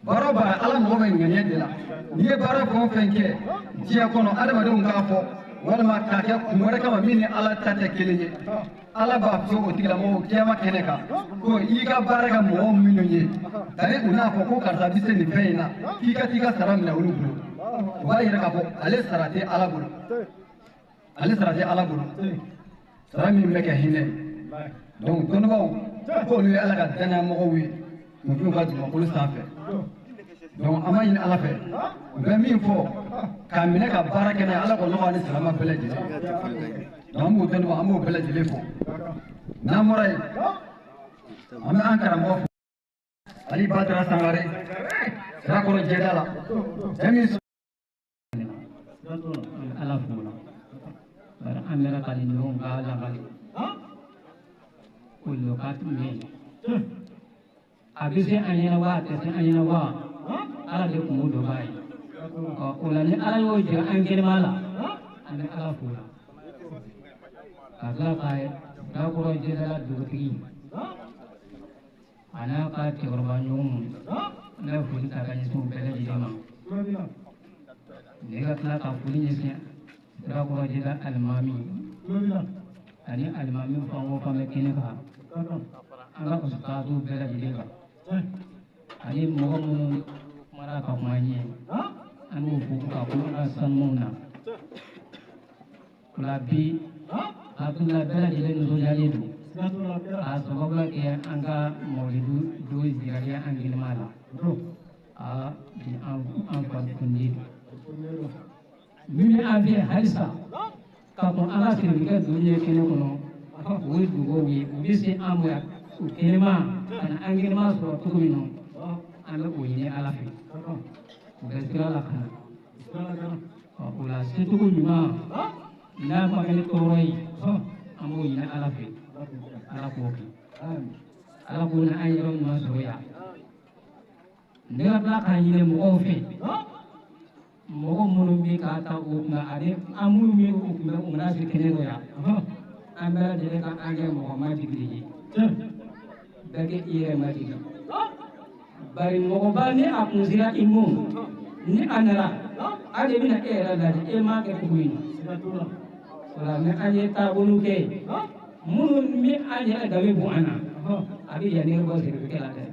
Baara o baara Ala mago bɛ ŋaniya de la. N'i ye baara fɛn o fɛn kɛ diɲɛ kɔnɔ, adamadenw k'a fɔ walima k'a kɛ kun wɛrɛ kama min ni Ala ta tɛ kelen ye, Ala b'a fɔ o tigilamɔgɔw kiyama kɛnɛ kan ko i ka baara kɛ mɔgɔ minnu ye, tari u n'a fɔ ko karisa bɛ se nin fɛn in na, k'i ka t'i ka sara minɛ olu bolo. O b'a yira k'a fɔ ale sara tɛ Ala bolo, ale sara tɛ Ala bolo, sara min bɛ kɛ hinɛ ye. Donc dɔnnibaaw k'olu ye Ala ka danayamɔgɔw ye kunfinw ka dugumakolo sanfɛ. Donc an b'a ɲini Ala fɛ, u bɛ min fɔ k'a minɛ ka baara kɛ n'a ye, Ala k'o nɔgɔya ni silama bɛɛ lajɛlen. Donc an b'o dɔnnibaaw, an b'o bɛɛ lajɛlen fo. N'an bɔra yen, an bɛ an karamɔgɔ fo, Ali Badara Sangare, Sirakɔrɔ jɛda la. Cɛ min Ala fo la, bari an bɛra ka nin ɲɔgɔn ka lakali o lɔ ka tun bɛ yen. A bɛ se an ɲɛna wa, a tɛ se an ɲɛna wa, Ala de kun b'o dɔn b'a ye. Ɔ o la, ni Ala y'o jira an kɛnɛma la, an bɛ Ala fo la ka tila ka Sirakɔrɔ jɛdala dugutigi a n'a ka cɛkɔrɔba ɲɔgɔnw, an bɛ foli ta ka ɲɛsin u bɛɛ lajɛlen ma. Ne ka tila ka foli ɲɛsin Sirakɔrɔ jɛda alimami ani alimami fan o fan bɛ kɛnɛ kan, an ka ustadu bɛɛ lajɛlen kan, ani mɔgɔ minnu kumana ka kuma ɲɛ, an b'o fo ka kuma an ka sanumanw na. O la bi, hakilila bɛɛ lajɛlen nisɔndiyalen don k'a sababuya kɛ an ka mawlidu don zirali an gilima la. Aa, bi an fa kundi don min bɛ an fɛ halisa ka kɔn an ka sirifikɛ don ɲɛ kɛnɛ kɔnɔ, o ye dugawu ye. U bɛ se an ma u kɛnɛma ka na an kɛnɛma sɔrɔ cogo min na, an bɛ o ɲini Ala fɛ. U bɛ sira la ka na. O la, secogo ɲuman n'a ma kɛ ni tɔɔrɔ ye, an b'o ɲini Ala fɛ, Ala k'o kɛ, Ala k'o na an yɛrɛ ɲuman sɔrɔ yan. Ne ka tila k'a ɲini mɔgɔw fɛ, mɔgɔ minnu bɛ k'a ta o kunna, ani an minnu bɛ o kunbɛ, u mana se kɛnɛ dɔ yan, an bɛɛ lajɛlen ka an kɛ mɔgɔ majigili ye, bɛɛ kɛ i yɛrɛ majigi. Bari mɔgɔba ni a kun sera i mɔ, ni a nana, a de bɛna e yɛrɛ lajɛ e m'a kɛ cogo in na. O la, ni an ye taabolo kɛ minnu bɛ an yɛrɛ danbe bɔ an na, a bɛ yanni bɔ sirifikɛ la dɛ.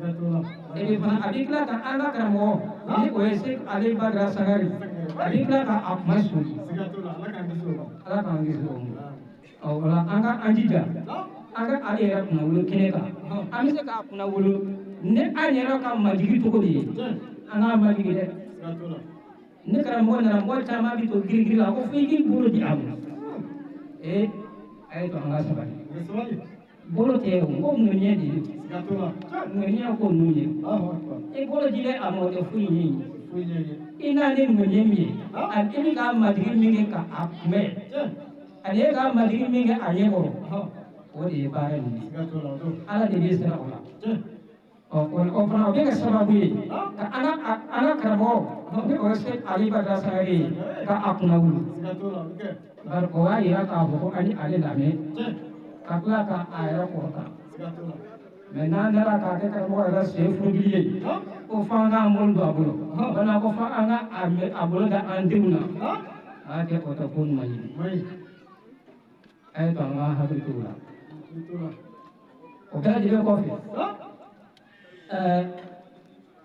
E bɛ fana, a bɛ tila ka an ka karamɔgɔ ni o ye Sɛki Ali Badara Sangare, a bɛ tila ka a kuma soli. Ala k'an kisi o ma. Ɔ o la, an ka an jija an ka ale yɛrɛ kunnawolo kɛnɛ kan. An bɛ se k'a kunnawolo ni an yɛrɛ ka majigi cogo de ye. An k'a majigi dɛ. Ne karamɔgɔ nana, mɔgɔ caman bɛ to girigiri la ko fo i k'i bolo di a ma. Ee, a ye to an ka sabali. Bolo tɛ o, ko ŋaniya de ye, ŋaniya ko ninnu ye. I bolo dilen a ma, o tɛ foyi ɲɛ ye. I n'a ni ŋaniya min ye, ani i bɛ k'a majigi min kɛ ka a kunbɛn, ani e k'a majigi min kɛ a ɲɛ kɔrɔ, o de ye baara nin ye. Ala de bɛ sira o la. Ɔ o fana, o bɛ kɛ sababu ye ka an ka karamɔgɔ ni o ye Sɛki Ali Badara Sangare ye, ka a kunnawolo. Bari o b'a yira k'a fɔ ko an ye ale lamɛn ka tila ka a yɛrɛ kɔrɔta. Mɛ n'an nana k'a kɛ karamɔgɔ yɛrɛ sen furukili ye, ko f'an k'an bolo don a bolo, walima ko f'an ka a bolo da an denw na, a y'a kɛ, o tɛ ko ɲuman ye. A ye to an ka hakili to o la. O bɛɛ lajɛlen kɔfɛ, ɛɛ,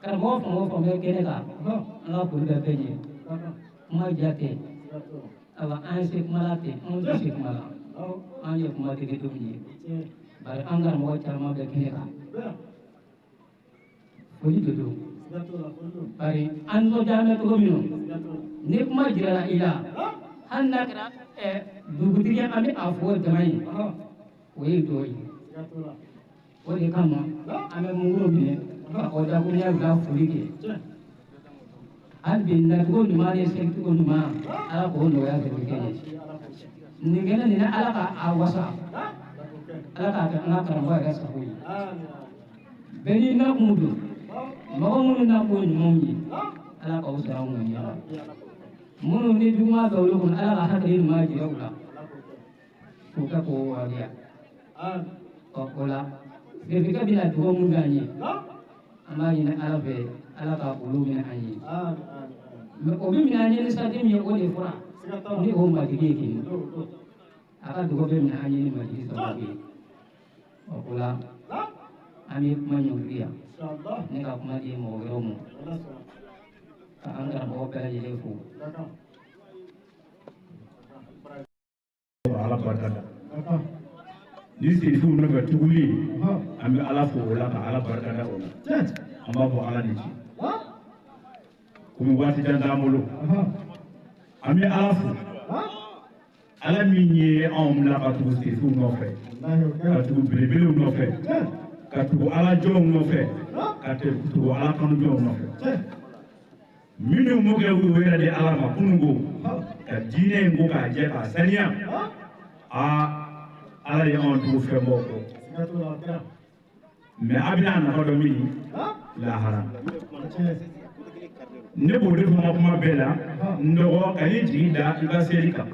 karamɔgɔ fan o fan bɛ kɛnɛ kan, an ka foli bɛ bɛɛ ye. Kuma diya tɛ, awa, an se kuma la ten, anw tɛ se kuma la, an ye kuma degedenw ye. Bari an karamɔgɔ caman bɛ kɛnɛ kan, foli de don. Bari an nisɔndiyalen bɛ cogo min na, ni kuma jirala i la, hali n'a kɛra dugutigi ye, an bɛ a fɔ jama ye, o ye dɔ ye. O de kama an bɛ munguru minɛ ka o dakuruɲɛ fila foli kɛ. Hali bi, nacogo ɲuman ni segicogo ɲuman, Ala k'o nɔgɔya sɛbɛkɛ ye. Nin kɛnɛ nin, Ala ka a wasa, Ala k'a kɛ an ka karamɔgɔ yɛrɛ sago ye. Bɛɛ n'i nakun don. Mɔgɔ minnu nakun ye ɲumanw ye, Ala k'aw sara aw ŋaniya la. Minnu ni juguman bɛ olu kɔnɔ, Ala ka hakili ɲuman jira u la k'u kɛ k'o waleya. Ɔ o la, sirifikɛ bɛna dugawu mun k'an ye. An b'a ɲini Ala fɛ Ala ka olu minɛ an ye. Mais o bɛ minɛ an ye ni sarati min ye o de fɔra ni o matigi ye kelen. A ka dugawu bɛ minɛ an ye ni matigi sababu ye. Ɔ o la an bɛ kuma ɲɔngiri yan. Ne ka kuma di mɔgɔ wɛrɛw ma. Ka an karamɔgɔ bɛɛ lajɛlen fo. Ala barika da. Ni sirifuw nɔfɛ tuguli an bɛ Ala fo o la ka Ala barika da o la. An b'a fɔ Ala ni ce. Komi waati jan t'an bolo. An bɛ Ala fo. Ala min ye anw bila ka tugu sirifuw nɔfɛ, ka tugu belebelew nɔfɛ, ka tugu Ala jɔnw nɔfɛ, ka tugu Ala kanu jɔnw nɔfɛ. Minnu m'o kɛ u yɛrɛ di Ala ma kununko ka diinɛ in ko k'a jɛ k'a saniya. Aa Ala ye anw tugu fɛn bɔ kɔ. Mais a bɛna a nafa dɔn min lahara. Ne b'o de fɔ n ka kuma bɛɛ la, n dɔgɔ ka n'i jigi da i ka seli kan.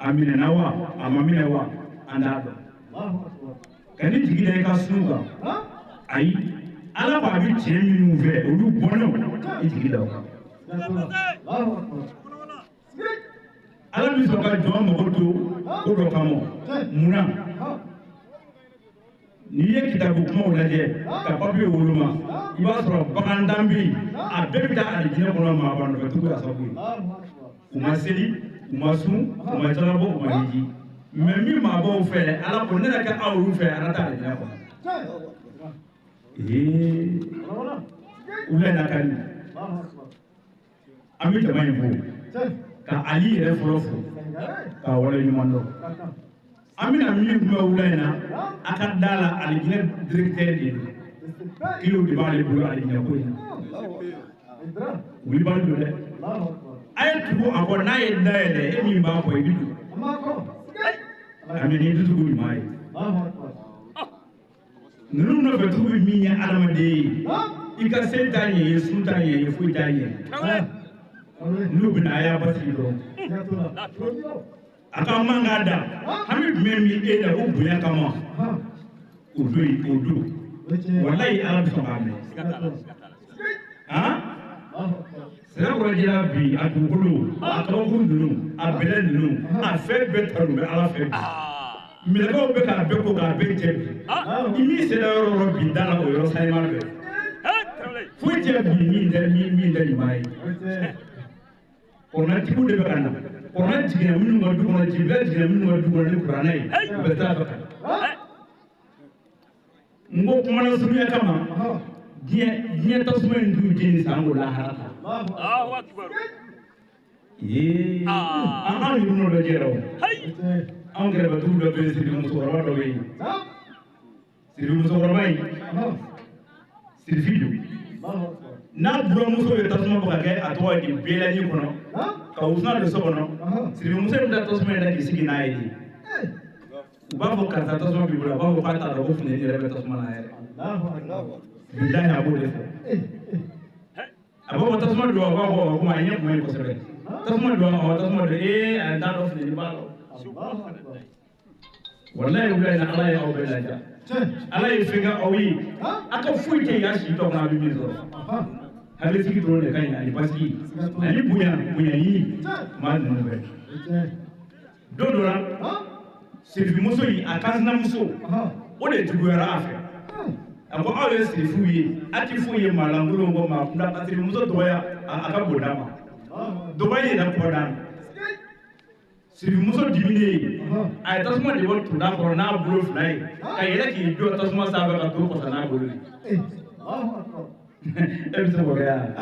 A minɛna wa, a ma minɛ wa, an t'a dɔn. Ka n'i jigi da i ka sun kan. Ayi, Ala ko a bɛ tiɲɛ minnu fɛ, olu bɔnnaw, i jigi da o kan. Ala bɛ sɔn ka jɔn mago to ko dɔ kama. Munna? N'i ye kitabu kumaw lajɛ ka papiye woloma, i b'a sɔrɔ bagan dan bɛ yen, a bɛɛ bɛ taa alijinɛ kɔnɔ maaba nɔfɛ tugu a sababu ye. U ma seli, u ma sun, u ma jalabɔ, u ma hiji. Mais min maabaw fɛ, Ala ko ne na kɛ aw olu fɛ, a na taa alijinɛ kɔnɔ. Ee, wula in na ka di. An bɛ jama in fo, ka Ali yɛrɛ fɔlɔ fo, k'a waleɲuman dɔn. An bɛna min kun bɛ wula in na, a ka da la alijinɛ directeur de don. Kilo de b'ale bolo alijinɛ ko in na. Wulibali don dɛ. A ye tugu a kɔ, n'a ye dayɛlɛ, e min b'a kɔ, i bɛ don. A mɛ ni tugu ɲuman ye. Ninnu nɔfɛ tugu bɛ min ye adamaden ye, i ka seli t'a ɲɛ ye, sun t'a ɲɛ ye, foyi t'a ɲɛ ye. N'u bɛna a y'a basigi dɔrɔn. A ka man k'a da, hami jumɛn bɛ e la o bonya kama, o don yen, o don. Walayi Ala bɛ sɔn k'a mɛn. Han? Sirakɔrɔ jira bi, a dugukolo, a kabakuru ninnu, a bɛlɛ ninnu, a fɛn bɛɛ tanu bɛ Ala fɛ bi. Minɛbaaw bɛ k'a bɛɛ ko k'a bɛɛ jɛ bi. I min sera yɔrɔ o yɔrɔ bi da la, o yɔrɔ sanima bɛɛ. Foyi tɛ bi min tɛ ɲuman ye. Kuranɛtigiw de bɛ ka na. Kuranɛ jiginna minnu ka du kɔnɔ, jibila jiginna minnu ka du kɔnɔ ni kuranɛ ye, u bɛ taa fɛ ka na. N ko kumana surunya kama, diɲɛ tasuma in t'u jeni san k'o lahara ta. Ee, an yɛrɛ dɔ jɛra o. Anw kɛrɛfɛ dugu dɔ bɛ yen, Sirifu musokɔrɔba dɔ bɛ yen. Sirifu musokɔrɔba in, Sirifi don. N'a buramuso ye tasuma bɔ ka kɛ a tɔgɔ ye di bɛlɛni kɔnɔ, ka wusulan don so kɔnɔ, Sirifu muso in bɛ taa tasuma in da k'i sigi n'a ye de. U b'a fɔ karisa tasuma b'i bolo, a b'a fɔ k'a t'a dɔn ko funteni yɛrɛ bɛ tasuma na yɛrɛ. Bilahi a b'o de fɔ. A b'a fɔ tasuma don, a b'a fɔ o kuma a ɲɛ kuma ye kosɛbɛ. Tasuma don, awɔ tasuma don, ee a t'a dɔn funteni b'a la. Walayi wula in na Ala ye aw bɛɛ laja. Ala ye fɛn kɛ aw ye, a ka foyi tɛ yen a si tɔ kɔnɔ a bɛ min sɔrɔ. Hakilisigi dɔrɔn de ka ɲi ani basigi ani bonya bonya ɲini maa ninnu fɛ. Don dɔ la, sirifimuso in a kansinamuso o de juguyara a fɛ. A ko aw ye sirifuw ye, a ti foyi ye maa lankolonw kɔ maa kunda ka sirifimuso dɔgɔya a ka bonda ma. Dɔgɔya yɛrɛ kɔ d'a ma. Sirifimuso diminen ye, a ye tasuma de bɔ toda kɔrɔ n'a bolo fila ye, ka yɛlɛ k'i jɔ tasuma sanfɛ ka to kɔsa n'a bolo ye. E bɛ se k'o kɛ yan?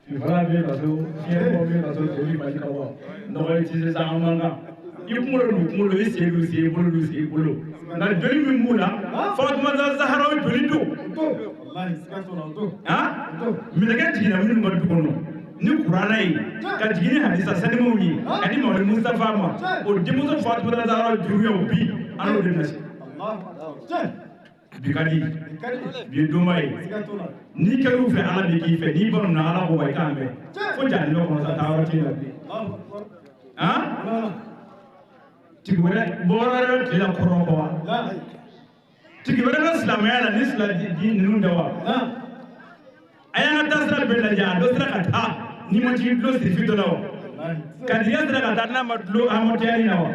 Fifala bɛ kaso, fiɲɛbɔ bɛ kaso, toli Mali ka bɔ. Nɔgɔ i ti se sa an man kan. I kunkolo d'u kunkolo, i sen d'u sen, i bolo d'u sen, i bolo. Nka joli min b'u la, Fatumata Zaharaw joli don. Han? Minɛkɛ jiginna minnu ka du kɔnɔ ni kuranɛ ye, ka jigin ni hadisa sanimanw ye, ka di Mamadu Mustafa ma, o denmuso Fatumata Zaharaw juguyaw bi, an n'o de nasi. Bi ka di, bi ye donba ye. N'i kɛr'u fɛ, Ala bɛ k'i fɛ. N'i banana Ala ko wa i k'an bɛn. Fo jahanama kɔnɔ sa, taa yɔrɔ t'e la bilen. Han? Tigi wɛrɛ bɔra wɛrɛ tile la kɔrɔ kɔ wa? Tigi wɛrɛ bɛ silamɛya la ni silamɛ ninnu tɛ wa? bɛɛ lajɛ a dɔ sera ka taa n'i ma jigin dulon sirifi dɔ la wa kadiriya sera ka taa n'a ma dulon Amadu Tijani na wa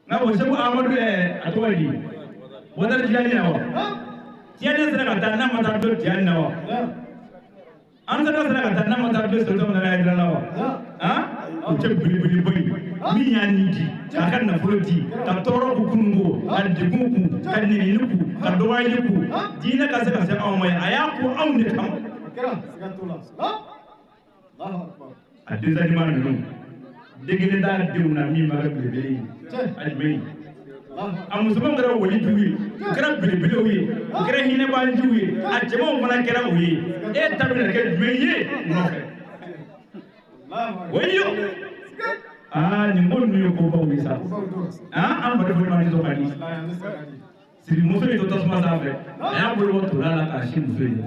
n'a ko Segu Amadu a tɔgɔ ye di Bɔtari Tijani na wa Tijani sera ka taa n'a ma taa dulon Tijani na wa an sera ka taa n'a ma taa dulon Segu Amadu na wa o cɛ belebeleba ye min y'a nin di k'a ka nafolo di ka tɔɔrɔ k'u kununko ka degun kun ka nɛnini kun ka dɔgɔyali kun diinɛ ka se ka se anw ma ye a y'a ko anw de kama. A denmisɛnninma ninnu den kelen t'a denw na min ma kɛ belebele ye a jumɛn ye a musomanw kɛra walijuw ye u kɛra belebelew ye u kɛra hinɛbaanjiw ye a cɛmanw fana kɛra o ye e ta bɛna kɛ jumɛn ye u nɔfɛ. Wayo nin ko ninnu ye kobaw ye sa an fa de fɔ ma nisɔn ka di sirimuso ye to tasuma sanfɛ a y'a bolo bɔ tola la k'a si muso ye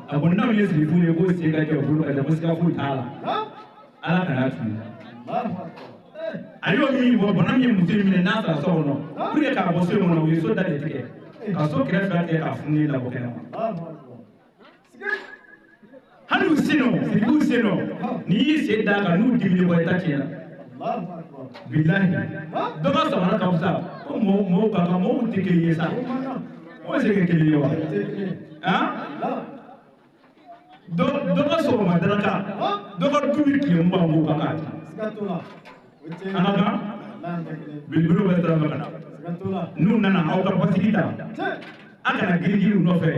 a ko n'anw ye sirifu ye ko sen ka jɛ bolo ka jɛ ko siga foyi t'a la ala kana tugu a y'o min fɔ bana min ye muso in minɛ n'a sara so kɔnɔ pour que k'a bɔ so in kɔnɔ u ye so da de tigɛ ka so kɛrɛ fila tigɛ k'a fununen labɔ kɛnɛ ma. Hali u sen nɔ siribuw sen nɔ n'i y'i sen d'a kan n'u diminen kɔ i ta tiɲɛna bilahi dɔ ka samara ka fisa ko mɔgɔw ka kan mɔgɔw tɛ kelen ye sa mɔgɔw tɛ se kɛ kelen ye wa dɔ ka sɔgɔma daraka dɔ ka du bɛ tile mugan b'o kan k'a di an ka kan belebelew bɛ sira fɛ ka na n'u nana aw ka basigi ta. A kana girin-girin u nɔfɛ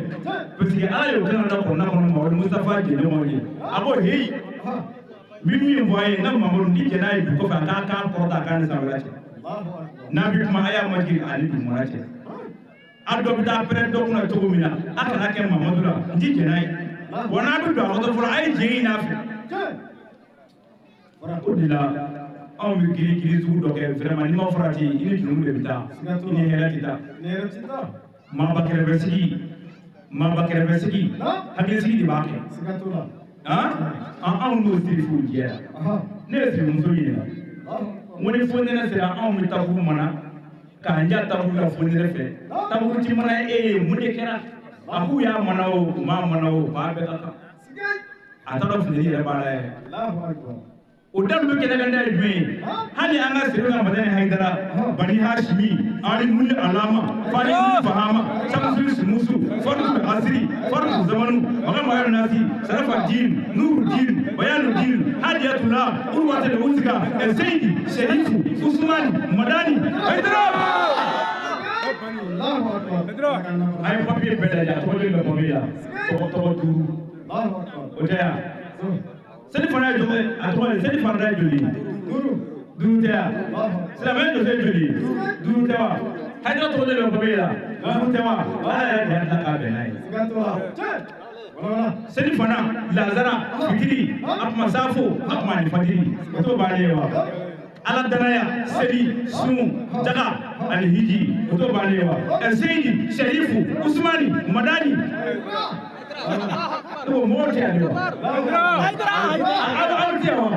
parce que ala y'o kɛ ka kɔnɔna kɔnɔ Mamadu Mustafa jɛɲɔgɔnw ye a ko heyi n bɛ min fɔ a ye n ka Mamadu ni jɛn n'a ye dugu kɔfɛ a k'a kan kɔrɔta a k'a ni sanfɛla cɛ n'a bɛ kuma a y'a majigin a ni dugumana cɛ a dɔ bɛ taa pɛrɛn dɔ kunna cogo min na a kana kɛ Mamadu la n ti jɛn n'a ye wa n'a bɛ don a kɔtɔ fɔlɔ a ye jɛn in n'a fɛ o de la anw bɛ girin-girin sugu dɔ kɛ vraiment n'i ma farati i ni jurumu de bɛ taa i ni hɛrɛ tɛ taa. Maaba kɛrɛfɛsigi maaba kɛrɛfɛsigi hakilisigi de b'a kɛ anw n'o sirifuw jɛra ne ye sirimuso ɲininka n ko ni fonɛnɛ sera anw bɛ takuru mana k'an ja takuru la fonɛnɛ fɛ takuru ti mana e ye mun de kɛra a k'u y'a mana o u m'a mana o k'a bɛɛ ka kan a t'a dɔn funteni yɛrɛ b'a la yɛrɛ o dalu bɛ kɛnɛ kan da ye jumɛn ye hali an ka siri ka Madani Hayidara Bani Hashimi Ali Muli Alama Fali Fahama Shamsu Sumusu Faru Asiri Faru Zamanu Maga Mayo Nasi Sarafa Din Nuru Din Bayanu Din Hadiyatullah Urwata da Uzga Seyidi Sherifu Usman Madani Hayidara a ye papiye bɛɛ lajɛ a tɔgɔ bɛ papiye la tɔgɔ duuru o tɛ yan. Seli fana ye joli a tɔgɔ ye seli fana ye joli duuru tɛ yan silamɛ joli ye joli duuru tɛ wa Hayidara tɔgɔ de bɛ papiye la duuru tɛ wa ala yɛrɛ de y'a dilan k'a bɛn n'a ye seli fana lazara fitiri a kuma safo a kuma ani fajiri o t'o bannen ye wa ala danaya seli sun jaga ani hiji o t'o bannen ye wa Seyidi Sherifu Usumani Madani mɔgɔw tɛ yan de wa aw tɛ yan wa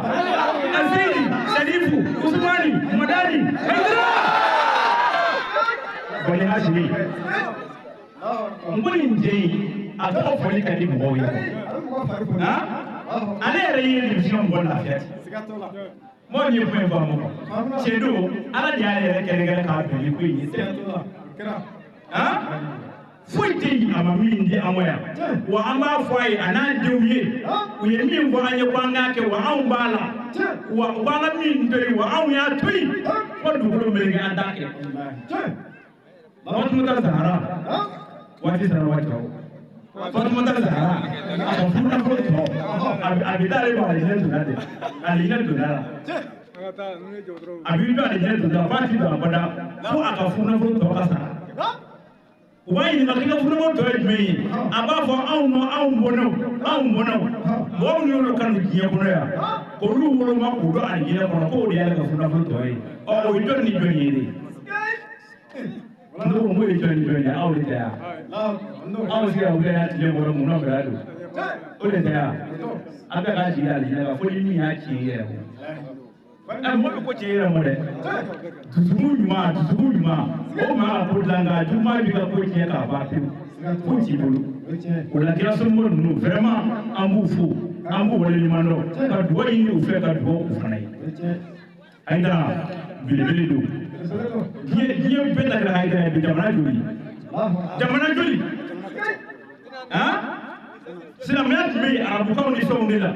Seyidi Sherifu Usumani Madani Hayidara Bani Hashimi n ko nin den a tɔgɔ fɔli ka di mɔgɔw ye ale yɛrɛ ye denmisɛnw mɔgɔ lafiya mɔgɔ min ye kuma in faamu tiɲɛ don ala de y'a yɛrɛ kɛrɛnkɛrɛn k'a don ni ko in ye foyi tɛ yen a ma min di an ma yan wa an b'a fɔ a ye a n'a denw ye u ye min fɔ an ye ko an k'a kɛ wa anw b'a la wa u b'an ka min to yen wa anw y'a to yen fo dugukolo meleke an t'a kɛ. Fatumata Zahara waati sera waati o Fatumata Zahara a ka furu nafolo tɔ a bɛ taa ale ma alijinɛ donna de alijinɛ donna la a b'i don alijinɛ donna f'a ti don abada fo a ka furu nafolo tɔ ka sara. U b'a ɲininka k'i ka furunafolo tɔ ye jumɛn ye a b'a fɔ anw ma anw bɔnnaw anw bɔnnaw mɔgɔ minnu y'olu kanu diɲɛ kɔnɔ yan k'olu woloma k'u don alijinɛ kɔnɔ k'o de y'ale ka furunafolo tɔ ye ɔ o ye jɔn ni jɔn ye de ne ko n ko ye jɔn ni jɔn ye aw de tɛ yan aw bɛ se ka wuli yan tile kɔnɔ mun na fɛ don o de tɛ yan a bɛ k'a jigin alijinɛ kan fo ni min y'a ci i yɛrɛ kɔ. Mɔgɔ bɛ ko ci i yɛrɛ mɔ dɛ dusukun ɲuman o maa ka ko dilan nka juguman b'i ka ko tiɲɛ k'a ban pewu. Foyi t'i bolo. O la kira somɔgɔ ninnu vraiment an b'u fo, an b'u waleɲuman dɔn, ka dugawu ɲini u fɛ, ka dugawu u fana ye. Hayidara belebele don. Diɲɛ bɛɛ ta kɛra Hayidara ye bi. Jamana joli? Jamana joli? Han? Silamɛya tun bɛ yen arabukanw ni fɛnw de la.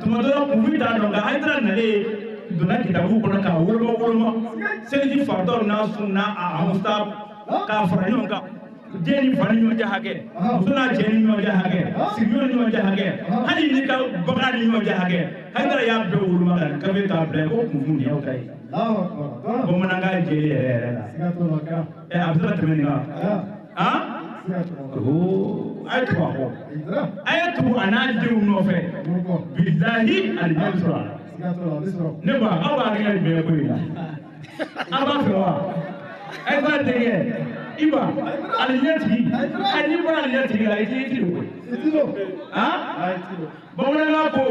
Tuma dɔ la kunfin t'a dɔn, nka Hayidara nalen donna kitabu kɔnɔ k'a woloma woloma. Seliji faridɔw n'a sun n'a a musa k'a fara ɲɔgɔn kan. Den ni fa ni ɲɔgɔn cɛ hakɛ, muso n'a cɛ ni ɲɔgɔn cɛ hakɛ, sigiɲɔgɔn ni ɲɔgɔn cɛ hakɛ, hali n'i ka bagan ni ɲɔgɔn cɛ hakɛ, Hayidara y'a bɛɛ woloma ka gafe k'a bila ko kunfin nin y'aw ta ye. Bamanankan jɛlen yɛrɛ yɛrɛ la. Ɛ a bɛ se ka tɛmɛ nin kan? Han? Oo, a ye tugu a kɔ. A ye tugu a n'a denw nɔfɛ. Bilahi alijinɛ bɛ sɔrɔ a la. Ne ba, aw b'a hakilina jumɛn ko in na? Aw b'a fɛ wa? A ye taa denkɛ Iba alijinɛ tigi, hali n'i bɔra alijinɛ tigi la, i t'i don koyi. Han? Bamanankan ko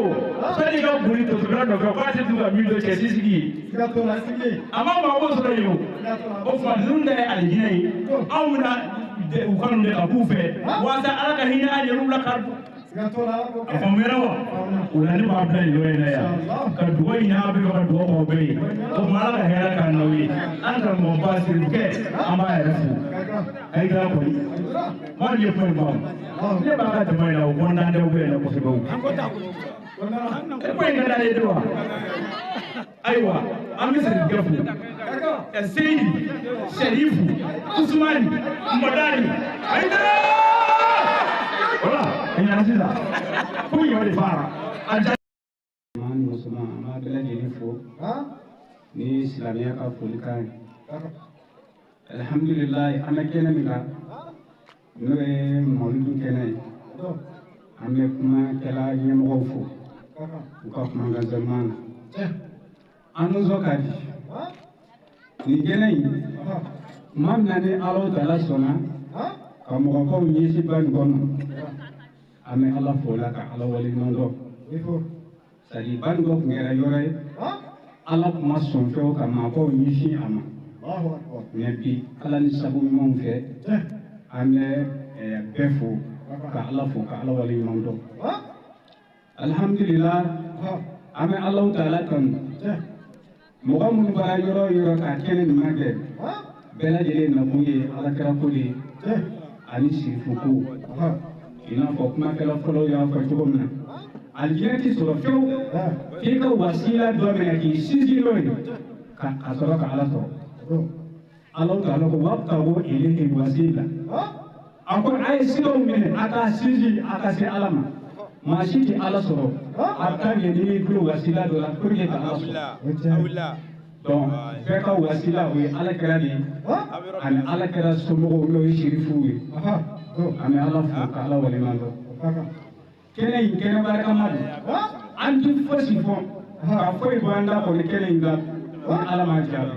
sani i ka boli totobila nɔfɛ k'a tɛ dun ka min dɔn cɛ t'i sigi yen. A ma maa ko sɔrɔ yen o. O tuma ninnu ta ye alijinɛ ye. Anw bɛna u kanu de ka k'u fɛ walasa Ala ka hinɛ an yɛrɛw la ka a faamuyara wa? O la ne b'a bila nin yɔrɔ in na yan ka dugawu ɲini aw bɛɛ fɛ, ka dugawu k'aw bɛɛ ye. O tuma Ala ka hɛrɛ k'an n'aw ye. An karamɔgɔba Sirikɛ, an b'a yɛrɛ fo. Hayidara kɔni maa min ye kuma in faamu, ne b'a ka jama in na o kɔntan tɛ bɛ yen nɔ kosɛbɛ o. E ko in ka d'ale ye de wa? Ayiwa, an bɛ Sirikɛ fo. Seyidi, Sɛrifu, Usumani, Madani, Hayidara. Voilà, i ɲɛna sisan. Ko ɲɔ de fara. A ja. Maa ni musoman, an b'a bɛɛ lajɛlen fo ni silamɛya ka folikan ye. Alihamudulilayi, an bɛ kɛnɛ min kan n'o ye mawuludu kɛnɛ ye, an bɛ kumakɛla ɲɛmɔgɔw fo u ka kumakan ɲuman na. An nisɔn ka di nin kɛnɛ in tuma min na ni Alahu taala sɔnna ka mɔgɔbaw ɲɛsin ba nin kɔnɔ, an bɛ Ala fo la ka Ala waleɲuman dɔn. C'est-à-dire ba nin kɔ tun kɛra yɔrɔ ye Ala tun ma sɔn fɛn ka maabaw ɲɛsin a ma, mais bi Ala ni sabu ɲumanw fɛ an bɛ bɛɛ fo ka Ala fo ka Ala waleɲuman dɔn. Alihamudulila, an bɛ Alahu taala tanu. Mɔgɔ minnu bɔra yɔrɔ o yɔrɔ ka kɛnɛ ɲuman kɛ, bɛɛ lajɛlen nakun ye Ala kira ko de ye ani sirifu ko. I n'a fɔ kumakɛla fɔlɔw y'a fɔ cogo min na, alijinɛ ti sɔrɔ fiyewu f'i ka wasila dɔ minɛ k'i sinsin n'o ye ka sɔrɔ ka Ala sɔrɔ. Alahu taala ko wabtagu ilayhi wasila, a ko a ye siraw minɛ a k'a sinsin a ka se Ala ma. Maa si tɛ Ala sɔrɔ a ka ɲɛ n'i y'i tulo wasila dɔ la pour que ka Ala sɔrɔ. Donc bɛɛ ka wasila o ye Ala kira de ye ani Ala kira somɔgɔw n'o ye sirifuw ye. An bɛ Ala fo ka Ala waleɲuman dɔn. Kɛnɛ in kɛnɛ barikama don. An tɛ fosi fɔ ka foyi bɔ an da kɔni kɛnɛ in kan ni Ala m'a jaabi.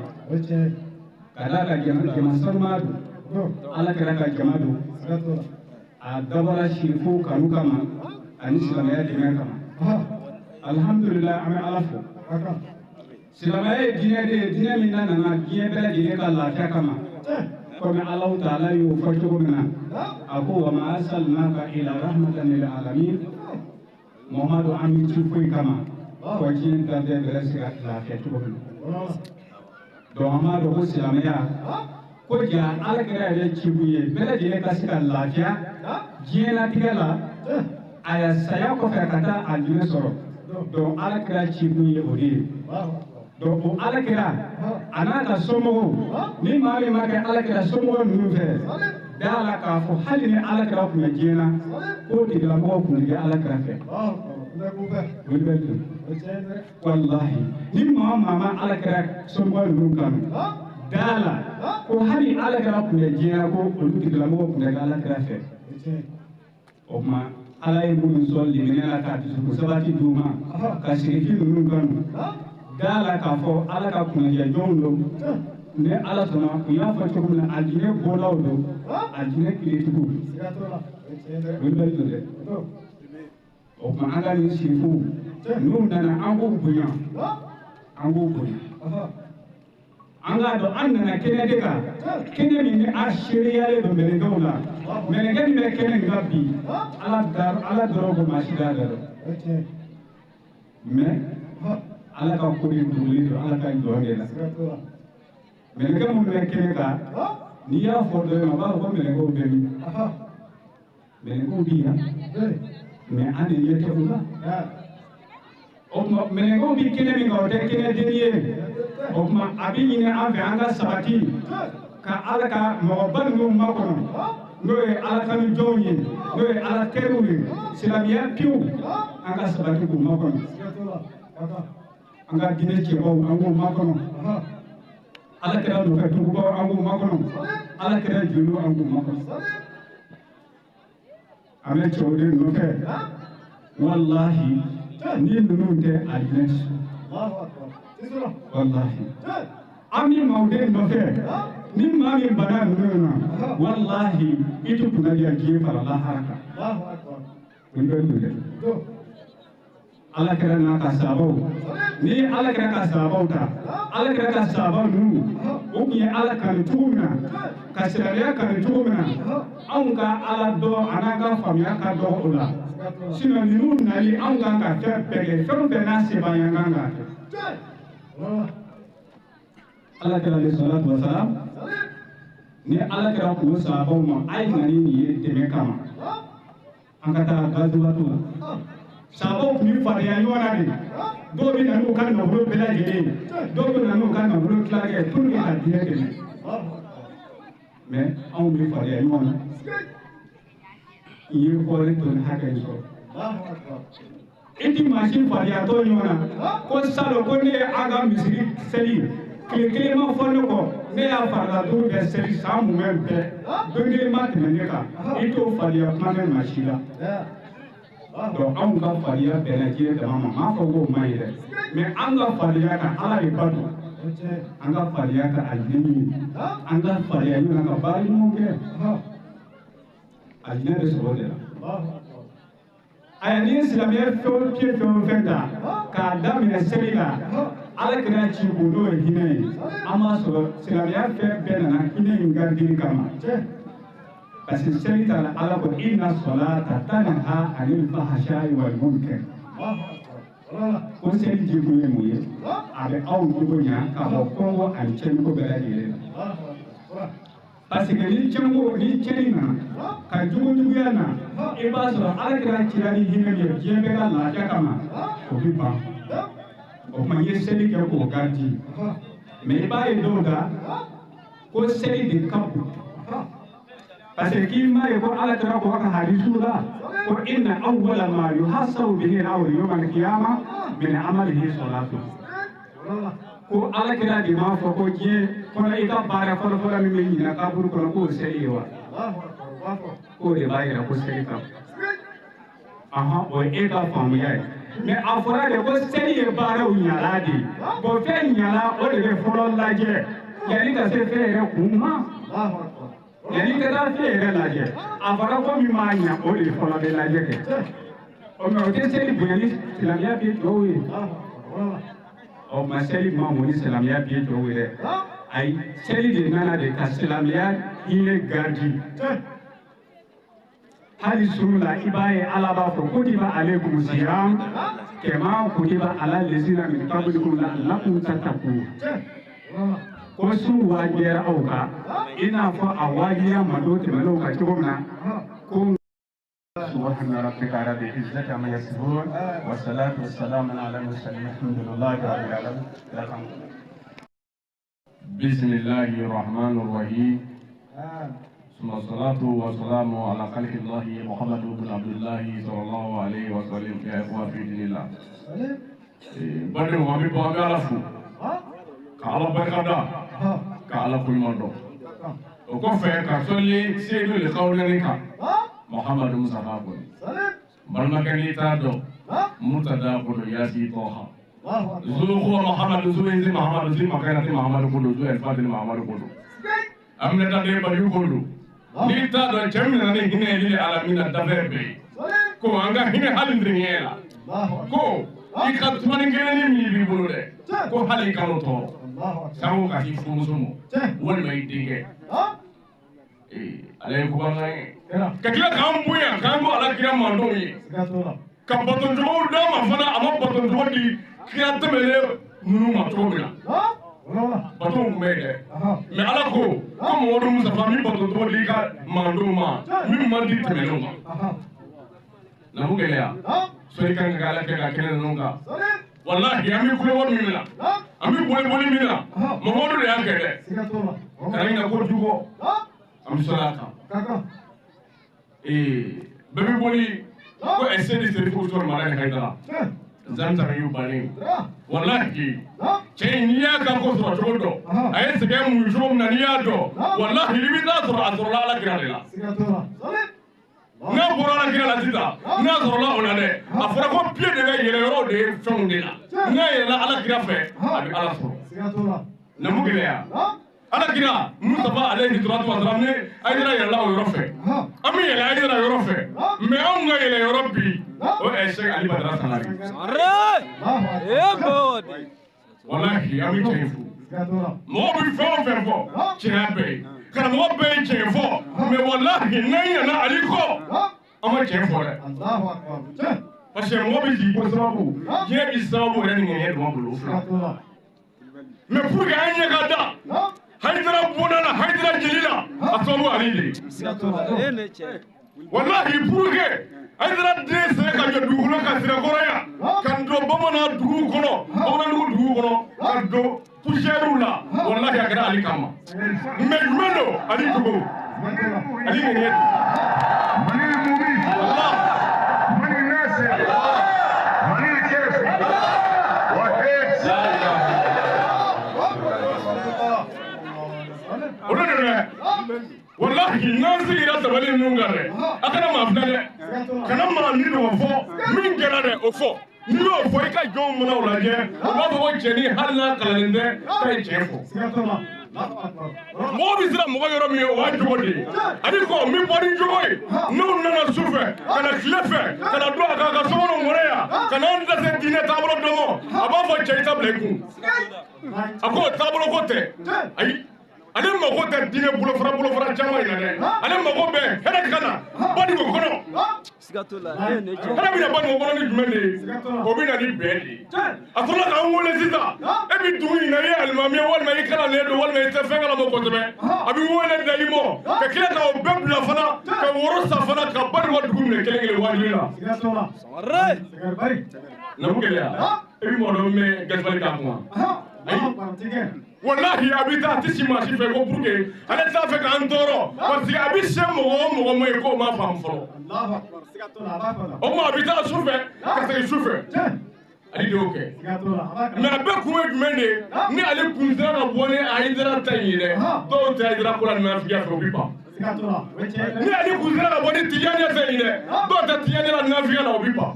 Ka d'a kan jama sanuma don, Ala kira ka jama don. A dabɔra sirifuw kanu kama ani silamɛya dɛmɛ kama. Alihamudulila, an bɛ Ala fo. Silamɛya ye diinɛ de ye, diinɛ min na nana diɲɛ bɛɛ lajɛlen ka lafiya kama. Komi Alahu taala y'o fɔ cogo min na, a ko wa ma arsalnaka ila rahmatan lil alamin. Muhamadu, an bɛ ci foyi kama fɔ diɲɛ danfɛn bɛɛ se ka lafiya cogo min na. Donc an b'a dɔn ko silamɛya ko ja Ala kira yɛrɛ cikun ye bɛɛ lajɛlen ka se ka lafiya diɲɛlatigɛ la, a ya saya kɔfɛ ka taa alijinɛ sɔrɔ. Donc Ala kira cikun ye o de ye. Donc o Ala kira a n'a ka somɔgɔw, ni maa min ma kɛ Ala kira somɔgɔw ninnu fɛ, da la k'a fɔ hali ni Ala kira tun bɛ diɲɛ na, k'o tigilamɔgɔw tun tɛ kɛ Ala kira fɛ. Olu bɛ dun. Walahi, ni maa o maa ma Ala kira somɔgɔw ninnu kanu, da la ko hali Ala kira tun bɛ diɲɛ na, ko olu tigilamɔgɔw tun tɛ kɛ Ala kira fɛ. O tuma Ala ye minnu sɔn limaniya la ka dusukun sabati d'u ma ka siriki ninnu kanu, da la k'a fɔ Ala ka kunnadiya jɔnw don. Ni Ala sɔnna, u y'a fɔ cogo min na, alijinɛ bɔlaw don, alijinɛ kiletigiw. Olu bɛ don dɛ. O tuma an ka nin sirifuw n'u nana, an k'u bonya, an k'u bonya. An k'a dɔn an nana kɛnɛ de kan kɛnɛ min ni a seereyalen don mɛlɛkɛw la mɛlɛkɛ min bɛ kɛnɛ in kan bi ala dɔrɔn ko maa si t'a da dɔn mais ala ka ko de dogolen don ala ka jɔn de la mɛlɛkɛ minnu bɛ kɛnɛ kan n'i y'a fɔ dɔ ye a b'a fɔ ko mɛlɛkɛw bɛ min mɛlɛkɛw bɛ yan mais an de ɲɛ tɛ u la o tuma mɛlɛkɛw bɛ kɛnɛ min kan o tɛ kɛnɛ denni ye o tuma a bɛ ɲini an fɛ an ka sabati ka ala ka mɔgɔba ninnu makɔnɔ n'o ye ala kanu jɔnw ye n'o ye ala teriw ye silamɛya piw an ka sabati k'u makɔnɔ an ka diinɛ cɛbaw an k'u makɔnɔ ala kɛra nɔfɛ dugubaw an k'u makɔnɔ ala kɛra jeliw an k'u makɔnɔ an bɛ cɛw de nɔfɛ walahi ni ninnu tɛ alijinɛ walahi an bɛ maaw de nɔfɛ ni maa min bana ninnu na walahi i tɛ kunna diya diɲɛ fara lahara kan o bɛ don dɛ ala kɛra n'a ka sabaw ni ala kɛra ka sabaw ta ala kɛra ka sabaw ninnu o tun ye ala kanu cogo min na ka silamɛya kanu cogo min na anw ka ala dɔn a n'an ka faamuya ka dɔgɔ o la sinon ninnu nali anw kan ka fɛn bɛɛ kɛ fɛn o fɛn n'a se b'an ye an kan k'a kɛ ala kɛra alayhi salatu wa salam ni ala kɛra k'o sabaw ma a ye na ni nin ye dɛmɛ kama an ka taa gazuwatu la sabaw tun bɛ fadenya ɲɔgɔn na de dɔw bɛ na n'u ka nafolo bɛɛ lajɛlen ye dɔw bɛ na n'u ka nafolo tilankɛ pour que ka diinɛ dɛmɛ mais anw bɛ fadenya ɲɔgɔn na i ye kɔɔri tɔni hakɛ in sɔrɔ i ti maa si fadenya-tɔ ɲɔgɔn na ko salon ko ne ye an ka misiri seli tile kelen ma fɔ ne kɔ ne y'a farila duuru bɛɛ seli san mumɛ bɛɛ don kelen ma tɛmɛ ne kan i t'o fadenya kuma mɛn maa si la donc anw ka fadenya bɛnna diɲɛ dama ma m'a fɔ k'o ma ɲi dɛ mais an ka fadenya ka ala de bato an ka fadenya ka alijinɛ ɲini an ka fadenya ɲɔgɔn na ka baara ɲumanw kɛ alijinɛ bɛ sɔrɔ o de la aya n'i ye silamɛya fɛn o fɛn fɛn o fɛn ta k'a daminɛ seli la ala kɛra ci ko n'o ye hinɛ ye an b'a sɔrɔ silamɛya fɛn bɛɛ nana hinɛ in garidili kama parce que seli ta la ala ko inna salata tanha anil fahsha'i wal munkar ko seli jikun ye mun ye a bɛ aw cogo ɲa ka bɔ kɔngɔ ani tiɲɛniko bɛɛ lajɛlen la parce que ni tiɲɛnko ni tiɲɛni nana ka jugujuguya na i b'a sɔrɔ ala kɛra cira ni hinɛ min ye diɲɛ bɛɛ ka lafiya kama o bɛ ban o tuma n ye seli kɛ k'o garidi mais i b'a ye dɔw la ko seli de ka bon parce que k'i m'a ye ko ala kɛra ko a ka hadisu la ko inna awwala ma yuhasabu bihi al-abdu yawma al-qiyama min amalihi salatu ko ala kɛra de m'a fɔ ko diɲɛ kɔnɔ i ka baara fɔlɔfɔlɔ min bɛ ɲina kaburu kɔnɔ k'o seli ye wa k'o de b'a yira ko seli ka bon ahan o ye e ka faamuya ye mais a fɔra de ko seli ye baaraw ɲala de ye bon fɛn ɲala o de bɛ fɔlɔ lajɛ yanni ka se fɛn yɛrɛ kun ma yanni ka taa fɛn yɛrɛ lajɛ a fɔra ko min m'a ɲa o de fɔlɔ bɛ lajɛ kɛ o mais o tɛ seli bonya ni silamɛya bɛ tɔw ye ɔ ma seli ma mɔ ni silamɛya bɛ tɔw ye dɛ ayi seli de nana de ka silamɛya hinɛ garidi hali suru la i b'a ye ala b'a fɔ kutiba alaykum siyam kama kutiba ala lezina min qablikum la'allakum tattaqun ko sun wajibiyara aw kan i n'a fɔ a wajibiya mando tɛmɛnenw kan cogo min na ko سبحان ربك رب العزة عما يصفون والصلاة والسلام على المرسلين الحمد لله رب العالمين. بسم الله الرحمن الرحيم. ثم الصلاة والسلام على خلق الله محمد بن عبد الله صلى الله عليه وسلم. يا إخوة في دين الله. بدر وامي بامي ka ala barika da ka ala koɲuman dɔn o kɔfɛ ka sɔli seyidu le kawulani kan Muhammadu Mustafa kɔni balimakɛ n'i t'a dɔn Murtada ko don Yasi Tɔha Zuko Muhammadu Zuwezi Muhammadu Zi Makarati Muhammadu ko don Zu Elfadili Muhammadu ko don Aminata den Baliyu ko don n'i t'a dɔn cɛ min nana ni hinɛ ye ala min na dafɛ bɛɛ ye ko an ka hinɛ hali niriɲɛ la ko i ka tumani kelennin min b'i bolo dɛ ko hali i kan'o tɔɔrɔ. Sango ka t'i furumuso ma walima i denkɛ. Ala ye koba ye. Ka tila k'an bonya k'an ko ala kira mandenw ye. Ka batoncogow d'a ma fana a ma batoncogo di kira tɛmɛnen ninnu ma cogo min na. Batonw tun bɛ yen dɛ. Mais ala ko ko Mamadu Mustafa min batoncogo di i ka mandenw ma min man di tɛmɛnenw ma. Na mun gɛlɛya. Sɔli kan ka ala kɛ ka kɛnɛ ninnu kan. Walahi an bɛ kulobɔ min na an bɛ boli min na Mamadu de y'a kɛ dɛ. Kana ɲinɛ ko du kɔ. An bɛ sɔli a kan. Bɛɛ bɛ boli ko ɛsɛ de seri ko sɔrɔ mara ni Hayidara. Zanzan y'u bannen. Walahi cɛ in n'i y'a ka ko sɔrɔ cogo dɔn a ye sɛgɛn muɲu cogo min na n'i y'a dɔn walahi i bɛ taa sɔrɔ a sɔrɔla ala kira de la. N'a bɔra ala kira la sisan n'a sɔrɔla o la dɛ a fɔra ko pied de bɛ yɛlɛ yɔrɔ de ye fɛnw de la n'a yɛlɛla ala kira fɛ a bɛ ala sɔrɔ. Na mun gɛlɛya. Ala kira Mustafa alayhi salatu wa salam ni Hayidara yɛlɛla o yɔrɔ fɛ an bɛ yɛlɛ Hayidara yɔrɔ fɛ mais anw ka yɛlɛ yɔrɔ bi o ye Sɛki Ali Badara Sangare. Walahi an bɛ tiɲɛ fo mɔgɔ bɛ fɛn o fɛn fɔ tiɲɛ bɛɛ ye karamɔgɔ bɛɛ ye tiɲɛ fɔ mais walahi n'an ɲinɛna Ali kɔ an ma tiɲɛ fɔ dɛ. Parce que mɔgɔ bɛ jigin ko sababu diɲɛ bɛ sababu yɛrɛ ni ŋɛɲɛ dama bolo o fila. Mais pour que an ɲɛ ka da Hayidara bɔnna la Hayidara jeli la a sababu Ali de ye. Walahi pour que Hayidara den sera ka jɔ dugukolo kan Sirakɔrɔ yan ka don bamanan dugu kɔnɔ bamanandugu dugu kɔnɔ ka don poussière la walahi a kɛra Ali kama. Mais jumɛn don Ali jogo Ali ŋɛɲɛ don. O de don dɛ. Walahi n'an sigira sabali ninnu kan dɛ a kana maa filɛ dɛ kana maa ni dɔ fɔ min kɛra dɛ o fɔ n'i y'o fɔ i ka jɔnw mana o lajɛ u b'a fɔ ko cɛnin hali n'a kalannen tɛ k'a ye tiɲɛ fɔ. Mɔgɔ bɛ siran mɔgɔ yɔrɔ min ye o y'a jogo de ye. Ani kɔ min bɔ ni jogo ye n'u nana su fɛ ka na tile fɛ ka na don a kan ka sokɔnɔ mɔrɛ yan ka n'an lase diinɛ taabolo dɔ ma a b'a fɔ cɛ i ta bila i kun a ko taabolo ko tɛ ayi. Ale mago tɛ diinɛ bolofara caman in na dɛ ale mago bɛ hɛrɛ ka na Badugu kɔnɔ. Hɛrɛ bɛ na Badugu kɔnɔ ni jumɛn de ye o bɛ na ni bɛn de ye. A sɔrɔla k'an wele sisan e bɛ dugu in na i ye alimami ye walima i kalannen don walima i tɛ fɛn kalama kosɛbɛ a bɛ wele da i ma ka tila ka o bɛɛ bila fana ka woro san fana ka Badugu dugu minɛ kelen kelen wajibi la. Na mun gɛlɛya e bɛ mɔgɔ dɔ mɛn gasibali k'a kuma. Walahi a bɛ taa a tɛ si maa si fɛ ko pour que ale t'a fɛ k'an tɔɔrɔ parce que a bɛ se mɔgɔ o mɔgɔ ma ye k'o m'a faamu fɔlɔ. O tuma a bɛ taa su fɛ ka segin su fɛ ale de y'o kɛ. Mais a bɛɛ kun ye jumɛn de ye ni ale kun sera ka bɔ ni Hayidara ta in ye dɛ dɔw tɛ Hayidara ko la nafigiya fɛ o bɛ ban. Ni ale kun sera ka bɔ ni Tijaniya ta in ye dɛ dɔw tɛ Tijaniya la nafigiya la o bɛ ban.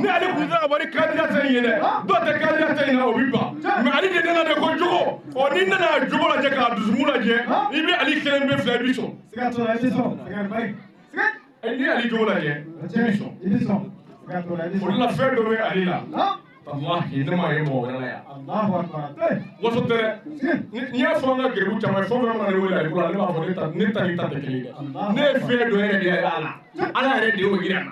Ni ale kun sera ka bɔ ni Kadiriya ta in ye dɛ dɔw tɛ Kadiriya ta in na o bɛ ban. Mais ale de nana de ko jogo ɔ n'i nana a jogo lajɛ k'a dusukun lajɛ i bɛ ale kelen bɛ fila i bɛ sɔn. N'i y'ale jogo lajɛ i bɛ sɔn. O de la fɛn dɔ bɛ ale la. Walahi ne m'a ye mɔgɔ wɛrɛ la yan. Waso tɛ dɛ. N'i y'a fɔ an ka geribu caman ye fɛn o fɛn mana ne wele ale ko la ne b'a fɔ ne ta ni ta tɛ kelen ye dɛ. Ne ye fɛn dɔ yɛrɛ de ye a la. Ala yɛrɛ de y'o yira n na.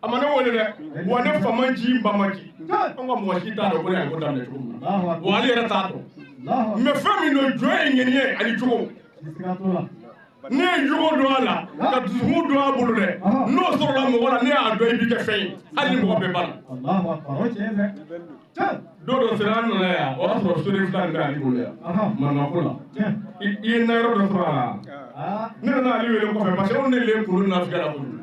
A ma ne wele dɛ. Wa ne fa man ci n ba man ci. An ka mɔgɔ si t'a dɔn ko ne y'a ko daminɛ cogo min na. Wa ale yɛrɛ t'a dɔn. Mais fɛn min don jɔn ye ŋɛniɲɛ ye ani cogo. Ne ye jogo don a la ka dusukun don a bolo dɛ n'o sɔrɔla mɔgɔ la ne y'a dɔn i b'i kɛ fɛn ye hali ni mɔgɔ bɛɛ b'a la. Don dɔ sera an nana yan o y'a sɔrɔ soden fila nin bɛ ale bolo yan manamako la i ye na yɔrɔ dɔ sɔrɔ a la ne nana ale wele kɔfɛ parce que anw ne le kunkolo nafigiya la kojugu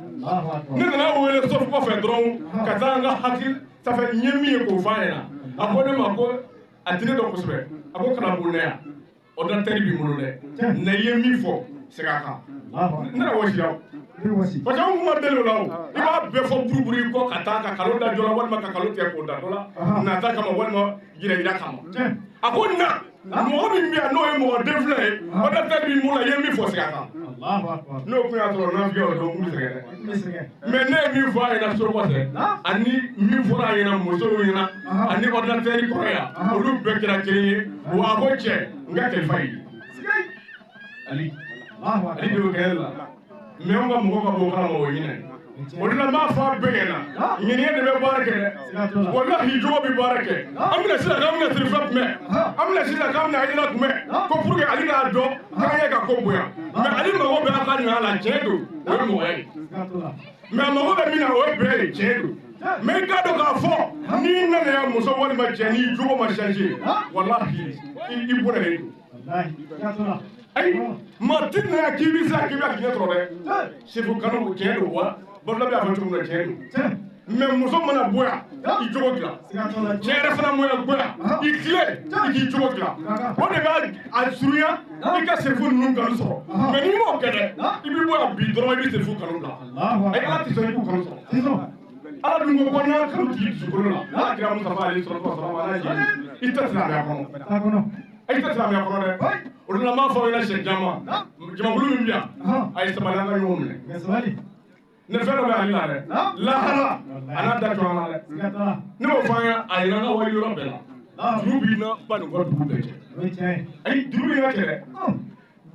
ne nana wele sɔfɛ kɔfɛ dɔrɔn ka taa an ka hakili ça fait n ye min ye k'o f'a ɲɛna a ko ne ma ko a tɛ ne dɔn kosɛbɛ a ko kana bon ne yan ordinateur b'i bolo dɛ na i ye min fɔ segin a kan ne yɛrɛ wɔsi la o parce que anw kun ma deli o la o i b'a bɛɛ fɔ buruburu i kɔ ka taa ka kalo da jɔ la walima ka kalo tigɛ k'o da dɔ la nata kama walima yɛrɛ kama a ko na mɔgɔ min bɛ yan n'o ye mɔgɔ den filɛ ye ordinateur b'i bolo i ye min fɔ segin a kan. N'o kun y'a sɔrɔ n'an fiyɛ o don n bɛ sɛgɛn dɛ. Mais ne ye min fɔ a ɲɛna so kɔfɛ ani min fɔra a ɲɛna musow ɲɛna ani ordinateur kɔrɔ yan olu bɛɛ kɛra kelen ye wa a ko cɛ n ka kalifa ye. Ali Ali de y'o kɛ ne la mais anw ka mɔgɔ ka bɔ kalama o ye ɲinɛ ye. O de la n b'a fɔ a bɛɛ ɲɛna ŋaniya de bɛ baara kɛ dɛ walahi jogo bɛ baara kɛ an bɛna sisan k'an bɛna sirifa kunbɛn an bɛna sisan k'an bɛna Hayidara kunbɛn ko pour que Ali k'a dɔn k'an ye ka ko bonya mais Ali mago bɛ a ka ɲɔgɔn la tiɲɛ don o ye mɔgɔya ye mais a mago bɛ min na o ye bɛn ye tiɲɛ don mais i k'a dɔn k'a fɔ n'i nana yan muso walima cɛ n'i jogo ma changer walahi i bɔnɛlen don. Ayi maa ti na yan k'i bɛ se k'i bɛ a sɔrɔ dɛ sefo kanu tiɲɛ don wa. Bafula bɛ a fɔ cogo min na tiɲɛ don mais muso mana bɔ yan i jogo dilan cɛ yɛrɛ fana mana bɔ yan i tilen i k'i jogo dilan o de b'a a surunya i ka serifu ninnu kanu sɔrɔ mais n'i m'o kɛ dɛ i bɛ bɔ yan bi dɔrɔn i bɛ serifu kanu bila ayi Ala tɛ sɔn i k'u kanu sɔrɔ Ala dun ko ko n'a kanu t'i dusukolo la n'a kɛra Mustafa ale sɔrɔ sɔrɔ ala ye i tɛ silamɛya kɔnɔ i tɛ silamɛya kɔnɔ dɛ o de la n b'a fɔ aw ɲɛna siɲɛ caman jamakulu min bɛ yan a ye sabali an ka ɲɔgɔn minɛ. Ne fɛn dɔ bɛ ale la dɛ lahara a n'a da to an la dɛ ne m'o fɔ an ɲɛna a yɛrɛ an ka wali yɔrɔ bɛɛ la juru b'i na ba nin kɔ dugu bɛɛ cɛ ayi juru b'i na cɛ dɛ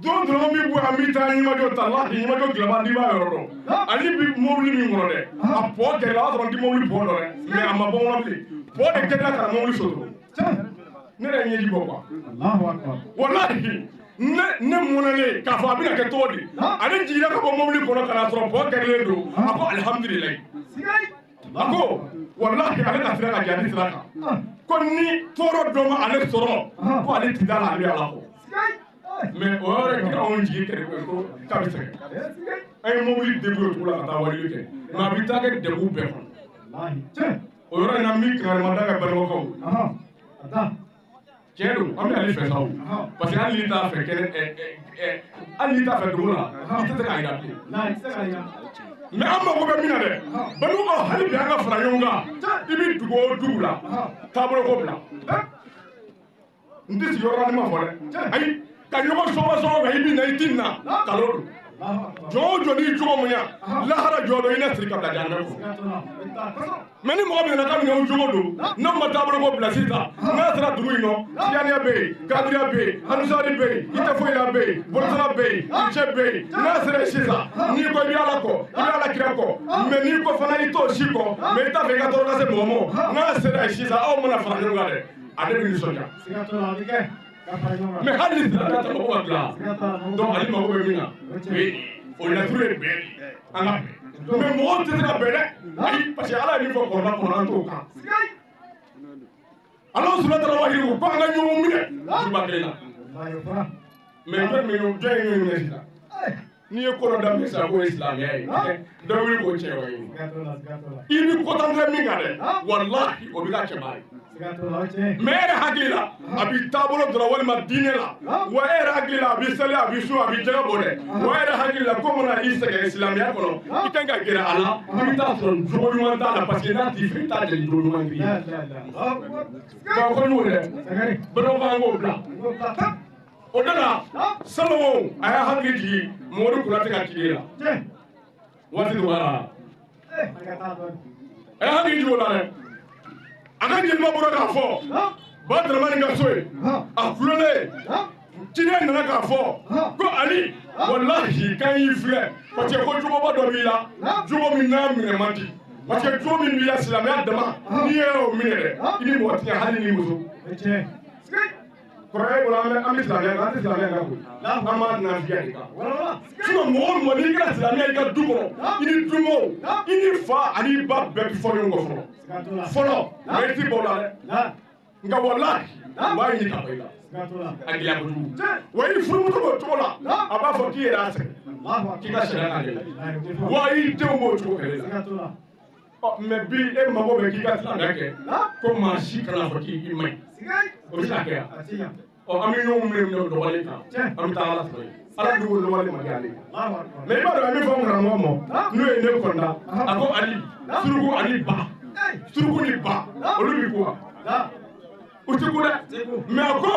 don dɔrɔn min bɔ an bɛ taa ɲɛmajɔ ta lahi ɲɛmajɔ gilaba n'i b'a yɔrɔ dɔn ale bi mobili min kɔnɔ dɛ a pɔ gɛrɛ o y'a sɔrɔ n tɛ mobili pɔ dɔn dɛ mais a ma bɔ n kɔnɔ bilen pɔ de kɛra ka na mobili sotoro ne yɛrɛ ɲɛji bɔ quoi walahi. Ne mɔnɛlen k'a fɔ a bɛna kɛ cogo di ale jiginna ka bɔ mobili kɔnɔ ka n'a sɔrɔ pɔ gɛrɛlen don a ko alihamudulilayi a ko walahi ale ka sira ka jaabi sira kan ko ni tɔɔrɔ dɔ ma ale sɔrɔ ko ale ti da la ale Ala kɔ mais o yɔrɔ de kɛra anw jigi kɛrɛfɛ ko k'a bɛ sɛgɛn an ye mobili débrouillé o cogo la ka taa wali kɛ mais a bɛ taa kɛ degun bɛɛ kɔnɔ o yɔrɔ in na n bɛ kankarimada kɛ Banikɔkaw tiɲɛ don an bɛ ale fɛ sa o parce que hali n'i t'a fɛ kɛnɛ hali n'i t'a fɛ dugu la i tɛ se k'a jira bilen mais an mago bɛ min na dɛ Banikɔkaw hali bi an ka fara ɲɔgɔn kan i bɛ dugu o dugu la taabolo ko bila n tɛ sigi yɔrɔ la ni ma fɔ dɛ ayi ka ɲɔgɔn sɔgɔ sɔgɔ kan i bɛ na i ti na kalon don jɔn o jɔn n'i jogo mun ya lahara jɔ dɔ i na siri ka bila jahanama kɔnɔ mais ni mɔgɔ min nana k'a bɛna o jogo don n'aw ma taabolo ko bila sisan n'a sera dugu in nɔ tijaniya bɛ yen kadiriya bɛ yen anusari bɛ yen i tɛ foyi la bɛ yen bolosara bɛ yen icɛ bɛ yen n'a sera sisan n'i ko i bɛ Ala kɔ i bɛ Ala kira kɔ mais n'i ko fana i t'o si kɔ mais i t'a fɛ i ka tɔɔrɔ ka se mɔgɔ ma n'a sera sisan aw mana fara ɲɔgɔn kan dɛ ale bɛ nisɔndiya mais hali ni sira tɛ mɔgɔ ka dilan donc ale mago bɛ min na o laturu ye bɛn an ka bɛn mais mɔgɔw tɛ se ka bɛn dɛ ayi parce que Ala ye min fɔ kɔrɔla kɔnɔ an t'o kan Ala subahana wa taala ko an ka ɲɔgɔn minɛ juba kelen na mais jɔn bɛ ɲɔgɔn jɔn ye ɲɔgɔn minɛ sisan n'i ye ko dɔ daminɛ sisan k'o ye silamɛya ye dɔ wuli k'o cɛ wa ye i bɛ kɔtantɛ min kan dɛ walahi o bɛ k'a cɛba ye mais e yɛrɛ hakili la a b'i taabolo dɔrɔn walima diinɛ la wa e yɛrɛ hakili la a b'i sali a b'i sun a b'i jɛgɛ bɔ dɛ wa e yɛrɛ hakili la ko mana i sɛgɛn silamɛya kɔnɔ i kan ka gɛrɛ a la i bɛ taa sɔrɔ jogo ɲuman t'a la parce que n'a t'i fɛ i t'a jɛ jogo ɲuman k'i ye bon ko n'o dɛ Banikɔkaw an k'o bila o de la Salomo a y'a hakili jigin Mamadu Konate ka tile la waati dɔgɔyara a y'a hakili jigin o la dɛ a ka jeliba bɔra k'a fɔ Ba Daramani ka so ye a kulolen ciden nana k'a fɔ ko Ali walahi k'an y'i filɛ parce que ko jogoba dɔ b'i la jogo min n'a minɛ man di parce que jogo min b'i la silamɛya dama n'i y'o minɛ dɛ i ni mɔgɔ tɛ hali ni muso. Kɔrɔkɛ bolo an bɛ silamɛya kan an tɛ silamɛya kan koyi an b'a nafiya de kan sinon mɔgɔ o mɔgɔ n'i kɛra silamɛya i ka du kɔnɔ i ni dunmaw i ni fa ani ba bɛɛ bɛ fɔ ɲɔgɔn kɔ fɔlɔ fɔlɔ mais i ti bɔ o la dɛ nka walahi u b'a ɲini ka bɔ i la a gɛlɛya kojugu wa i furumuso b'o cogo la a b'a fɔ k'i yɛrɛ y'a sɛgɛn k'i ka sariya k'a kɛ wa i denw b'o cogo kɛlɛ la ɔ mais bi e mago bɛ k'i ka silamɛya kɛ ko maa si kana fɔ k'i man ɲi o bɛ se ka kɛ yan ɔ an bɛ ɲɔgɔn minɛ minɛ o dɔgɔlen kan an bɛ taa Ala sɔrɔ yen Ala dun ko lɔgɔlen ma kɛ ale ye mais i b'a dɔn an bɛ fɔ n karamɔgɔ ma n'o ye ne kɔnda a ko Ali suruku ani ba suruku ni ba olu b'i ko wa U tɛ ko dɛ. Mais a ko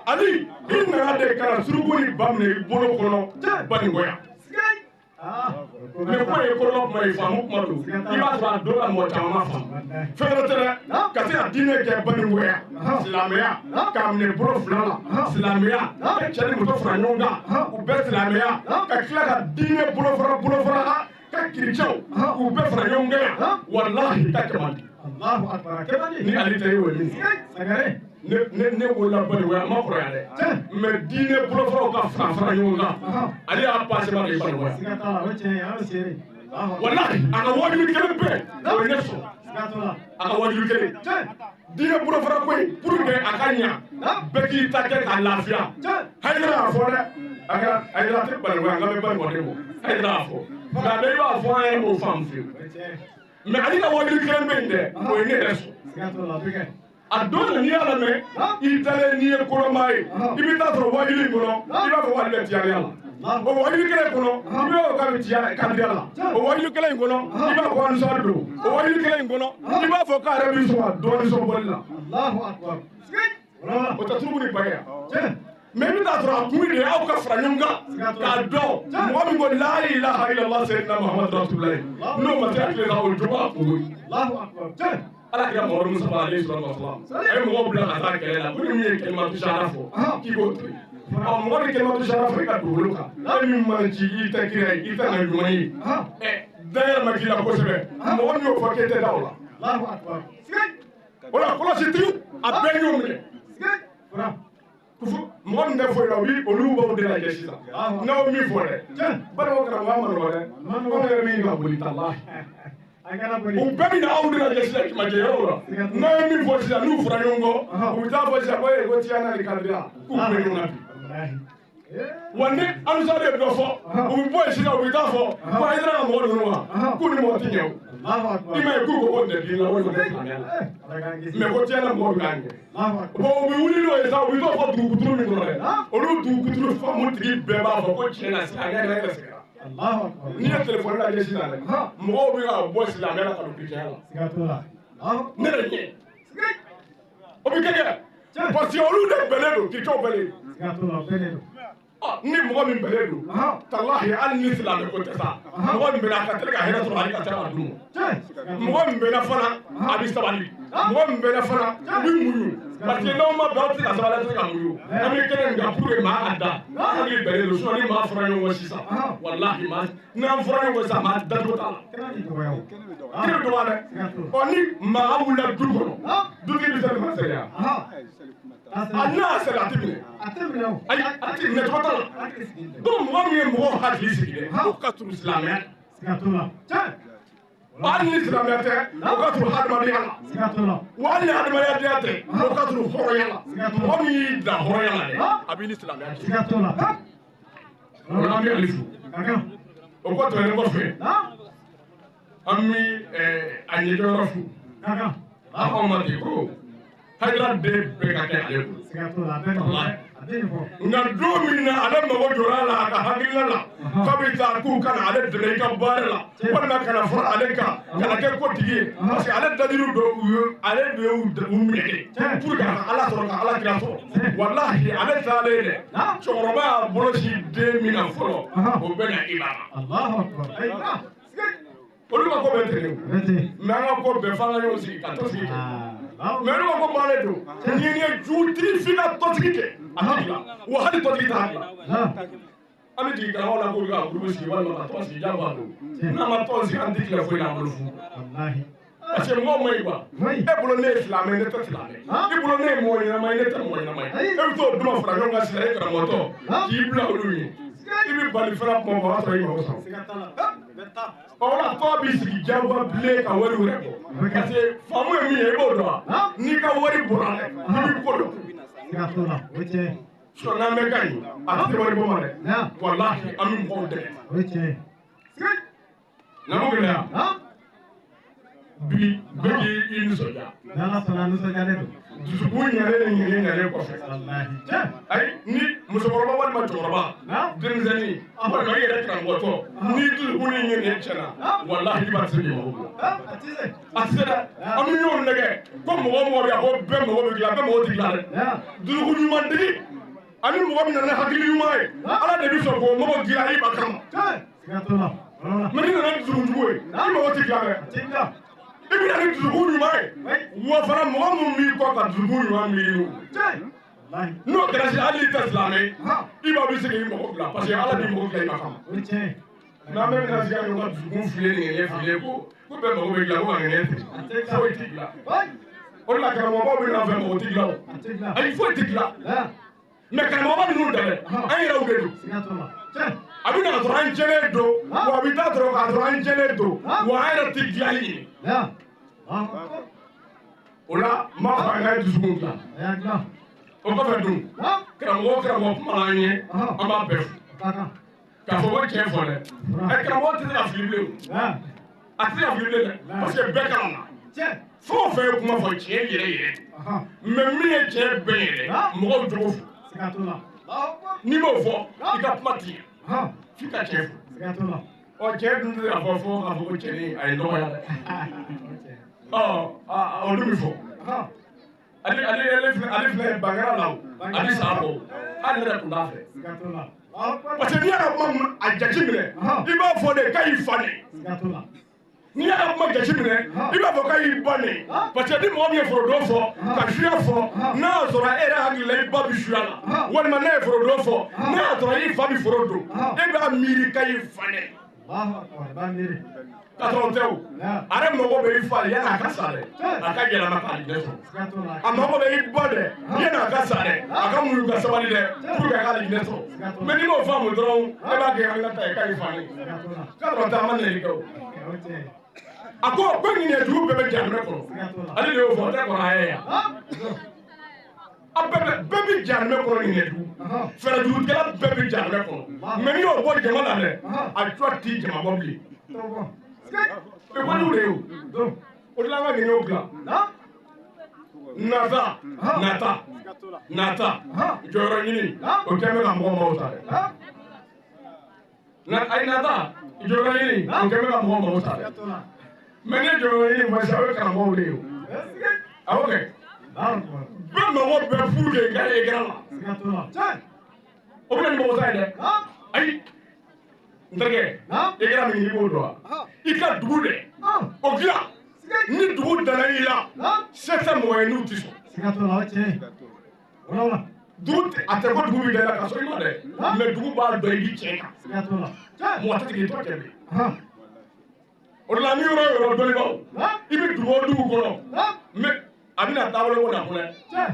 Ali i nana de ka na suruku ni ba minɛ i bolo kɔnɔ Banikɔya. Mais ko ye kɔrɔla kuma ye faamu kuma don. I b'a sɔrɔ a dɔw la mɔgɔ caman ma faamu. Fɛn wɛrɛ tɛ dɛ. Ka se ka diinɛ kɛ Banikɔya silamɛya k'a minɛ bolo fila la silamɛya ka cɛ ni muso fara ɲɔgɔn kan u bɛɛ silamɛya ka tila ka diinɛ bolofara ka kiricɛw k'u bɛɛ fara ɲɔgɔn kan yan walahi ka kɛ man di. Ni Ali tɛ e y'o min fɔ. Ne wolola Banikɔya a ma kɔrɔya dɛ. Mais diinɛ bolofaraw ka fara ɲɔgɔn kan ale y'a passé ma de ye Banikɔya. Walahi a ka wajibi kelen bɛɛ o ye ne sɔrɔ. A ka wajibi kelen. Diinɛ bolofara ko in pour que a ka ɲa bɛɛ k'i ta kɛ k'a lafiya. Hayidara y'a fɔ dɛ. Hayidara tɛ Banikɔya n ka bɛ Banikɔya de bɔ. Hayidara y'a fɔ. Nka bɛɛ b'a fɔ an yɛrɛ m'o faamu fiyewu. Mais ale ka wajibi kelen bɛ yen dɛ o ye ne yɛrɛ sɔrɔ. A don na n'i y'a lamɛn i dalen n'i ye kɔrɔmaa ye i bɛ taa sɔrɔ wajibi in kɔnɔ i b'a fɔ ko ale bɛ tiyariya la. O wajibi kelen kɔnɔ i b'a fɔ k'a bɛ tiya kadiriya la. O wajibi kelen in kɔnɔ i b'a fɔ ko ansari don. O wajibi kelen in kɔnɔ i b'a fɔ k'a yɛrɛ bɛ sɔn ka dɔɔnin sɔn bɔli la. O tɛ turuku ni ba ye yan. Mais i bɛ taa sɔrɔ a kun de ye aw ka fara ɲɔgɔn kan k'a dɔn mɔgɔ min ko la ilaha illallah sayyidina Muhammadu rasulullahi n'o ma se a tile la o jogo a kungo ye. Ala kira Muhammadu Mustafa alayhi salatu wasalam a ye mɔgɔw bila ka taa kɛlɛ la ko ni min ye kalimatu shahada fɔ k'i k'o to yen. Ɔ mɔgɔ min kalimatu shahada fɔ i ka dugukolo kan e min man ci i tɛ kira ye i tɛ na ɲuman ye ɛ dayɛlɛ ma k'i la kosɛbɛ mɔgɔ min y'o fɔ k'e tɛ da o la. O la kɔlɔsitigiw a bɛɛ y'o minɛ. Mɔgɔ min tɛ foyi la olu b'aw de lajɛ sisan n'aw min fɔ dɛ balimaw karamɔgɔ ma nɔgɔ dɛ anw yɛrɛ min ka boli talahi u bɛɛ bɛ na aw de lajɛ sisan majɛ yɔrɔw la n'aw ye min fɔ sisan n'u fɔra ɲɔgɔn kɔ u bɛ taa fɔ sisan ko ee ko tiɲɛna ni kadiriya k'u bɛ ɲɔgɔn na bi wa ni alusari ye dɔ fɔ u bɛ bɔ yen sisan u bɛ taa fɔ ko Hayidara ka mɔgɔ ninnu wa k'u ni mɔgɔ ti ɲɛ o i m'a ye k'u ko ko nin tɛ diinɛ la walima tɛ silamɛya la mais ko tiɲɛna mɔgɔ bɛ k'an kɛ bon u bɛ wuli n'o ye sa u bɛ t'o fɔ dugukuturu min kɔnɔ dɛ olu dugukuturu faamu tigi bɛɛ b'a fɔ ko tiɲɛna silamɛya yɛrɛ yɛrɛ sɛgɛnna. N'i ye telefɔni lajɛ sisan dɛ mɔgɔw bɛ ka bɔ silamɛya la ka don chrétien la ne de ɲɛ o bɛ kɛ kɛ parce que olu de bɛnnen don chrétienw bɛnnen don. Ni mɔgɔ min bɛnnen don talahi hali ni silamɛ ko tɛ sa mɔgɔ min bɛnna a ka teli ka hɛrɛ sɔrɔ hali ka se ka dun mɔgɔ min bɛnna fana a bɛ sabali mɔgɔ min bɛnna fana a bɛ muɲu parce que n'aw ma bɛn aw tɛ se ka sabali aw tɛ se ka muɲu an bɛ kɛnɛ min kan pour que maa ka da hakili bɛnnen don sinon ni maa fɔra ɲɔgɔn kɔ sisan walahi maa n'an fɔra ɲɔgɔn kɔ sisan maa dacogo t'a la kɛnɛ bɛ dɔgɔya dɛ ɔ ni maa wulila du kɔnɔ dutigi bɛ se ma sariya a n'a sariya a tɛ minɛ ayi a tɛ minɛ cogo t'a la donc mɔgɔ min ye mɔgɔw hakili sigi dɛ o ka surun silamɛya la hali ni silamɛya tɛ o ka surun hadamadenya la wa hali ni hadamadenya tɛ o ka surun hɔrɔnya la mɔgɔ min y'i dan hɔrɔnya la dɛ a b'i ni silamɛya cɛ o la an bɛ Ali fo o kɔ tɛmɛnen kɔfɛ an bɛ a ɲɛjɔyɔrɔ fo a ko ma ten ko Hayidara den bɛɛ ka kɛ ale bolo nka don min na ale mago jɔra a la a ka hakilina la k'a bɛ taa k'u ka na ale dɛmɛ i ka baara la walima ka na fara ale kan ka na kɛ kotigi ye parce que ale dajuru dɔ u ye ale de y'u minɛ de pour que a ka Ala sɔrɔ ka Ala kira sɔrɔ walahi ale taalen dɛ cɛkɔrɔba y'a bolo si den min na fɔlɔ o bɛ na i la olu ka ko bɛɛ ten de mais an ka ko bɛɛ f'an ka ɲɔgɔn sigi ka tɔn sigi kɛ mais olu ka ko bannen don n'i ye jutigi f'i ka tɔnsigi kɛ a tɛ dilan wa hali tɔntigi t'a dilan an bɛ jigin karamɔgɔ la k'olu ka gurupu sigi walima ka tɔn sigi jagoya don n'an ma tɔn sigi an tɛ tila foyi la an bolo fu parce que mɔgɔw ma ɲi quoi e bolo ne ye silamɛ ne tɛ silamɛ i bolo ne ye mɔgɔ ɲɛnama ye ne tɛ mɔgɔ ɲɛnama ye e bɛ t'o duma fara ɲɔgɔn kan sisan e karamɔgɔtɔ k'i bila olu ɲɛ i bɛ bali fana kuma o b'a sɔrɔ i mago sɔrɔ ɔ o la tɔn b'i sigi jagoya bilen ka wari wɛrɛ bɔ parce que faamu ye min ye i b'o dɔn wa n'i ka wari bɔra dɛ i b'i ko dɔn sinon n'an bɛ ka ɲi a tɛ wari bɔ ma dɛ walahi an bɛ mɔgɔw dɛmɛ n'an m'o gɛlɛya bi bɛɛ k'i nisɔndiya Dusukun ɲɛnen ni ɲɛnen kɔfɛ. Ayi ni musokɔrɔba walima cɛkɔrɔba denmisɛnnin walima i yɛrɛ karamɔgɔtɔ ni dusukun ni ɲɛnen tiɲɛna walahi i b'a se k'i mago dilan. A tɛ se dɛ. An bɛ ɲɔgɔn nɛgɛ ko mɔgɔ o mɔgɔ bɛ yan ko bɛɛ mago bɛ dilan bɛɛ mago tɛ dilan dɛ. Dusukun ɲumantigi ani mɔgɔ min nana ni hakili ɲuman ye Ala de bɛ sɔn k'o mago dilan i ba kama. Mais n'i nana ni dusukun jugu ye i mago tɛ dilan dɛ. I bɛ na ni dusukun ɲuman ye wa fana mɔgɔ min b'i kɔ ka dusukun ɲuman miiri n'o n'o kɛra sisan hali n'i tɛ silamɛ i b'a bɛ se k'i mago dilan parce que Ala b'i mago dilan i ma kama. Mais an bɛɛ bɛna sigi ka ɲɔgɔn ka dusukun filen ni ŋɛɲɛ filen ko bɛɛ mago bɛ dilan ko ka ŋɛɲɛ fili foyi t'i dilan. O de la karamɔgɔbaw bɛ n'an fɛ mago t'i dilan o ayi foyi t'i dilan. Mais karamɔgɔba ninnu tɛ dɛ an yɛrɛw de don. A bɛ na ka sɔrɔ an jɛlen don wa a bɛ taa sɔrɔ k'a sɔrɔ an jɛlen don wa an yɛrɛ tɛ dilanli ɲini. O la n b'a fɔ an ka dusukun dilan. O kɔfɛ dun karamɔgɔ o karamɔgɔ kuma an ye an b'a bɛɛ fo. K'a fɔ ko tiɲɛ fɔ dɛ. Ɛ karamɔgɔ tɛ se ka fili bilen o. A tɛ se ka fili bilen dɛ parce que bɛɛ kalan na. Fɛn o fɛn ye kuma fɔ tiɲɛ yɛrɛ yɛrɛ. Mais min ye tiɲɛ bɛɛ yɛrɛ mɔgɔw jogo fo. N'i m'o fɔ i ka kuma ti ɲɛ f'i ka tiɲɛ fɔ. Ɔ cɛ dun tɛ se k'a fɔ fo k'a fɔ ko cɛnin a ye n dɔgɔya dɛ. Ɔ olu bɛ fɔ. Ale filɛ bangara la o a bɛ sa bɔ o hali ne yɛrɛ tun t'a fɛ. Parce que n'i y'a ka kuma a jate minɛ i b'a fɔ de k'a y'i fa nɛni. N'i y'a ka kuma jate minɛ i b'a fɔ k'a y'i ba nɛni. Parce que ni mɔgɔ min ye forodon fɔ ka suya fɔ n'a y'a sɔrɔ e yɛrɛ hakili la i ba bɛ suya la walima n'a ye forodon fɔ n'a y'a sɔrɔ i fa bɛ foro don e b'a miiri k'a y'i fa nɛni. K'a sɔrɔ o tɛ o a yɛrɛ mago bɛ i fa de yanni a ka sa dɛ a ka yɛlɛma k'a ɲɛ sɔrɔ a mago bɛ i ba dɛ yanni a ka sa dɛ a ka muɲu ka sabali dɛ pour que a ka ɲɛ sɔrɔ mais n'i m'o faamu dɔrɔn e b'a kɛ an ka ta ye k'a y'i fa nɛni k'a sɔrɔ taa ma nɛni kɛ o. A ko ŋɛɲɛjugu bɛɛ bɛ jahanamɛ kɔnɔ ale de y'o fɔ o tɛ kɔrɔ a ye yan a bɛɛ bɛ jahanamɛ kɔnɔ ŋɛɲɛjugu fɛɛrɛjugutigɛla bɛɛ bɛ jahanamɛ kɔnɔ mais n'i y'o bɔ jama la dɛ a cuwa t'i jama bɔ bilen. Ekɔliw de ye o o de la an ka ŋɛɲɛw dilan nata nata nata jɔyɔrɔ ɲini o kɛn bɛ ka mɔgɔ maaw ta dɛ. Ayi nata jɔyɔrɔ ɲini o kɛn bɛ ka mɔgɔ maaw ta dɛ. Mais ne jɔyɔrɔ ɲini fɔ sisan o ye karamɔgɔw de ye o. Awɔ kɛ. Bɛɛ mago bɛ furu de ka ekran la. O bɛ na ni mɔgɔ sa ye dɛ. Ayi n terikɛ ekran min i b'o dɔn wa? I ka dugu dɛ o dilan ni dugu danna i la se tɛ mɔgɔ ye n'u ti sɔn. Dugu a tɛ ko dugu b'i da i la k'a sɔrɔ i ma dɛ mais dugu b'a dɔn i b'i tiɲɛ kan. Mɔgɔ tɛ tigɛ i tɔ cɛ bilen. O de la ni yɔrɔ o yɔrɔ dɔnnibaw i bɛ dugu o dugu kɔnɔ mais a bɛna taabolo ko na fɔlɔ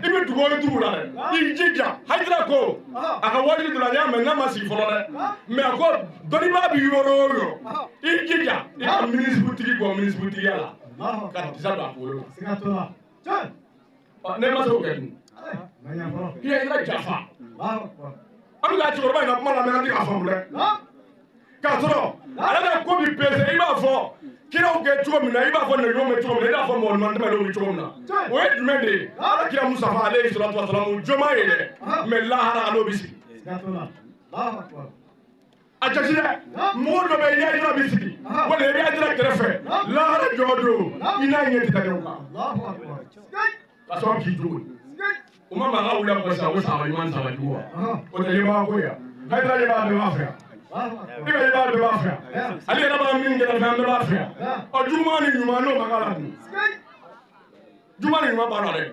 i bɛ dugu o dugu la dɛ i jija Hayidara ko a ka wajibi dɔ la n y'a mɛn n'a ma sigi fɔlɔ dɛ mais a ko dɔnnibaa bɛ yɔrɔ o yɔrɔ i jija i ka minisirutigi bɔ minisirutigiya la ka disa don a kunkolo la. Ne ma se k'o kɛ dun i ka jafa an bɛ ka cɛkɔrɔba in ka kuma lamɛn an tɛ k'a faamu dɛ. K'a sɔrɔ ale ka ko bi pese i b'a fɔ kiraw kɛ cogo min na i b'a fɔ nɛgɛw bɛ cogo min na i b'a fɔ mɔgɔ ɲuman tɛmɛnenw bɛ cogo min na o ye jumɛn de ye Ala kira Mustafa alayhi salatu wa salam joma ye dɛ mais lahara a n'o bɛ sigi. A jate dɛ mɔgɔ dɔ bɛ yen n'i Hayidara bɛ sigi walima i bɛ Hayidara kɛrɛfɛ lahara jɔ don i n'a ɲɛ tɛ da ɲɔgɔn kan ka sɔrɔ k'i jogo o ma mankan wuli a kɔ sisan ko saba ɲuman saba jugu wa o tɛ ɲɛbaga ko ye wa Hayidara ɲɛbaga bɛɛ b'a fɛ yan. I bɛ i b'a bɛɛ b'a fɛ yan ale yɛrɛ b'a min kɛrɛfɛ an bɛɛ b'a fɛ yan ɔ juguman ni ɲuman n'o ma k'a la dun juguman ni ɲuman b'a la dɛ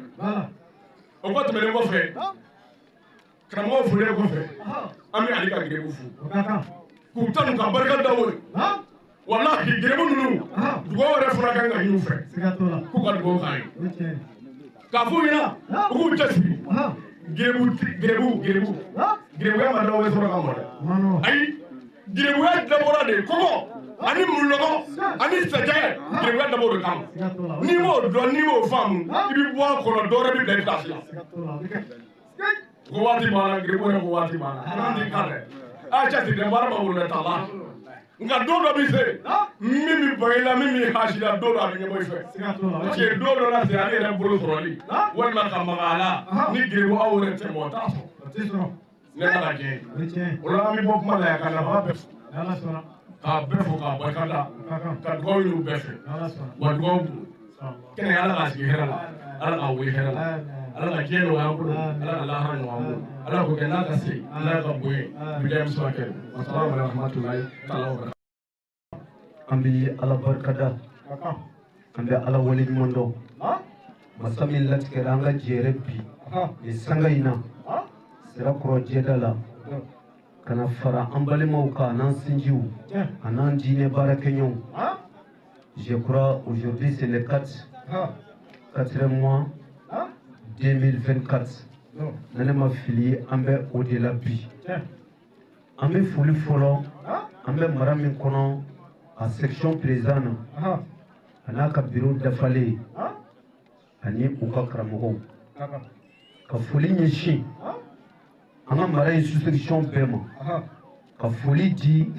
o kɔ tɛmɛnen kɔfɛ karamɔgɔw folen kɔfɛ an bɛ Ali ka gɛrɛbu fo k'u tanu ka barika da o ye walahi gɛrɛbu ninnu dugawu yɛrɛ fana kan ka ɲini u fɛ k'u ka dugawu k'an ye k'a f'u ɲɛna u k'u cɛsiri gɛrɛbu gɛrɛbu gɛrɛbu gɛrɛbuya ma dɔw ye sɔrɔ ka mɔ dɛ ayi gɛrɛbuya dabɔra de kɔngɔ ani mulɔgɔ ani sɛgɛ gɛrɛbuya dabɔ de kama n'i m'o dɔn n'i m'o faamu i bɛ bɔ a kɔnɔ dɔwɛrɛ bɛ bila i place la ko waati b'a la gɛrɛbu yɛrɛ ko waati b'a la n'an t'i kan dɛ a cɛsiri dɛ baara b'a bolo dɛ t'a la Nka don dɔ bɛ se min bɛ ban i la min b'i hasi la don dɔ a bɛ ɲɛbɔ i fɛ parce que don dɔ la se ale yɛrɛ bolo sɔrɔli walima ka maga a la ni gere aw yɛrɛ tɛ mɔgɔ t'a sɔrɔ ne ma ka diɲɛ ye o la an bɛ bɔ kuma la yan ka nafa bɛɛ fo k'a bɛɛ fo k'a barika da ka dugawu ɲini u bɛɛ fɛ wa dugawu b'u kɛnɛ ala k'a sigi hɛrɛ la ala k'a wuli hɛrɛ la ala ka diɲɛ nɔgɔya an bolo ala ka lahara nɔgɔya an bolo ala k'o kɛ n'a ka se ala ka bonya bilayi muso kɛ wasalamu rahmatulahi taala wa barakatuh. An bɛ ala barikada an bɛ ala waleɲuman dɔn masa min latigɛra an ka jɛrɛ bi nin sanga in na Sirakɔrɔ jɛda la ka na fara an balimaw kan an'an sinjiw an'an diinɛ baarakɛɲɔgɔnw. Je crois aujourd'hui c'est le 4 4e mois 2024. Na ne ma fili an bɛ o de la bi. An bɛ foli fɔlɔ an bɛ mara min kɔnɔ a section président na a n'a ka bureau dafalen ani u ka karamɔgɔw ka foli ɲɛsin an ka mara in sous-section bɛɛ ma ka foli di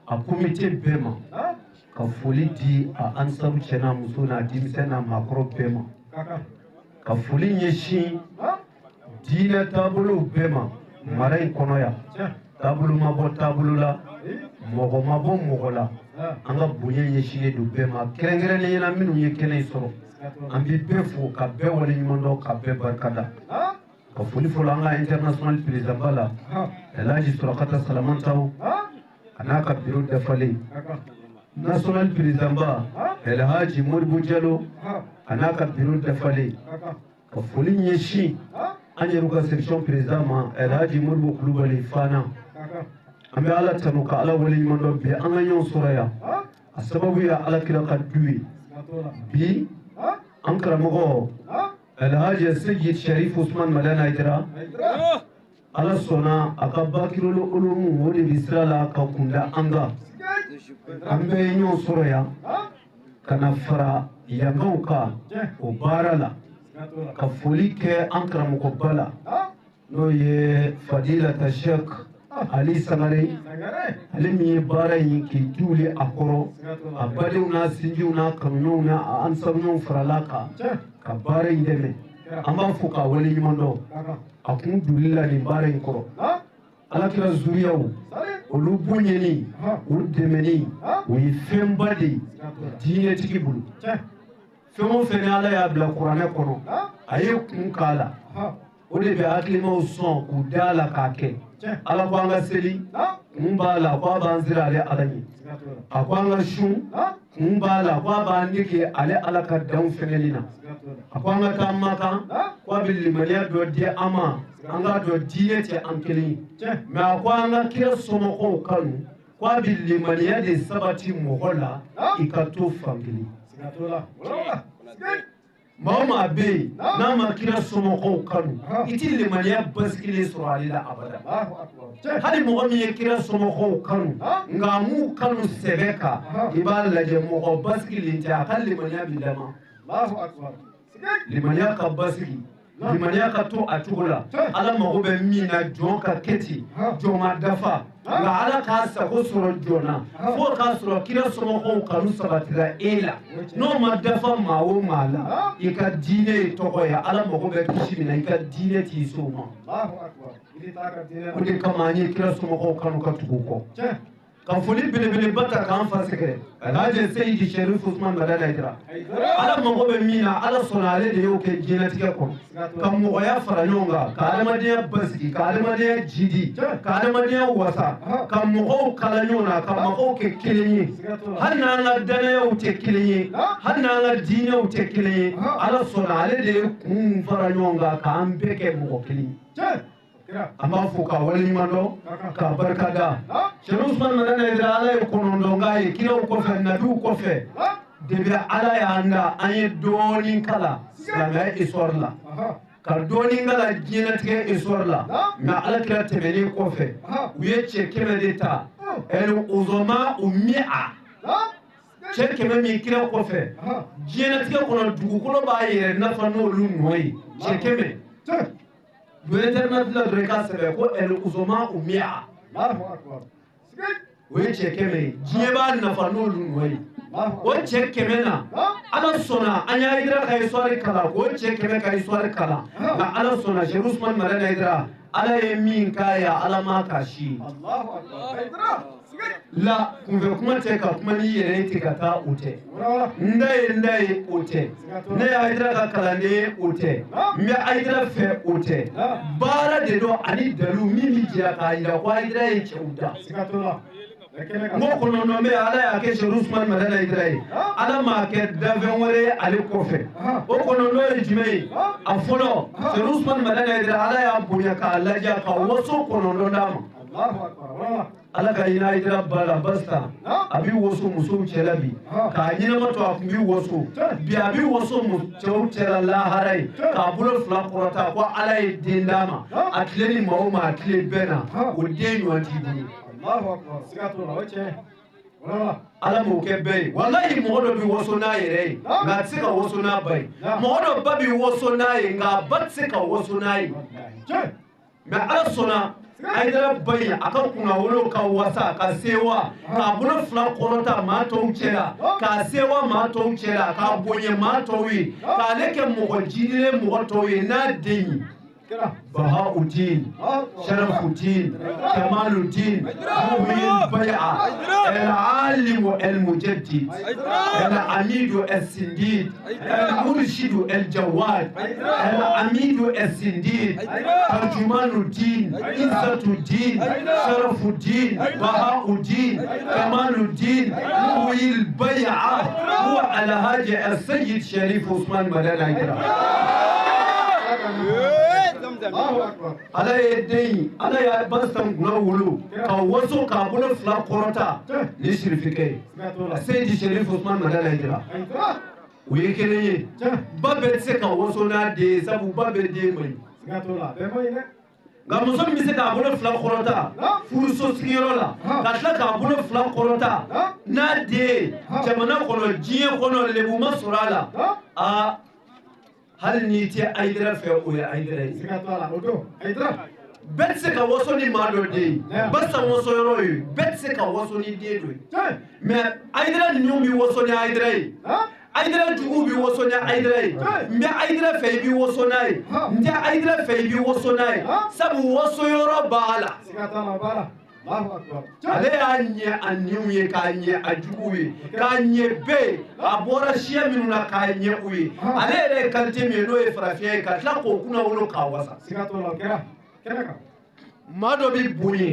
a comité bɛɛ ma ka foli di a ansaru cɛ n'a muso n'a denmisɛn n'a maakɔrɔ bɛɛ ma ka foli ɲɛsin diinɛ taabolow bɛɛ ma mara in kɔnɔ yan taabolo ma bɔ taabolo la mɔgɔ ma bɔ mɔgɔ la an ka bonya ɲɛsinnen don bɛɛ ma kɛrɛnkɛrɛnnenya la minnu ye kɛnɛ in sɔrɔ an bɛ bɛɛ fo ka bɛɛ waleɲuman dɔn ka bɛɛ barikada ka foli fɔlɔ an ka international président ba la Elhaji Surakata Salamantaw a n'a ka bureau dafalen national président ba Elhaji Modibo Jalo a n'a ka bureau dafalen ka foli ɲɛsin an yɛrɛ ka section président ma Elhaji Modibo Kulubali Fana an bɛ ala tanu ka ala waleɲuman dɔn bi an ka ɲɔgɔn sɔrɔ yan a sababu ye ala kira ka du ye bi an karamɔgɔ Elhaji Seyid Sharif Usman Madani Hayidara ala sɔnna a ka bakirolo olomu o de bɛ sira la ka kunda an kan an bɛɛ ye ɲɔgɔn sɔrɔ yan ka na fara yankaw kan o baara la ka foli kɛ an karamɔgɔba la n'o ye Fadilata Sheikh Ali Sangare ale min ye baara in k'i tuuli a kɔrɔ a badenw n'a sinjiw n'a kanuɲɔgɔnw n'a ansaruɲɔgɔnw farala kan ka baara in dɛmɛ an b'a fo k'a waleɲuman dɔn a kun duli la nin baara in kɔrɔ ala kira zuriyaw olu bonyeni u dɛmɛni o ye fɛnba de ye diinɛtigi bolo fɛn o fɛn ni ala y'a bila kuranɛ kɔnɔ a ye kun k'a la o de bɛ hakilimaw sɔn k'u da la k'a kɛ ala ko an ka seli kun b'a la ko a b'an sira ale ala ɲɛ a ko an ka sun kun b'a la ko a b'an nege ale ala ka danw fɛngɛli na a ko an ka taa Makan ko a bɛ limaniya dɔ di an ma an k'a dɔn diinɛ tɛ an kelen ye mɛ a ko an ka kira somɔgɔw kanu ko a bɛ limaniya de sabati mɔgɔ la i ka to fan kelen. Maa o maa bɛ yen n'a ma kira somɔgɔw kanu i ti limaniya basigilen sɔrɔ ale la abada hali mɔgɔ min ye kira somɔgɔw kanu nka a m'u kanu sɛbɛ kan i b'a lajɛ mɔgɔ basigilen tɛ a ka limaniya bɛ dama limaniya ka basigi limaniya ka to a cogo la ala mago bɛ min na jɔn ka kɛ ten jɔn ma dafa nka ala k'a sago sɔrɔ jɔn na fo k'a sɔrɔ kira somɔgɔw kanu sabatira e la n'o ma dafa maa o maa la i ka diinɛ ye tɔgɔ ye ala mago bɛ kisi min na i ka diinɛ t'i s'o ma o de kama an ye kira somɔgɔw kanu ka tugu u kɔ ka foli belebeleba ta k'an fa sɛgɛrɛ Alhaji Seyidi Sharif Usman Madani Hayidara ala mago bɛ min na ala sɔnna ale de y'o kɛ diɲɛlatigɛ kɔnɔ ka mɔgɔya fara ɲɔgɔn kan ka adamadenya basigi ka adamadenya jidi ka adamadenya wasa ka mɔgɔw kala ɲɔgɔn na ka mɔgɔw kɛ kelen ye hali n'an ka danayaw tɛ kelen ye hali n'an ka diinɛw tɛ kelen ye ala sɔnna ale de ye kun fara ɲɔgɔn kan k'an bɛɛ kɛ mɔgɔ kelen ye. An b'a fo k'a waleɲuman dɔn k'a barika da Sharif Usman Madani Hayidara ala ye kɔnɔntɔn k'a ye kiraw kɔfɛ nabiw kɔfɛ debi ala y'an da an ye dɔɔnin kala silamɛya histoire la ka dɔɔnin kala diɲɛlatigɛ histoire la mɛ ala kira tɛmɛnen kɔfɛ u ye cɛ 100 de ta ɛni uzoma u mi'a cɛ 100 min kira kɔfɛ diɲɛlatigɛ kɔnɔ dugukolo b'a yɛrɛ nafa n'olu nɔ ye cɛ 100 don internet la dɔrɔn i k'a sɛbɛn ko ɛl uzoma u mi'a O ye cɛ 100 ye diɲɛ b'a nafa n'olu nɔ ye o cɛ 100 na Ala sɔnna an ye Hayidara ka histoire kalan k'o cɛ 100 ka histoire kalan nka Ala sɔnna Chérif Ousmane Madani Hayidara Ala ye min k'a ye Ala m'a k'a si ye la kunfɛ kuma tɛ ka kuma n'i yɛrɛ ye ten ka taa o tɛ n da ye n da ye o tɛ ne ye Hayidara ka kalanden ye o tɛ n bɛ Hayidara fɛ o tɛ baara de don ani dalu min bɛ jira k'a jira ko Hayidara ye cɛw da n ko kɔnɔntɔn bɛ Ala y'a kɛ Chérif Ousmane Madani Hayidara ye Ala m'a kɛ danfɛn wɛrɛ ye ale kɔfɛ o kɔnɔntɔn ye jumɛn ye a fɔlɔ Chérif Ousmane Madani Hayidara Ala y'a bonya k'a lajɛ ka waso 9 d'a ma Ala ka hinɛ Hayidara ba la barisa a b'i waso musow cɛla bi k'a ɲɛnama to a kun b'i waso bi a b'i waso cɛw cɛla lahara ye k'a bolo fila kɔrɔta ko Ala ye den d'a ma a tile ni maa o maa a tile bɛɛ na o den ɲɔgɔn t'i bolo. Ala m'o kɛ bɛɛ ye walayi mɔgɔ dɔ bɛ waso n'a yɛrɛ ye nka a tɛ se ka waso n'a ba ye mɔgɔ dɔ ba bɛ waso n'a ye nka a ba tɛ se ka waso n'a ye mɛ Ala sɔnna Hayidara ba in a ka kunnawolo ka wasa ka sewa k'a bolo fila kɔrɔta maa tɔw cɛ la k'a sewa maa tɔw cɛ la k'a bonya maa tɔw ye k'ale kɛ mɔgɔ jidilen mɔgɔ tɔw ye n'a den ye Bahauddin, Sharafuddin, Kamaluddin, Muhyi Bai'a, El-Alim El-Mujaddid, El-Amid El-Sindid, El-Murshid El-Jawad, El-Amid El-Sindid, Tarjumanuddin, Izzatuddin, Sharafuddin, Bahauddin, Kamaluddin, Muhyi Bai'a, huwa Alhaji El-Sayyid Sharif Ousmane Madani Hayidara. Ala ye den Ala y'a Basan kunna wolo ka waso k'a bolo fila kɔrɔta ni sirifikɛ ye Seyidi Chérif Ousmane Madani Hayidara o ye kelen ye ba bɛɛ tɛ se ka waso n'a den ye sabu ba bɛɛ den man ɲi nka muso min bɛ se k'a bolo fila kɔrɔta furuso sigiyɔrɔ la ka tila k'a bolo fila kɔrɔta n'a den ye jamana kɔnɔ diɲɛ kɔnɔ lebu ma sɔrɔ a la aa hali n'i tɛ Hayidara fɛ o ye Hayidara ye bɛɛ tɛ se ka waso ni maa dɔ den ye barisa waso yɔrɔ ye bɛɛ tɛ se ka waso ni den dɔ ye mɛ Hayidara ninnu bɛ waso ni Hayidara ye Hayidara juguw bɛ waso ni Hayidara ye n bɛ Hayidara fɛ i bɛ waso n'a ye n tɛ Hayidara fɛ i bɛ waso n'a ye sabu waso yɔrɔ b'a la. Ale y'a ɲɛ a niw ye k'a ɲɛ a juguw ye k'a ɲɛ bɛɛ ye a bɔra siya minnu na k'a ɲɛ u ye ale yɛrɛ ye kalite min ye n'o ye farafinya ye ka tila k'o kunna wolo k'a wasa maa dɔ b'i bonya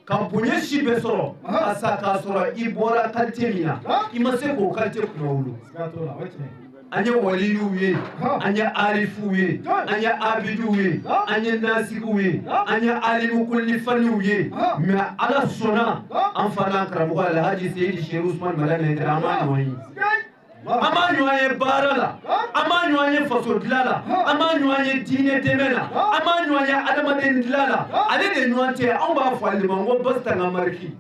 ka bonya si bɛɛ sɔrɔ ka sa k'a sɔrɔ i bɔra kalite min na i ma se k'o kalite kunna wolo. An ye waliyuw ye an ye arifuw ye an ye abiduw ye an ye nasigiw ye an ye alimukulifaniw ye mɛ Ala sɔnna an fa n'an karamɔgɔ Alhaji Seyidi Chérif Ousmane Madani Hayidara an b'a ɲɔgɔn ye an b'a ɲɔgɔn ye baara la an b'a ɲɔgɔn ye faso dilan la an b'a ɲɔgɔn ye diinɛ dɛmɛ la an b'a ɲɔgɔn ye adamaden dilan la ale de ɲɔgɔn tɛ anw b'a fɔ ale ma n ko Basita ka mariki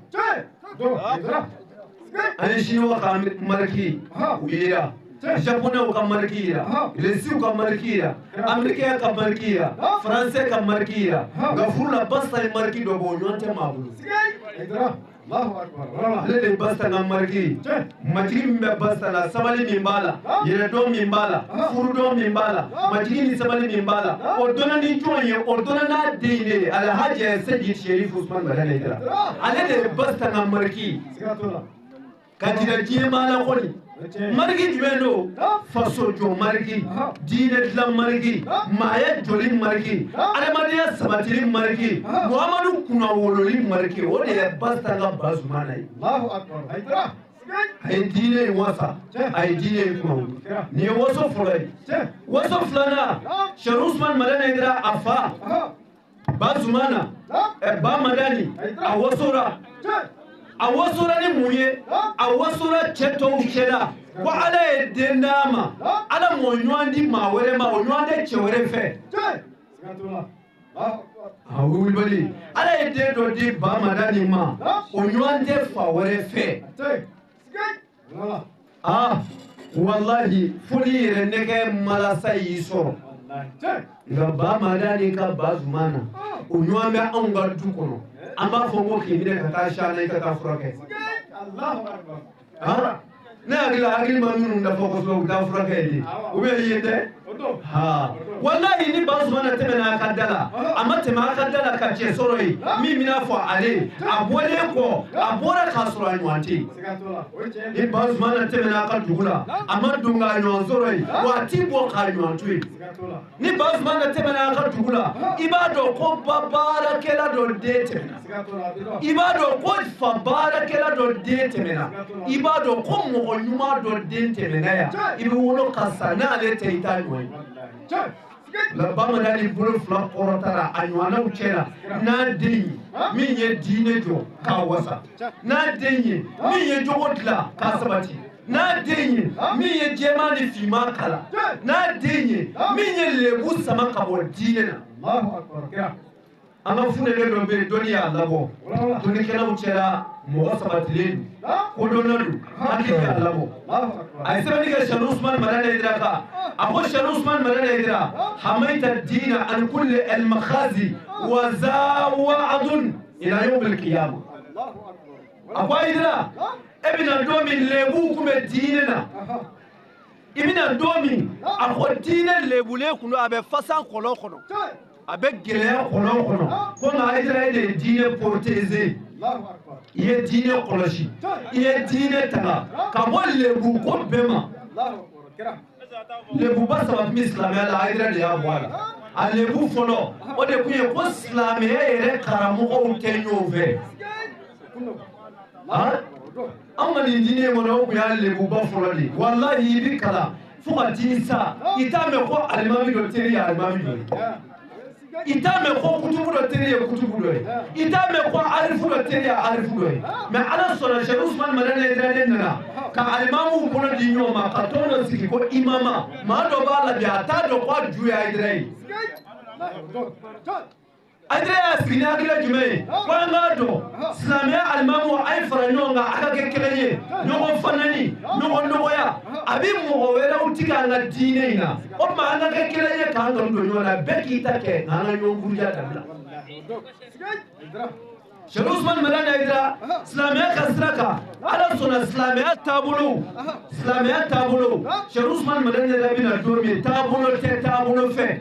an ye siniwa ka mariki u yera Japonais ka mariki yira Rusiw ka mariki yira Américain ka mariki yira Français ka mariki yira nka furu la Basita ye mariki dɔ bɔ o ɲɔgɔn tɛ maa bolo ale de ye Basita ka mariki ye majigi min bɛ Basita la sabali min b'a la yɛrɛdɔn min b'a la furudɔn min b'a la majigi ni sabali min b'a la o dɔnna ni jɔn ye o dɔnna n'a den de ye Alhaji Seyidi Chérif Ousmane Madani Hayidara ale de ye Basita ka mariki ye ka jira diɲɛ maa la kɔni mariki jumɛn don faso jɔ mariki diinɛ dilan mariki maaya jɔli mariki adamadenya sabatili mariki Muhamadu kunnawololi mariki o de ye Basita ka Bazumana ye a ye diinɛ in wasa a ye diinɛ in kunnawolo nin ye waso fɔlɔ ye waso filanan Chérif Ousmane Madani Hayidara a fa Bazumana Ba Madani a wasora a wasora ni mun ye a wasora cɛ tɔw cɛla ko Ala ye den d'a ma Ala m'o ɲɔgɔn di maa wɛrɛ ma o ɲɔgɔn tɛ cɛ wɛrɛ fɛ a wulibali Ala ye den dɔ di Ba Madani ma o ɲɔgɔn tɛ fa wɛrɛ fɛ aa walahi fo n'i yɛrɛ nɛgɛ malasa y'i sɔrɔ Nka ba Madani ka ba Zumana o ɲɔgɔn bɛ anw ka du kɔnɔ an b'a fɔ ko k'i minɛ ka taa Siyana i ka taa furakɛ. Ne hakili la hakili ma minnu dafa kosɛbɛ u taa furakɛ yen ou bien yen tɛ. Walayi ni ba Zumana tɛmɛna a ka da la a ma tɛmɛ a ka da la ka cɛ sɔrɔ yen min bɛna fɔ ale a bɔlen kɔ a bɔra k'a sɔrɔ a ɲɔgɔn tɛ yen. Ni ba Zumana tɛmɛna a ka dugu la a ma don k'a ɲɔgɔn sɔrɔ yen wa a ti bɔ k'a ɲɔgɔn to yen. Ni ba Zumana tɛmɛna a ka dugu la i b'a dɔn ko ba baarakɛla dɔ den tɛmɛna, i b'a dɔn ko fa baarakɛla dɔ den tɛmɛna, i b'a dɔn ko mɔgɔ ɲuman dɔ den tɛmɛna yan i bɛ wolo ka sa n'ale tɛ i t'a ɲɔgɔn ye. La Bamadani bolo fila kɔrɔtara a ɲɔgɔnnaw cɛ la n'a den ye min ye diinɛ jɔ k'a wasa, n'a den ye min ye jogo dilan k'a sabati, n'a den ye min ye jɛman ni finman kala, n'a den ye min ye lebu sama ka bɔ diinɛ na. An ka funɛlen dɔ bɛ yen dɔnni y'a labɔ dɔnnikɛlaw cɛla mɔgɔ sabatilen don kodɔnna don hakili y'a labɔ. A ye sɛbɛnni kɛ Sɛki Usumani Madani Hayidara kan a ko Sɛki Usumani Madani Hayidara hamaita diina an kulli al-makhazi wa za wa'dun ila yawm al-qiyamah. A ko Hayidara e bɛna don min lebu kun bɛ diinɛ na i bɛna don min a ko diinɛ lebulen kun don a bɛ fasan kɔlɔn kɔnɔ a bɛ gɛlɛya kɔlɔn kɔnɔ ko nka Hayidara e de ye diinɛ protéger i ye diinɛ kɔlɔsi i ye diinɛ tanga ka bɔ lebu ko bɛɛ ma. Lebuba saba tun bɛ silamɛya la Hayidara de y'a bɔ a la. A lebu fɔlɔ o de tun ye ko silamɛya yɛrɛ karamɔgɔw tɛ ɲɔgɔn fɛ. Anw ka nin diinɛ in kɔnɔ o tun y'a lebuba fɔlɔ de ye. Walahi i bɛ kalan fo ka t'i sa i t'a mɛn ko alimami dɔ teri ye alimami dɔ ye. I t'a mɛn ko kutubu dɔ teri ye kutubu dɔ ye, i t'a mɛn ko arifu dɔ teri ye arifu dɔ ye. Mɛ Ala sɔnna Sɛki Usumani Madani Hayidara de nana ka alimamuw bolo di ɲɔgɔn ma ka tɔn dɔ sigi ko imama maa dɔ b'a la bi a t'a dɔn ko a ju ye Hayidara ye. Hayidara y'a sigi ni hakilina jumɛn ye ko an k'a dɔn silamɛya alimamuw a ye fara ɲɔgɔn kan a ka kɛ kelen ye ɲɔgɔn fanani ɲɔgɔn nɔgɔya a bɛ mɔgɔ wɛrɛw tigɛ an ka diinɛ in na o tuma an ka kɛ kelen ye k'an kanu don ɲɔgɔn na bɛɛ k'i ta kɛ nka an ka ɲɔgɔn buruja dabila. Sɛki Usumani Madani Hayidara silamɛya ka sira kan Ala sɔnna silamɛya taabolo silamɛya taabolo Sɛki Usumani Madani Hayidara bɛna don min taabolo tɛ taabolo fɛ.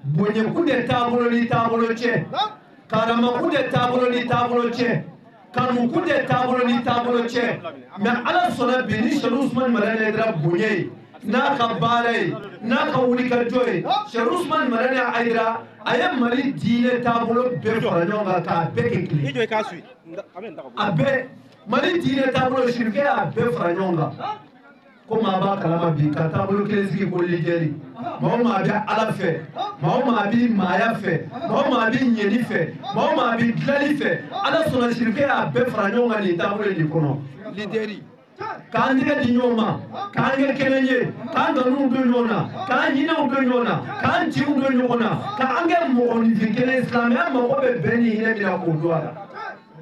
Bonyakun de taabolo ni taabolo cɛ, karamakun de taabolo ni taabolo cɛ, kanukun de taabolo ni taabolo cɛ. Mɛ Ala sɔnna bi ni Sɛki Usumani Madani Hayidara bonya ye n'a ka baara ye n'a ka wulikajɔ ye Sɛki Usumani Madani Hayidara a ye Mali diinɛ taabolo bɛɛ fara ɲɔgɔn kan k'a bɛɛ kɛ kelen ye. A bɛɛ Mali diinɛ taabolo sirikɛ y'a bɛɛ fara ɲɔgɔn kan. Ko maa b'a kalama bi ka taabolo kelen sigi ko lidɛri maa o maa bɛ Ala fɛ maa o maa bɛ maaya fɛ maa o maa bɛ ɲɛli fɛ maa o maa bɛ dilanli fɛ Ala sɔnna sirikɛ y'a bɛɛ fara ɲɔgɔn kan nin taabolo in de kɔnɔ lidɛri k'an tɛgɛ di ɲɔgɔn ma k'an kɛ kelen ye k'an kanuw don ɲɔgɔn na k'an hinɛw don ɲɔgɔn na k'an jiw don ɲɔgɔn na k'an kɛ mɔgɔninfin kelen silamɛya mago bɛ bɛn ni hinɛ min na k'o don a la.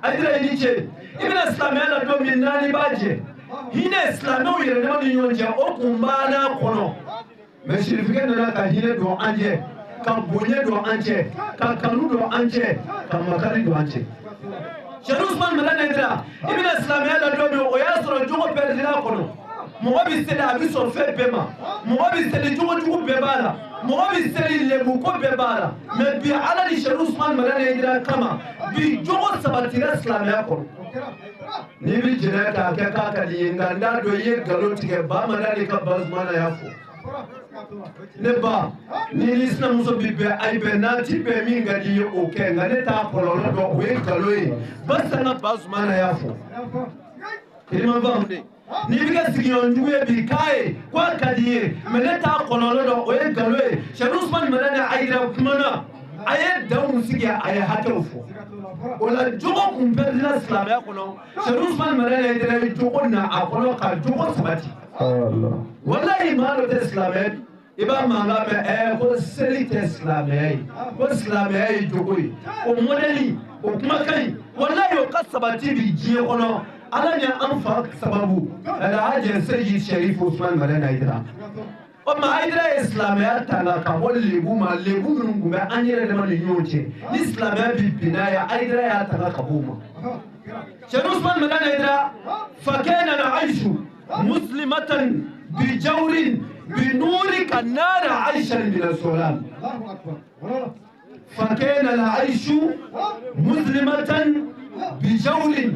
Hayidara i ni ce i bɛna silamɛya la don min naani b'a jɛ hinɛ silamɛw yɛrɛ dama ni ɲɔgɔn cɛ o kun banna kɔnɔ mɛ sirifikɛ nana ka hinɛ don an cɛ ka bonya don an cɛ ka kanu don an cɛ ka makari don an cɛ. Sɛki Usumani Madani Hayidara i bɛna silamɛya la don min o y'a sɔrɔ jogo pɛrɛdila kɔnɔ mɔgɔ bɛ seli a bɛ sɔn fɛn bɛɛ ma mɔgɔ bɛ seli jogo jugu bɛɛ b'a la mɔgɔ bɛ seli lebu ko bɛɛ b'a la mɛ bi Ala ni Sɛki Usumani Madani Hayidara kama bi jogo sabatira silamɛya kɔnɔ. N'i bɛ jɛnɛ k'a kɛ k'a ka di i ye nka n t'a dɔn i ye nkalon tigɛ ba Madani ka ba Zumana y'a fɔ. Ne ba ni ni sinamuso bi bɛn ayi bɛn n'a ti bɛn min ka di i ye o kɛ nka ne t'a kɔlɔlɔ dɔn o ye nkalon ye barisa n ka ba Zumana y'a fɔ. Kiriman faamu de n'i bɛ kɛ sigiɲɔgɔn jugu ye bi k'a ye k'a ka di i ye mɛ ne t'a kɔlɔlɔ dɔn o ye nkalon ye. Sɛki Usumani Madani Hayidara kumana a ye danw sigi a ye hakɛw fɔ. O la jogo kun pɛrɛdila silamɛya kɔnɔ Sɛki Usumani Madani Hayidara ye jogo na a kɔnɔ ka jogo sabati. Walayi maa dɔ tɛ silamɛ bi i b'a mankan mɛn ko seli tɛ silamɛya ye ko silamɛya ye jogo ye o mɔdɛli o kumakan in walayi o ka sabati bi diɲɛ kɔnɔ Ala ni an fa sababu Alhaji Seyidi Sɛrifu Usumani Madani Hayidara. O tuma Hayidara ye silamɛya tanga ka bɔ lebu ma, lebu minnu tun bɛ an yɛrɛ dama ni ɲɔgɔn cɛ, ni silamɛya bi bin n'a ye, Hayidara y'a tanga ka bɔ o ma. Cheikh Ousmane Madani Hayidara fakana al-aishu muslimatan bi jawrin bi nurika nara aishan min as-salam. Fakana al-aishu muslimatan bi jawrin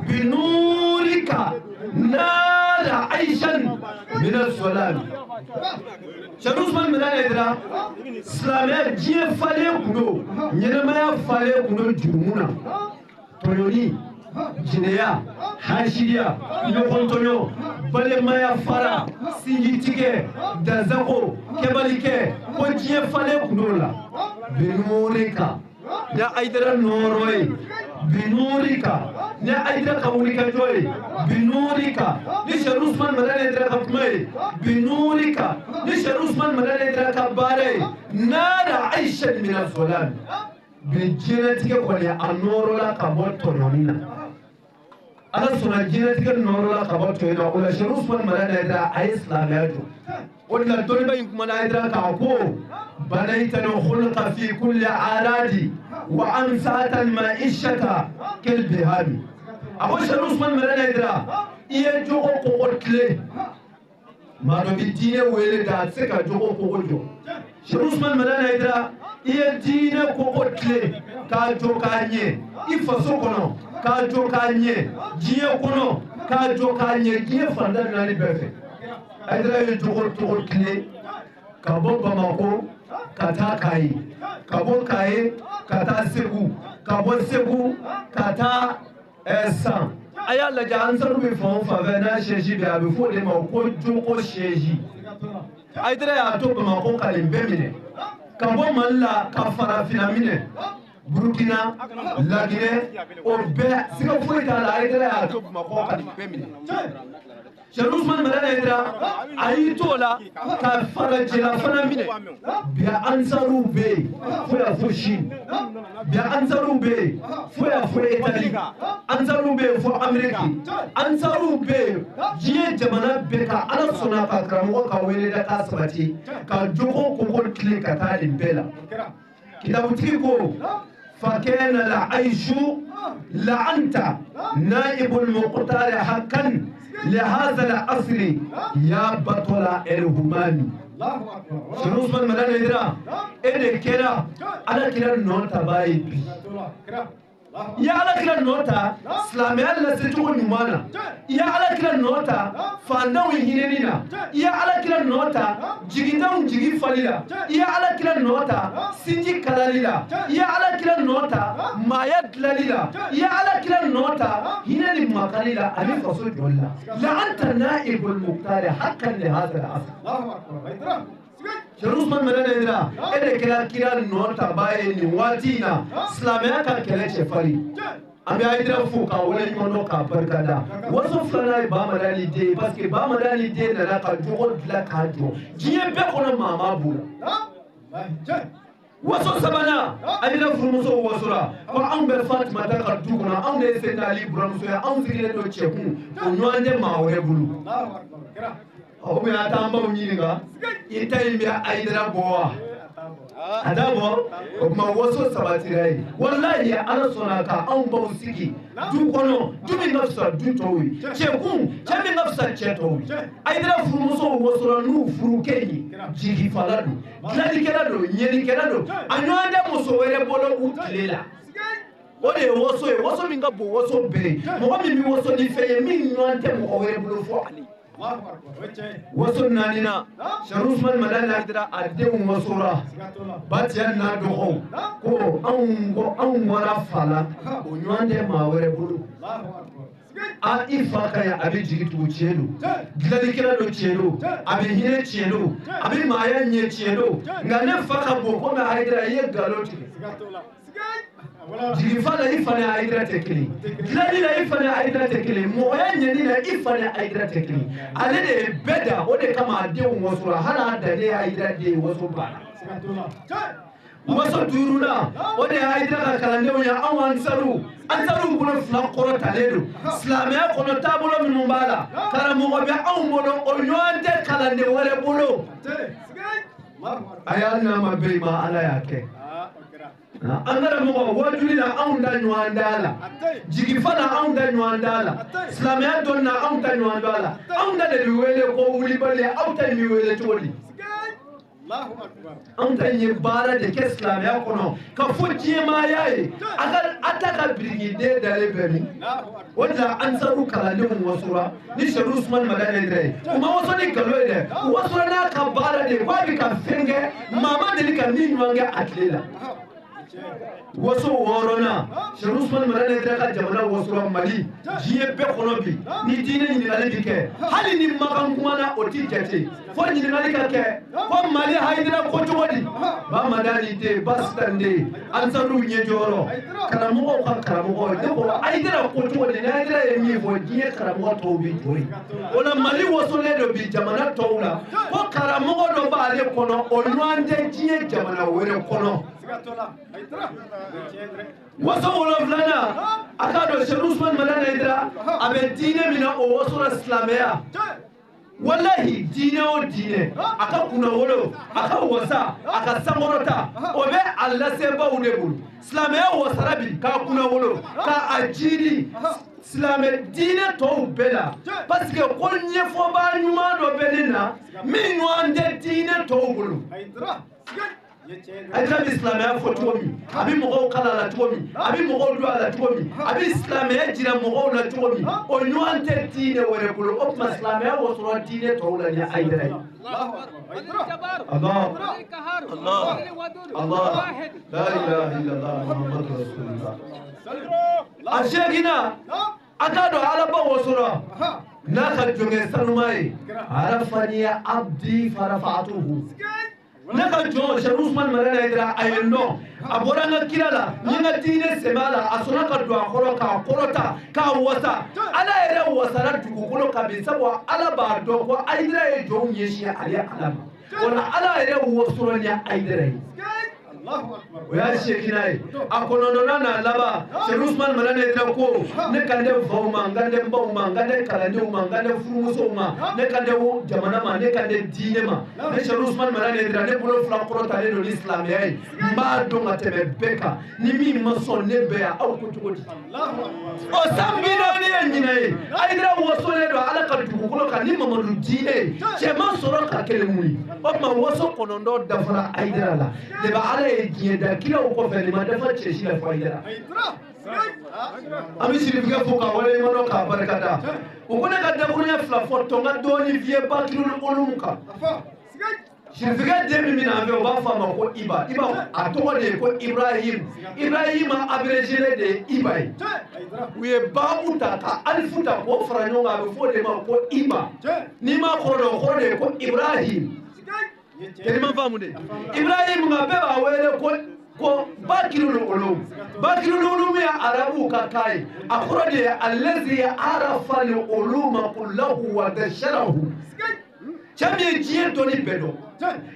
bi nurika nara aishan min as-salam. Cheikh Ousmane Madani Hayidara silamɛya diɲɛ falen kun don, ɲɛnɛmaya falen kun don jurumu na, tɔɲɔni, jinɛya, hasidiya, ɲɔgɔntɔɲɔ, balimaya fara, sinjitigɛ, dansago, kɛbalikɛ, ko diɲɛ falen kun don la. Binurika ni Hayidara nɔɔrɔ ye, binurika ni Hayidara ka wulikajɔ ye, binurika ni Cheikh Ousmane Madani Hayidara ka kuma ye, binurika ni Cheikh Ousmane Madani Hayidara ka baara ye, nara aisha min as-salam. Bi diɲɛlatigɛ kɔni a nɔɔrɔla ka bɔ tɔɲɔni na. Ala sɔnna diɲɛlatigɛ nɔɔrɔla ka bɔ tɔɲɔni na. O la Cheikh Ousmane Madani Hayidara a ye silamɛya jɔ. O de la dɔnniba in kumana Hayidara kan ko banayta al-khulqa fi kulli aradi wa amsata al-ma'ishata kal bihami. A ko Cheikh Ousmane Madani Hayidara i ye jogo kɔgɔ tile, maa dɔ bɛ diinɛ wele da a tɛ se ka jogo kɔgɔ jɔ. Cheikh Ousmane Madani Hayidara i ye diinɛ kɔgɔ tile k'a jɔ k'a ɲɛ i faso kɔnɔ, k'a jɔ k'a ɲɛ diɲɛ kɔnɔ, k'a jɔ k'a ɲɛ diɲɛ fantan naani bɛɛ fɛ. Hayidara ye jogo tɔgɔ tile ka bɔ Bamakɔ ka taa Kayi, ka bɔ Kayi ka taa Segu, ka bɔ Segu ka taa San. A y'a lajɛ ansaru bɛ fan o fan fɛ n'a sɛsi bɛ, a bɛ fɔ o de ma ko jogo sɛsi. Hayidara y'a to Bamakɔ ka nin bɛɛ minɛ, ka bɔ Mali la ka farafinna minɛ, Burukina, Laginɛ, o bɛɛ siga foyi t'a la. Hayidara y'a to Bamakɔ ka nin bɛɛ minɛ. Cheikh Ousmane Madani Hayidara a y'i t'o la ka farajɛla fana minɛ. Bi ansaruw bɛ yen fo y'a fɔ Chine, bi ansaruw bɛ yen fo y'a fɔ Italie, ansaruw bɛ yen fo Amérique, ansaruw bɛ yen diɲɛ jamana bɛɛ kan. Ala sɔnna ka karamɔgɔ ka weleda k'a sabati ka jogo koko tile ka taa nin bɛɛ la. Kitabutigi ko fakana al-aishu la'anta naibul muqtar haqqan لهذا العصر يا بطل الهمامي. Cheikh Ousmane Madani Hayidara e de kɛra Ala kira nɔ tabaa ye bi. I ye Ala kira nɔ ta silamɛya lasecogo ɲuman na, i ye Ala kira nɔ ta fantanw hinɛni na, i ye Ala kira nɔ ta jigintanw jigi fali la, i ye Ala kira nɔ ta sinji kalali la, i ye Ala kira nɔ ta maaya dilali la, i ye Ala kira nɔ ta hinɛ ni makali la ani faso jɔli la. La anta naibul muqtari haqqan li hadha al-asr. Cheikh Ousmane Madani Hayidara e de kɛra kira nɔ tabaa ye nin waati in na silamɛya ka kɛlɛ cɛfarin. An bɛ Hayidara fo k'a waleɲuman dɔn k'a barikada. Waso filanan ye Ba Madani den ye, parce que Ba Madani den nana ka jogo dilan k'a jɔ diɲɛ bɛɛ kɔnɔ, maa m'a b'o la. Waso sabanan, Hayidara furumuso wasora ko anw bɛ Fatumata ka du kɔnɔ, anw de ye Seyidina Ali buramuso ye, anw sigilen don cɛkun, o ɲɔgɔn tɛ maa wɛrɛ bolo. O bɛ a t'an baw ɲininka i ta in bɛ Hayidara bɔ wa? A t'a bɔ. O tuma waso sabatira ye. Walayi Ala sɔnna ka anw baw sigi du kɔnɔ, du min ka fisa du tɔw ye, cɛkun cɛ min ka fisa cɛ tɔw ye. Hayidara furumusow wasora n'u furukɛ ye, jigifala don, dilanlikɛla don, ɲɛlikɛla don, a ɲɔgɔn tɛ muso wɛrɛ bolo u tile la. O de ye waso ye, waso min ka bon waso bɛɛ ye, mɔgɔ min bɛ waso ni fɛn ye min ɲɔgɔn tɛ mɔgɔ wɛrɛ bolo fo ale. Waso naaninan, Cheikh Ousmane Madani Hayidara a denw wasora Batiya n'a dɔgɔw ko anw bɔra fa la, o ɲɔgɔn tɛ maa wɛrɛ bolo. A i fa ka ɲi, a bɛ jigi tugu tiɲɛ don, dilanlikɛla don tiɲɛ don, a bɛ hinɛ tiɲɛ don, a bɛ maaya ɲɛ tiɲɛ don, nka ne fa ka bon komi Hayidara i ye nkalon tigɛ. Jigifa la i fa ni Hayidara tɛ kelen, dilanli la i fa ni Hayidara tɛ kelen, mɔgɔya ɲɛni la i fa ni Hayidara tɛ kelen. Ale de ye bɛɛ da, o de kama a denw wasora, hali a dannen Hayidara den waso banna. Waso duurunan o de ye Hayidara ka kalandenw ye anw ansaru ansaru bolo fila kɔrɔ talen don silamɛya kɔnɔ taabolo minnu b'a la karamɔgɔ bɛ anw bolo o ɲɔgɔn tɛ kalanden wɛrɛ bolo a y'a n'a ma bɛn ma Ala y'a kɛ an karamɔgɔ wajuli la anw da ɲɔgɔn da la jigifa la anw da ɲɔgɔn da la silamɛya dɔnni na anw ta ɲɔgɔn da la anw da de bɛ wele ko wulibali aw ta in bɛ wele cogo di anw ta in ye baara de kɛ silamɛya kɔnɔ ka fɔ diɲɛmaaya ye a ka a ta ka birikiden dalen bɛ min o de la ansaru kalandenw wasora ni Sedu Usumani Madani yɛrɛ ye u ma waso ni nkalon ye dɛ u wasora n'a ka baara de ye k'a bɛ ka fɛn kɛ maa ma deli ka min ɲuman kɛ a tile la. Waso wɔɔrɔnan Sedu Usumani Madani yɛrɛ ka jamana wasora Mali diɲɛ bɛɛ kɔnɔ bi ni diinɛ ɲininkali bi kɛ hali ni Makan kumana o ti jate fo ɲininkali ka kɛ ko Mali Hayidara ko cogo di ba Madani den ba Sitan den ansaruw ɲɛjɔyɔrɔ karamɔgɔw ka karamɔgɔ ne ko Hayidara ko cogo di ni Hayidara ye min fɔ diɲɛ karamɔgɔ tɔw bi jɔ yen o la Mali wasolen don bi jamana tɔw la ko karamɔgɔ dɔ b'ale kɔnɔ o ɲɔgɔn tɛ diɲɛ jamana wɛrɛ kɔnɔ. Waso wolonfilanan a k'a dɔn Sedu Usumani Madani Hayidara a bɛ diinɛ min na o wasora silamɛya walahi diinɛ o diinɛ a ka kunnawolo a ka wasa a ka sankɔrɔta o bɛ a lasebaaw de bolo silamɛya wasara bi k'a kunnawolo k'a jiidi silamɛ diinɛ tɔw bɛɛ la parce que ko ɲɛfɔbaa ɲuman dɔ bɛ ne na min ɲɔgɔn tɛ diinɛ tɔw bolo. Hayidara bɛ silamɛya fɔ cogo min a bɛ mɔgɔw kala la cogo min a bɛ mɔgɔw don a la cogo min a bɛ silamɛya jira mɔgɔw la cogo min o ɲɔgɔn tɛ diinɛ wɛrɛ bolo o tuma silamɛya wasɔrɔ diinɛ tɔw la ni Hayidara ye. Allah Allah Allah la ilaha illallah Muhammadu rasulullah. A seeginna a k'a dɔn Alaba wasɔrɔ n'a ka jɔnkɛ sanuma ye arafaniya abdi farafatuhu. Ne ka jɔn Sedu Usumani Madani Hayidara a ye n dɔn a bɔra n ka kira la n ye n ka diinɛ sɛmɛ a la a sɔnna ka don a kɔrɔ k'a kɔrɔta k'a wasa Ala yɛrɛ wasara dugukolo kan bi sabu Ala b'a dɔn ko Hayidara ye jɔnw ɲɛsin ale Ala ma o la Ala yɛrɛ wasɔrɔ ni Hayidara ye. O y'a seeginna ye a kɔnɔntɔnnan n'a laban Sedu Usumani Madani Hayidara ko ne kan tɛ faw ma n kan tɛ baw ma n kan tɛ kalandenw ma n kan tɛ furumusow ma ne kan tɛ jamana ma ne kan tɛ diinɛ ma ne Sedu Usumani Madani Hayidara ne bolo fila kɔrɔtalen don ni silamɛya ye n b'a dɔn ka tɛmɛ bɛɛ kan ni min ma sɔn ne bɛ yan aw ko cogo di o san 40 ye ɲinɛ ye Hayidara wasolen don Ala ka dugukolo kan ni Mamadu diinɛ ye cɛ ma sɔrɔ ka kelen wuli o tuma waso 9 dafara Hayidara la de bɛ Ala ye diɲɛ da kiraw kɔfɛ nin ma dafa cɛ si la fo Hayidara. An bɛ sirifikɛ fo k'a waleɲuman dɔn k'a barika da o ko ne ka dakuruɲɛ fila fɔ tɔ n ka dɔɔnin fiyɛ Bakirul Ulum kan. Sirifikɛ den min bɛ na an fɛ u b'a fɔ a ma ko Iba Iba a tɔgɔ de ye ko Ibrahim Ibrahim abrégé de ye Iba ye u ye baabu ta ka alifu ta k'o fara ɲɔgɔn kan a bɛ fɔ o de ma ko Iba n'i m'a kɔrɔ dɔn o kɔrɔ de ye ko Ibrahim. Teliman faamu de Ibrahim nka bɛɛ b'a wele ko Bakirul Ulum Bakirul Ulum ye arabuw ka kan ye a kɔrɔ de ye allazi arafa al uluma kullahu wa dasharahu cɛ min ye diɲɛ dɔnni bɛɛ dɔn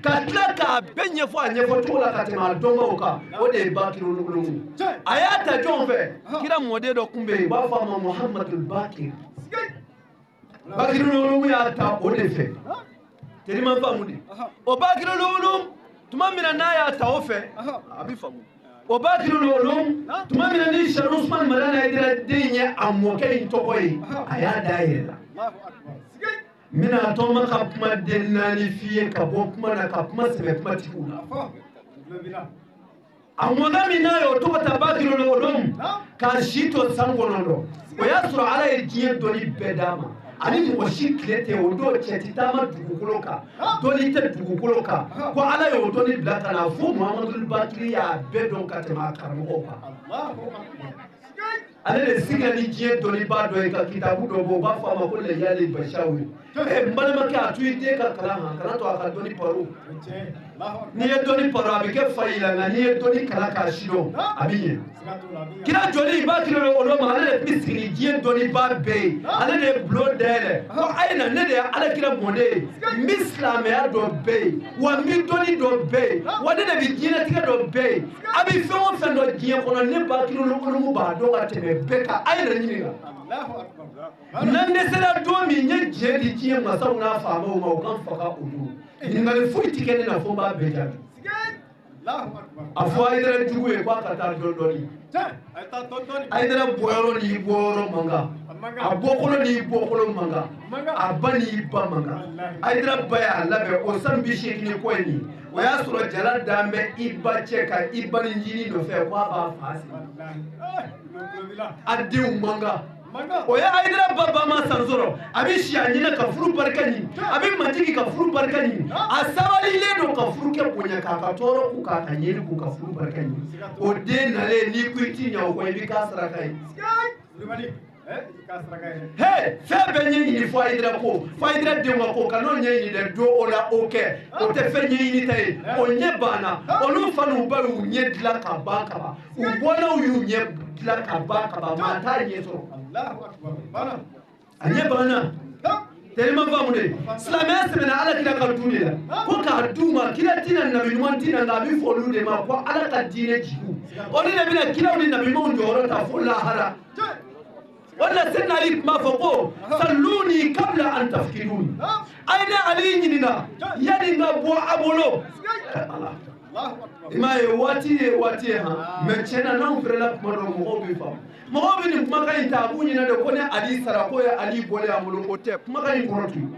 ka tila k'a bɛɛ ɲɛfɔ a ɲɛfɔcogo la ka tɛmɛ a dɔnbaw kan o de ye Bakirul Ulum a y'a ta jɔn fɛ kira mɔden dɔ tun bɛ yen u b'a fɔ a ma Muhammadul Bakir Bakirul Ulum y'a ta o de fɛ. Teliman faamu de o Bakirul Ulum tuma min na n'a y'a ta o fɛ a bɛ faamu o Bakirul Ulum tuma min na ni Sedu Usumani Madani Hayidara den ye a mɔkɛ in tɔgɔ ye a y'a da a yɛrɛ la n bɛna tɔma ka kuma den 4 f'i ye ka bɔ kuma na ka kuma sɛbɛ kumatigiw la a mɔkɛ min n'a y'o tɔgɔ ta Bakirul Ulum k'a si to san 9 o y'a sɔrɔ Ala ye diɲɛ dɔnni bɛɛ d'a ma. Ani mɔgɔ si tile tɛ o don cɛ ti taama dugukolo kan dɔnni tɛ dugukolo kan ko Ala y'o dɔnni bila ka na fo Muhamadu Bakiri y'a bɛɛ dɔn ka tɛmɛ a karamɔgɔw kan. Ale de sigira ni diɲɛ dɔnnibaa dɔ ye ka kitabu dɔ bɔ u b'a fɔ a ma ko Lɛyali Basawi. N balimakɛ a to i den ka kalan han, kana to a ka dɔnni paro. N'i ye dɔnni paro a bɛ kɛ fa y'i la, nka n'i ye dɔnni kalan k'a sidɔn a bɛ ɲɛ. Kira jɔli i b'a kiri olu ma, ale de bɛ sigi ni diɲɛ dɔnnibaa bɛɛ ye, ale de ye bulon dayɛlɛ ko a ye na, ne de ye Ala kira mɔden ye, n bɛ silamɛya dɔ bɛɛ ye, wa n bɛ dɔnni dɔ bɛɛ ye, wa ne de bɛ diɲɛlatigɛ dɔ bɛɛ ye. A bɛ fɛn o fɛn dɔn diɲɛ kɔnɔ, ne b'a kiri olu b'a dɔn ka tɛmɛ bɛɛ kan, a ye na ɲininka. N'an dɛsɛra don min, n ye diɲɛ di diɲɛ masaw n'a faamaw ma, u ka n faga o don. Ɲininkali foyi ti kɛ ne na fo n b'a bɛɛ jaabi. A fɔ Hayidara jugu ye k'a ka taa dɔɔni dɔɔni. Hayidara bɔyɔrɔ n'i bɔyɔrɔ man kan, a bɔkolo n'i bɔkolo man kan, a ba n'i ba man kan. Hayidara ba y'a labɛn o san 80 kɔ ye nin, o y'a sɔrɔ jala dan bɛ i ba cɛ ka i ba ni ɲini nɔfɛ k'a b'a fa sigi. A denw man kan. O ye Hayidara ba ba ma san sɔrɔ, a bɛ si a ɲinɛ ka furu barika ɲini, a bɛ majigi ka furu barika ɲini, a sabalilen don ka furu kɛ bonya k'a ka tɔɔrɔ k'u k'a ka ɲɛli k'u ka furu barika ɲini. O den nalen n'i ko i ti ɲɛ o kɔ, i bɛ k'a saraka ye. He, fɛn bɛɛ ɲɛɲini fo Hayidara ko, fo Hayidara denw ka ko, ka n'o ɲɛɲini dɛ, don o la o kɛ, o tɛ fɛn ɲɛɲini ta ye, o ɲɛ banna. Olu fa n'u ba y'u ɲɛ dilan ka ban ka ban, u bɔnnaw y'u ɲɛ dilan ka ban ka ban, maa t'a ɲɛ sɔrɔ. A ɲɛ banna. Tellement faamu de, silamɛya sɛbɛnna Ala kira ka du de la, ko k'a d'u ma, kira tɛna nabi ɲuman tɛna, nka a bɛ fɔ olu de ma ko Ala ka diinɛ jigiw. O de bɛna kiraw ni nabi ɲumanw jɔyɔrɔ ta fo lahara. O de la Seyidina Ali tun b'a fɔ ko saluni kabla an tafkiruni. A ye ne Ali ɲininka yanni n ka bɔ a bolo. I m'a ye waati ye waati ye han, mɛ tiɲɛ na n'anw fɛrɛla kuma dɔ mɔgɔw bɛ faamu. Mɔgɔw bɛ nin kumakan in ta a b'u ɲinɛ de ko ne Ali sara k'o ye Ali bɔlen an bolo, o tɛ kumakan in kɔrɔ tun.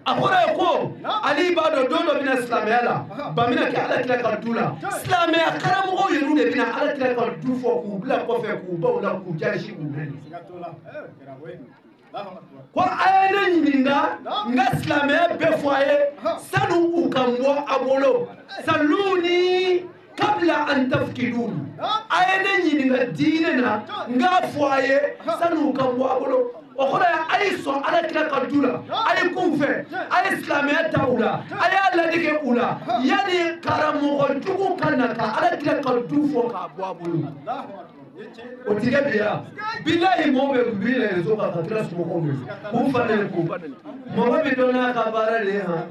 A kɔrɔ ye ko Ali b'a dɔn don dɔ bɛna silamɛya la, ba bɛna kɛ Ala kira ka du la, silamɛya karamɔgɔw yɛrɛ de bɛna Ala kira ka du fɔ k'u bila kɔfɛ k'u baw la k'u jasi k'u nɛni. Ko a ye ne ɲininka n ka silamɛya bɛɛ fɔ a ye sanu u ka bɔ a bolo. Saluni kabla an tafkiduni, a ye ne ɲininka diinɛ na n k'a fɔ a ye sanu u ka bɔ a bolo. O kɔrɔ ye a ye sɔn Ala kira ka du la, a ye k'u fɛ, a ye silamɛya ta u la, a y'a ladege u la yanni karamɔgɔ jugu ka na ka Ala kira ka du fɔ k'a bɔ a bolo. O ti kɛ bi ya, bilahi mɔgɔw bɛ bi réseau kan ka kira somɔgɔw wele k'u fa nɛni k'u ba nɛni. Mɔgɔ bɛ dɔn n'a ka baara de ye han.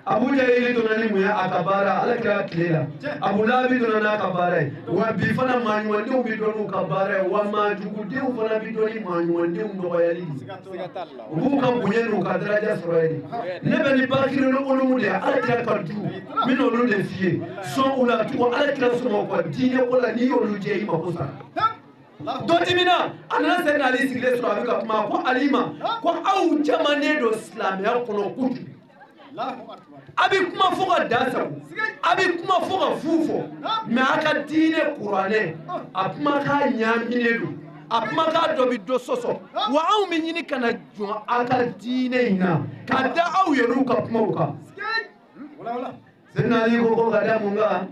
Abu Jahili donna ni mun ye a ka baara Ala kira tile la, Abu Lahabi donna n'a ka baara ye, wa bi fana maa ɲumandenw bɛ dɔn n'u ka baara ye, wa maa jugudenw fana bɛ dɔn ni maa ɲumandenw dɔgɔyali de ye. U b'u ka bonya n'u ka daraja sɔrɔ yen de. Ne bɛ ni Bakiri ni olumu de ye Ala kira ka du, n bɛ n'olu de f'i ye, sɔn u la tugun Ala kira somɔgɔw ka diinɛ ko la, n'i y'olu jɛ i mako sara. Dɔ dimina, a nana Seyidina Ali sigilen sɔrɔ a bɛ ka kuma, ko Ali ma ko aw jamanen don silamɛya kɔnɔ kojugu. A bɛ kuma fo ka dan sago, a bɛ kuma fo ka fu fɔ, mɛ a ka diinɛ kuranɛ a kumakan ɲaaminen don, a kumakan dɔ bɛ dɔ sɔsɔ, wa anw bɛ ɲini ka na jɔ a ka diinɛ in na ka da aw yɛrɛw ka kumaw kan. Seyidina Ali ko ka da mun kan?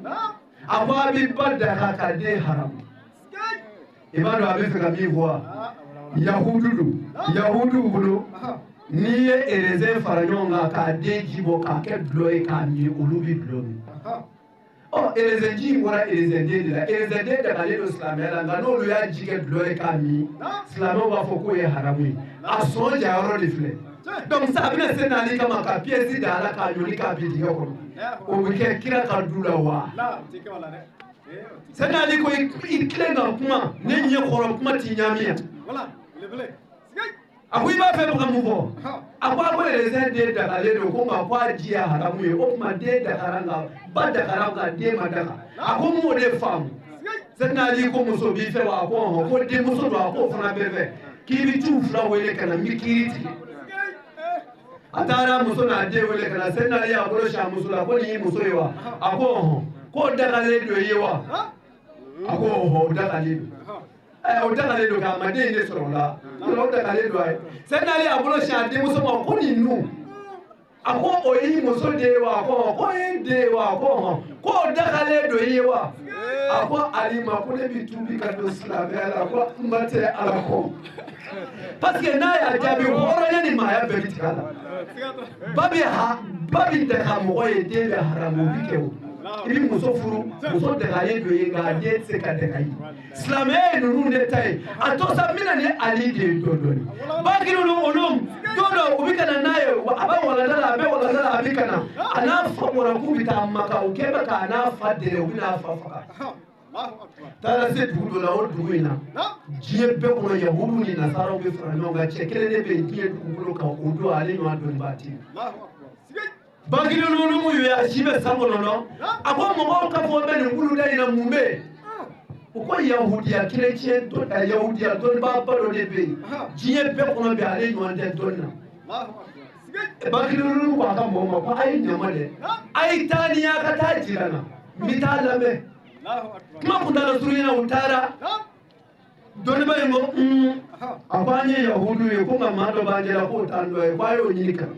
A ko a bɛ ba daga ka den haramu. I b'a dɔn a bɛ fɛ ka min fɔ wa? Yahudu don, yahuduw bolo n'i ye erezɛn fara ɲɔgɔn kan k'a den ji bɔ k'a kɛ dulɔ ye k'a min, olu bɛ dulɔ min. Ɔ erezɛn ji in bɔra erezɛn den de la, erezɛn den dagalen don silamɛya la, nka n'olu y'a ji kɛ dulɔ ye k'a min, silamɛw b'a fɔ k'o ye haramu ye. A sɔn jayɔrɔ de filɛ. Donc sisan a bɛna Seyidina Ali kama ka pièce da a la k'a ɲɔni k'a bin dingɛ kɔnɔ. O bɛ kɛ kira ka du la wa? Seyidina Ali ko i tilen ka kuma, ne ɲɛ kɔrɔ kuma t'i ɲaami yan. A ko i b'a fɛ ka mun fɔ? A ko erezɛn den dagalen don, ko nka ko a ji ye haramu ye, o tuma den dagara nka ba dagara nka den ma daga. A ko n m'o de faamu. Seyidina Ali ko muso b'i fɛ wa? A ko ɔhɔn. Ko denmuso don? A k'o fana bɛ fɛ. K'i bɛ t'u fila wele ka na n bɛ kiiri tigɛ. A taara muso n'a den wele ka na, Seyidina Ali y'a bolo si a muso la, ko nin y'i muso ye wa? A ko ɔhɔn. K'o dagalen don i ye wa? A ko ɔhɔn, o dagalen don. O dagalen don k'a ma den in de sɔrɔ o la, o dagalen don a ye. Seyidina Ali y'a bolo si a denmuso ma, ko nin dun? A ko o y'i muso den ye wa? A ko ko ye n den ye wa? A ko hɔn. Ko o dagalen don i ye wa? A ko Ali ma ko ne bɛ tuubi ka don silamɛya la, ko n ba tɛ Ala kɔ. Parce que n'a y'a jaabi hɔrɔnya ni maaya bɛɛ bɛ tigɛ a la. Ba bɛ ha ba bɛ daga mɔgɔ ye, den bɛ haramu, o bɛ kɛ o. I bɛ muso furu, muso dagalen don ye, nka a den tɛ se ka daga i ye. Silamɛya ye ninnu de ta ye. A to sa n bɛna ni Ali de ye dɔɔni dɔɔni. Bakiri olu don dɔ u bɛ ka na n'a ye, a bɛ walanda la, a bɛ walanda la, a bɛ ka na. A n'a fa bɔra k'u bɛ taa Maka, u kɛlen bɛ k'a n'a fa dɛrɛ, u bɛ n'a fa faga. Taara se dugu dɔ la, o dugu in na diɲɛ bɛɛ kɔnɔ yahudu ni nasaraw bɛ fara ɲɔgɔn kan, cɛ kelen de bɛ yen diɲɛ dugukolo kan, o don ale ɲɔgɔn dɔnnibaa tɛ yen. Bakiri ninnu ye a si bɛ san 9, a ko mɔgɔw ka fɔ bɛ nin kuluda in na mun bɛ yen? U ko yahudiya kerecɛn dɔ, yahudiya dɔnnibaaba dɔ de bɛ yen diɲɛ bɛɛ kɔnɔ bi, ale ɲɔgɔn tɛ dɔnni na. Bakiri ninnu ko a ka mɔgɔw ma ko a ye ɲama dɛ, a ye taa ni a ka taa jira n na, n bɛ taa lamɛn. Kuma kuntala surunya na, u taara dɔnniba in ko a ko an ye yahudu ye, ko nka maa dɔ b'an cɛla k'o t'an dɔ ye, ko a y'o ɲini ka na.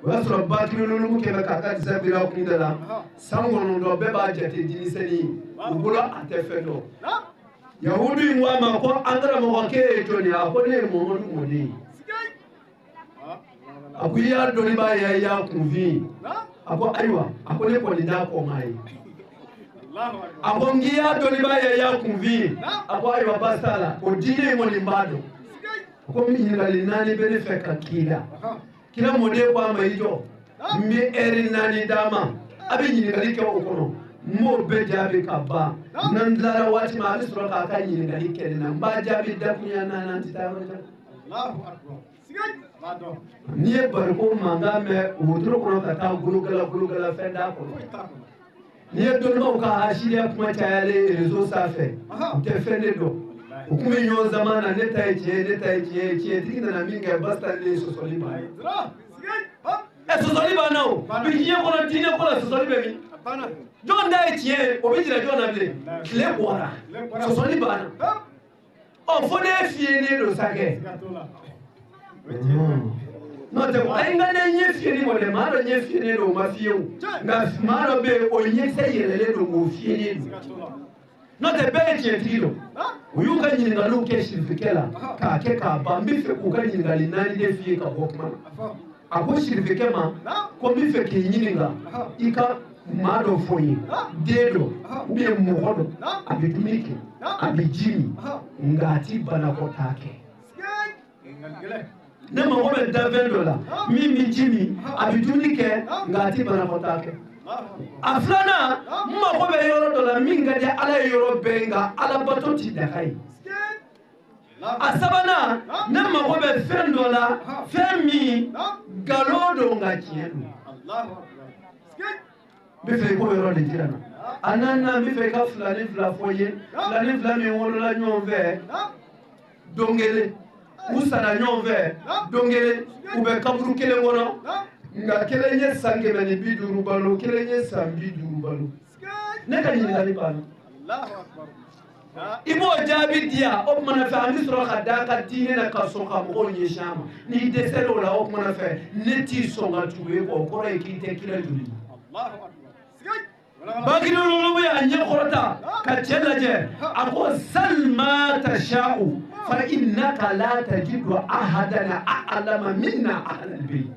O y'a sɔrɔ Bakiri ninnu kɛmɛ k'a ka disa biri a kun da la, san 9 bɛɛ b'a jate denmisɛnnin ye, u bolo a tɛ fɛn dɔn. Yahudu in ko a ma ko an karamɔgɔ k'e ye jɔn ye? A ko ne ye Mamadu mɔden ye. A ko i y'a dɔnnibaa ye, i y'a kunfin ye. A ko ayiwa, a ko ne kɔni t'a kɔmaa ye. A ko n k'i y'a dɔnnibaa ye, i y'a kunfin ye. A ko ayiwa baasi t'a la, o diinɛ in kɔni b'a dɔn. A ko ɲininkali 4 bɛ ne fɛ ka k'i la. Kira mɔden ko a ma i jɔ, n bɛ ɛri 4 d'a ma, a bɛ ɲininkali kɛ o kɔnɔ, n b'o bɛɛ jaabi ka ban. N'an tilara waati min a bɛ sɔrɔ k'a ka ɲininkali kɛ ne na, n b'a jaabi dakuruɲɛ 4, an tɛ taa yɔrɔ jan. N'i ye bariko mankan mɛn wotoro kɔnɔ ka taa gologala gologala fɛn t'a kɔnɔ. N'i ye dɔnnibaw ka hasiriya kuma cayalen réseau sanfɛ, u tɛ fɛn de dɔn. U kun bɛ ɲɔgɔn zaman na, ne ta ye tiɲɛ ye, ne ta ye tiɲɛ ye, tiɲɛtigi nana min kɛ basta ne ye sɔsɔli banna. Ɛ sɔsɔli banna o, bi diɲɛ kɔnɔ diinɛ ko la sɔsɔli bɛ min? Jɔn ta ye tiɲɛ ye, o bɛ jira jɔn na bilen? Tile bɔra, sɔsɔli banna. Ɔ fo ne fiyɛlen don sa kɛ. N'o tɛ ayi nka ne ɲɛ fiyɛli kɔni dɛ, maa dɔ ɲɛ fiyɛlen don o ma fiyɛ o, nka maa dɔ bɛ yen o ɲɛkisɛ yɛlɛlen don k'o fiyɛlen don. N'o tɛ bɛɛ ye tiɲɛtigi don. U y'u ka ɲininkaliw kɛ sirifikɛ la k'a kɛ k'a ban. N bɛ fɛ k'u ka ɲininkali 4 de f'i ye ka bɔ kuma na. A ko sirifikɛ ma ko n bɛ fɛ k'i ɲininka i ka maa dɔ fɔ n ye, den dɔ ou bien mɔgɔ dɔ, a bɛ dumuni kɛ, a bɛ ji min, nka a ti banakɔtaa kɛ. Ne mago bɛ danfɛn dɔ la min bɛ ji min, a bɛ dumuni kɛ, nka a ti banakɔtaa kɛ. A filanan, n mago bɛ yɔrɔ dɔ la min ka di Ala ye yɔrɔ bɛɛ, nka alabato ti daga ye. A sabanan, ne mago bɛ fɛn dɔ la, fɛn min nkalon don nka tiɲɛ don. N bɛ fɛ i k'o yɔrɔ de jira n na. A naaninan, n bɛ fɛ i ka filani 2 fɔ n ye, filani 2 min wolola ɲɔgɔn fɛ don kelen, u sara ɲɔgɔn fɛ don kelen, u bɛ kaburu kelen kɔnɔ. Nka kelen ye san 150 balo, kelen ye san 50 balo. Ne ka ɲininkali banna. I b'o jaabi di yan, o kumana fɛ an bɛ sɔrɔ ka da ka diinɛ na ka sɔn ka mɔgɔw ɲɛsin a ma. N'i dɛsɛra o la, o kumana fɛ ne t'i sɔn ka tugu e kɔ, o kɔrɔ ye k'i tɛ kira joli. Bakiri ninnu y'a ɲɛ kɔrɔta ka cɛ lajɛ, a ko salma tasha'u fa innaka la tajidu ahadan a'lama minna ahlal bayt.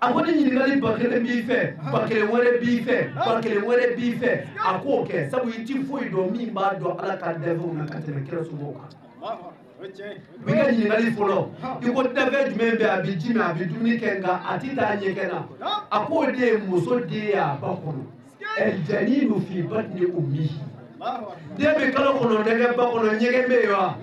A ko ni ɲininkali 1000 b'i fɛ, 1000 wɛrɛ b'i fɛ, 1000 wɛrɛ b'i fɛ, a k'o kɛ sabu i ti foyi dɔn min b'a dɔn Ala ka danfɛnw na ka tɛmɛ kira somɔgɔw kan. U ka ɲininkali fɔlɔ, i ko danfɛn jumɛn bɛ a bɛ ji min, a bɛ dumuni kɛ, nka a ti taa ɲɛgɛn na. A k'o de ye muso den ye a ba kɔnɔ. Aljaninu fi batni ummihi. Den bɛ kalo 9 kɛ ba kɔnɔ, ɲɛgɛn bɛ yen wa?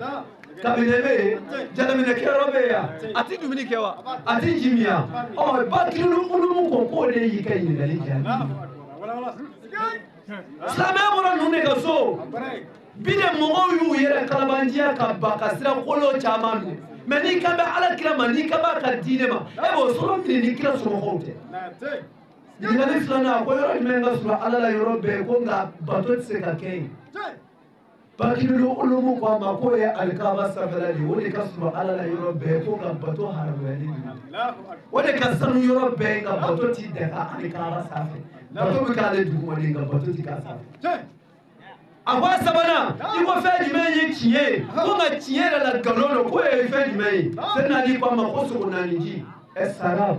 Kabinɛ bɛ yen, jalaminɛkɛyɔrɔ bɛ yen, a ti dumuni kɛ wa? A ti ji min wa? Ɔ Bakiri ulumu ko k'o de y'i ka ɲininkali jaabi. Silamɛya bɔra ninnu de ka so. Bi de mɔgɔw y'u yɛrɛ kalabanjiya ka ban ka sira kolon caman minɛ. Mɛ n'i kan bɛ Ala kira ma, n'i kan b'a ka diinɛ ma, e b'o sɔrɔ minɛ ni kira somɔgɔw tɛ. Ɲininkali filanan, ko yɔrɔ jumɛn ka surun Ala la yɔrɔ bɛɛ, ko nka bato tɛ se ka kɛ yen. Bakirulu ulumu ko a ma k'o ye alikaba sanfɛla de ye, o de ka surun Ala la yɔrɔ bɛɛ ko ka bato haramuyalen don. O de ka sanu yɔrɔ bɛɛ nka bato ti daga alikaba sanfɛ. Bato bɛ k'ale duguma de nka bato ti k'a sanfɛ. A ko a sabanan, i ko fɛn jumɛn ye tiɲɛ ye? Ko nka tiɲɛ yɛrɛ la nkalon don, k'o ye fɛn jumɛn ye? Sɛnɛ Ali ko a ma ko sogo naani ji ɛ sara.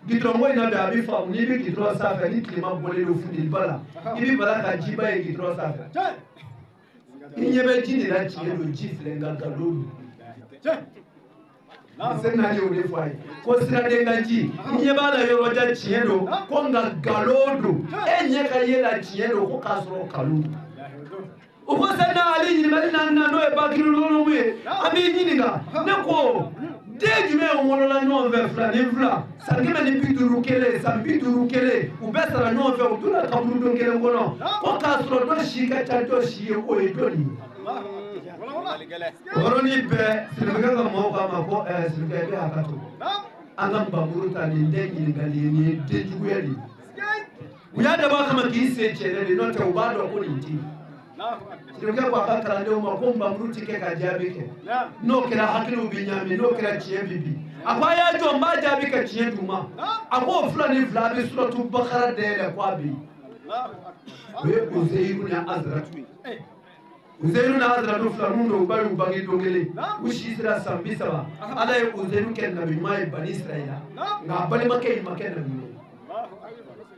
Gidɔrɔn ko in na bi a bɛ faamu, n'i bɛ gidɔrɔn sanfɛ ni tilema bɔlen don funteniba la, i bɛ bala ka jiba ye gidɔrɔn sanfɛ. I ɲɛ bɛ ji de la tiɲɛ don, ji filɛ nka nkalon don. Sɛnɛ Ali y'o de fɔ a ye ko siraden ka ji, i ɲɛ b'a la yɔrɔ jan tiɲɛ don, ko nka nkalon don. E ɲɛ ka ye la tiɲɛ don, ko k'a sɔrɔ nkalon don. O ko Sɛnɛ Ali ɲininkali naaninan n'o ye Bakirulu ye, an b'i ɲininka, ne ko den jumɛn wolola ɲɔgɔn fɛ fila ni fila, san 151, san 51, u bɛɛ sara ɲɔgɔn fɛ, u donna kaburudon kelen kɔnɔ, ko k'a sɔrɔ dɔ si ka ca dɔ si ye, o ye jɔni ye? O yɔrɔnin bɛɛ Sirifukɛ ka mɔgɔw k'a ma ko Sirifukɛ i bɛ hakɛ to, an ka nbamuru ta nin tɛ ɲininkali ye, nin ye denjuguya de ye. U y'a dabɔ a kama k'i sen cɛnnen de, n'o tɛ u b'a dɔn ko nin tɛ yen. Sirifukɛ ko a ka kalandenw ma ko nbamuru ti kɛ ka jaabi kɛ, n'o kɛra hakiliw bɛ ɲaami, n'o kɛra tiɲɛ bɛ bin. A ko a y'a jɔ n b'a jaabi ka tiɲɛ d'u ma. A ko o fila ni fila a bɛ suratu Bakara dayɛlɛ ko a bɛ yen. O ye Uzeyiru ni Azaratu ye. Uzeyiru ni Azaratu filaninw don, u ba y'u bange don kelen, u si sera san 30. Ala ye Uzeyiru kɛ nabi ɲuman ye Bani Israɛla, nka a balimakɛ in ma kɛ nabi ɲuman ye.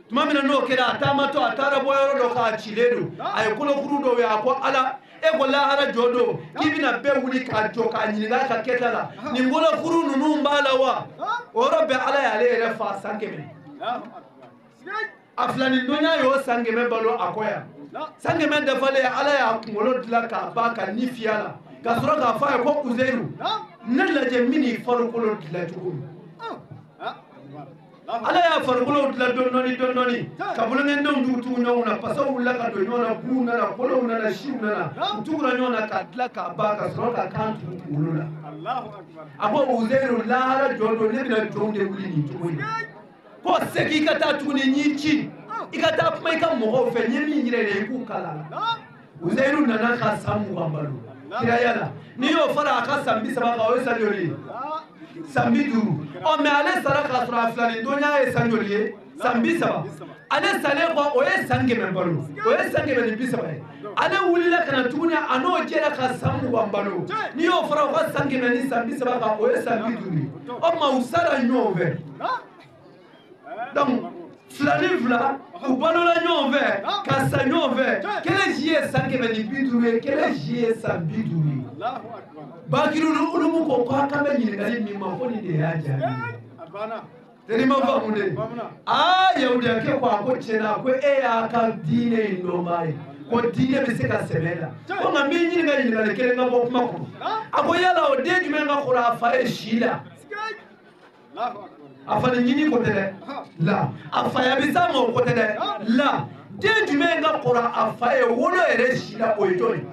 Tuma min na n'o kɛra, a taamatɔ a taara bɔ yɔrɔ dɔ k'a cilen don, a ye kolokuru dɔw ye, a ko Ala, e ko lahara jɔ don k'i bɛna bɛɛ wuli k'a jɔ k'a ɲininka a ka kɛta la, nin kolokuru ninnu b'a la wa? O yɔrɔ bɛɛ Ala y'ale yɛrɛ fa san 100. A filanindonya y'o san 100 balo a kɔ yan. San 100 dafalen, Ala y'a kunkolo dilan k'a ban ka ni fiyɛ a la, ka sɔrɔ k'a fɔ a ye ko Uzeyiru, ne lajɛ min n'i farikolo dilan cogo min. Ala y'a farikolo dilan dɔɔni dɔɔni dɔɔni, ka bolonkɛdenw tugu ɲɔgɔn na, pasaw wulila ka don ɲɔgɔn na, buw nana, kolow nana, siw nana, u tugura ɲɔgɔn na k'a dilan k'a ban ka sɔrɔ ka kan tugu kunkolo la. A ko Uzeyiru, lahara jɔ don, ne bɛna jɔnw de wuli nin cogo in na. Ko segin i ka taa tuguni, n y'i ci, i ka taa kuma i ka mɔgɔw fɛ, n ye min yira i la i k'u kala la. Uzeyiru nana ka san 20 balo kiraya la, n'i y'o fara a ka san 30 kan, o ye san joli ye? San 50. Ɔ mɛ ale sara k'a sɔrɔ a filanindonya ye san joli ye? San 30. Ale salen kɔ, o ye san 100 balo, o ye san 130 ye. Ale wulila ka na tuguni, a n'o jɛra ka san 20 balo, n'i y'o fara o ka san 100 ni san 30 kan, o ye san 50 ye. O tuma u sara ɲɔgɔn fɛ. Donc fila ni fila, u balola ɲɔgɔn fɛ ka sa ɲɔgɔn fɛ, kelen si ye san 150 ye, kelen si ye san 50 ye. Bakirulu ulumu ko k'a kan bɛ ɲininkali min ma, ko nin de y'a jaabi ye. Terima faamu de. Aa yahudiyakɛ ko a ko tiɲɛna ko e y'a ka diinɛ in dɔnbaa ye, ko diinɛ bɛ se ka sɛbɛn la, ko nka n b'i ɲininka ɲininkali kelen ka bɔ kuma kɔnɔ. A ko yala o den jumɛn ka kɔrɔ a fa ye si la? A fa ni ɲini ko tɛ dɛ, la a faya bɛ s'a ma o ko tɛ dɛ, la den jumɛn ka kɔrɔ a fa ye wolo yɛrɛ si la, o ye jɔn ye?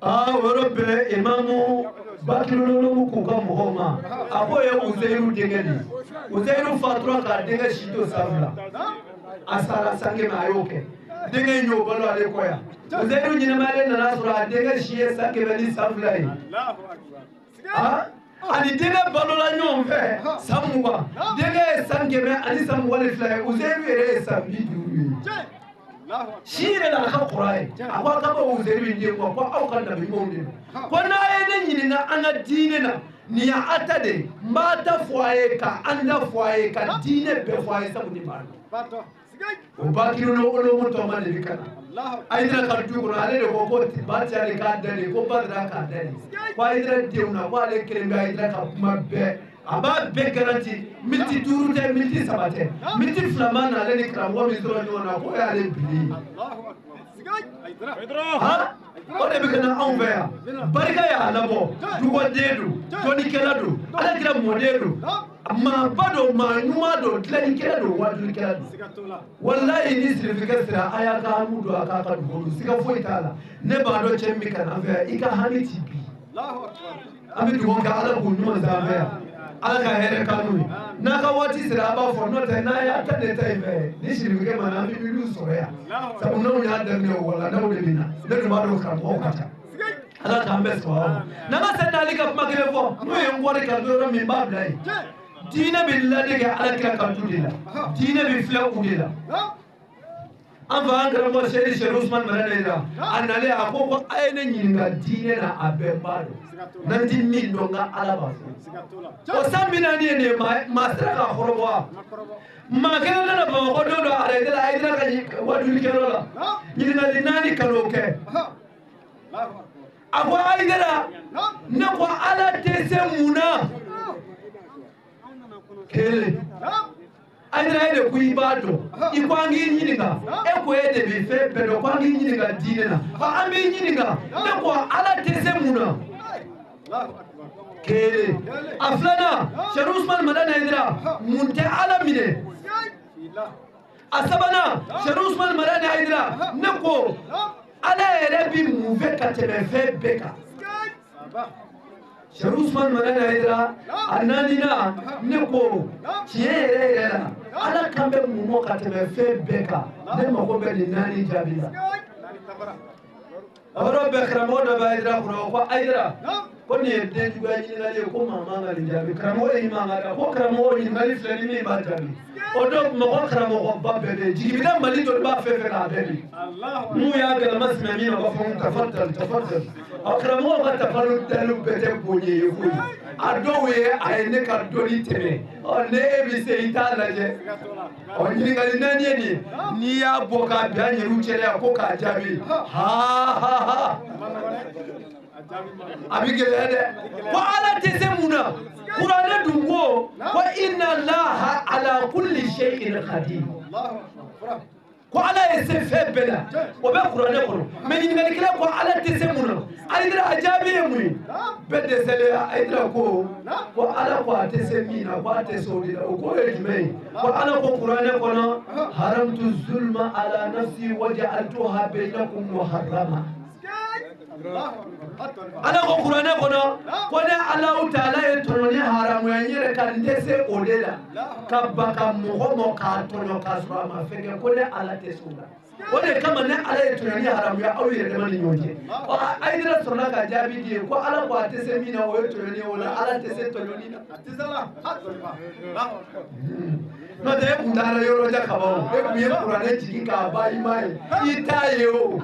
Aa o yɔrɔ bɛɛ imamu Bakirulu k'u ka mɔgɔw ma, a k'o ye Uzeyiru denkɛ de ye. Uzeyiru fatura k'a denkɛ si to san 2, a sara san 100 a y'o kɛ. Denkɛ in y'o balo ale kɔ yan. Uzeyiru ɲɛnɛmayalen nana sɔrɔ a denkɛ si ye san 100 ni san 2 ye. Ani denkɛ balola ɲɔgɔn fɛ san 20, denkɛ ye san 100 ani san 22 ye, Uzeyiru yɛrɛ ye san 50 ye. Si yɛrɛ la a ka kɔrɔ a ye. A ko a ka bɔ Uzeyiru in den kɔ, ko aw ka nabi ɲumanw de don, ko n'a ye ne ɲininka an ka diinɛ na, nin y'a ta de ye, n b'a ta fɔ a ye, ka an ta fɔ a ye, ka diinɛ bɛɛ fɔ a ye, sabu ne b'a dɔn. O Bakirulu ulumu tɔma de bɛ ka na Ayidara ka du kɔnɔ, ale de ko ko Batia de k'a da de, ko Badara k'a da de, ko Ayidara denw na, ko ale kelen bɛ Ayidara ka kuma bɛɛ, a b'a bɛɛ garanti, miniti 5 tɛ, miniti 3 tɛ, miniti 2 ma na ale ni karamɔgɔ min sɔrɔ ɲɔgɔn na, k'o y'ale bilen ye. O de bɛ ka na anw fɛ yan. Barika y'a labɔ, dugɔden don, dɔnnikɛla don, Ala kira mɔden don, maaba don, maa ɲuman don, dilannikɛla don, wajulikɛla don. Walayi ni sirifikɛ sera, a y'a ka hami don a k'a ka dugu don, siga foyi t'a la. Ne b'a dɔn cɛ min bɛ ka na an fɛ yan, i ka hami ti bi. An bɛ dugawu kɛ Ala k'u ɲuman s'an fɛ yan. Ala ka hɛrɛ k'an ye. N'a ka waati sera a b'a fɔ n'o tɛ n'a y'a ta de ta in fɛ ni sirifukɛ ma na an bɛ wuli sɔrɔ yan. Sabu n'anw y'a daminɛ o walandaw de bɛ na. Ne dun b'a dɔn karamɔgɔw ka ca. Ala k'an bɛɛ sɔrɔ. N'an ka sɛnɛ Ali ka kuma kelen fɔ n'o ye n kɔri ka don yɔrɔ min n b'a bila yen. Diinɛ bɛ ladege Ala kira ka du de la. Diinɛ bɛ filɛ u de la. An fa an karamɔgɔ Seyidi Sɛri Usumani Madani la a nalen a ko ko a ye ne ɲininka diinɛ na a bɛɛ b'a dɔn n'an ti min dɔn nka Ala b'a fɔ. O san 40 ye nin ye maa sera k'a kɔrɔbɔ wa? Maa kelen nana Bamakɔ don dɔ arrêté la Hayidara ka wajulikɛyɔrɔ la ɲininkali 4 ka n'o kɛ. A ko Hayidara ne ko Ala tɛ se mun na? Kelen. Hayidara e de ko i b'a dɔn i ko an k'i ɲininka e ko e de bɛ fɛn bɛɛ dɔn ko an k'i ɲininka diinɛ na an b'i ɲininka ne ko Ala tɛ se mun na? Kelen. A filanan Sɛri Usumani Madani Hayidara mun tɛ Ala minɛ? A sabanan Sɛri Usumani Madani Hayidara ne ko Ala yɛrɛ bi mun fɛ ka tɛmɛ fɛn bɛɛ kan? Sɛri Usumani Madani Hayidara a naaninan ne ko tiɲɛ yɛrɛ yɛrɛ la Ala kan bɛ mun mɔ ka tɛmɛ fɛn bɛɛ kan? Ne mago bɛ nin 4 jaabi la. A yɔrɔ bɛɛ karamɔgɔ dɔ bɛ Hayidara kɔrɔ ko Hayidara ko nin ye den juguya ɲininkali ye ko maa man ka nin jaabi. Karamɔgɔ y'i man ka da ko karamɔgɔ ɲininkali filɛ ni min b'a jaabi. O don mɔgɔ karamɔgɔba bɛɛ bɛ yen jigi bɛ Mali dɔ b'a fɛn fɛn k'a bɛɛ bi. N'u y'a gɛlɛma simɛ min ma u b'a fɔ tafadali tafadali. A karamɔgɔw ka tafadali daliw bɛɛ tɛ bonya ye koyi. A dɔw ye a ye ne ka dɔnni tɛmɛ. Ɔ ne e bɛ se i t'a lajɛ. Ɔ ɲininkali 4 ye nin ye n'i y'a bɔ k'a bin an yɛrɛw cɛla yan ko k'a jaabi ha ha ha. A bɛ gɛlɛya dɛ. Ko Ala tɛ se mun na? Kuranɛ dun ko ko inna Allaha ala kulli shay'in qadir. Ko Ala ye se fɛn bɛɛ la o bɛ kuranɛ kɔnɔ. Mɛ ɲininkalikɛla ko Ala tɛ se mun na? Hayidara a jaabi ye mun ye? Bɛɛ dɛsɛlen Hayidara ko ko Ala ko a tɛ se min na ko a tɛ se o de la. O ko ye jumɛn ye? Ko Ala ko kuranɛ kɔnɔ haramtu zulma ala nafsi wa ja'altuha bainakum muharrama. Ala ko kuranɛ kɔnɔ ko ne Alahu taala ye tɔɲɔni haramuya n yɛrɛ ka n dɛsɛ o de la ka ban ka mɔgɔ mɔ k'a tɔɲɔ k'a sɔrɔ a ma fɛn kɛ ko ne Ala tɛ se o la. O de kama ne Ala ye tɔɲɔni haramuya aw yɛrɛ dama ni ɲɔgɔn cɛ. Ɔ Hayidara sɔrɔla ka jaabi di ye ko Ala ko a tɛ se min na o ye tɔɲɔni ye o la Ala tɛ se tɔɲɔni na. N'o tɛ e kun taara yɔrɔ jan kaban o e kun ye kuranɛ jigin k'a ban i m'a ye i t'a ye o.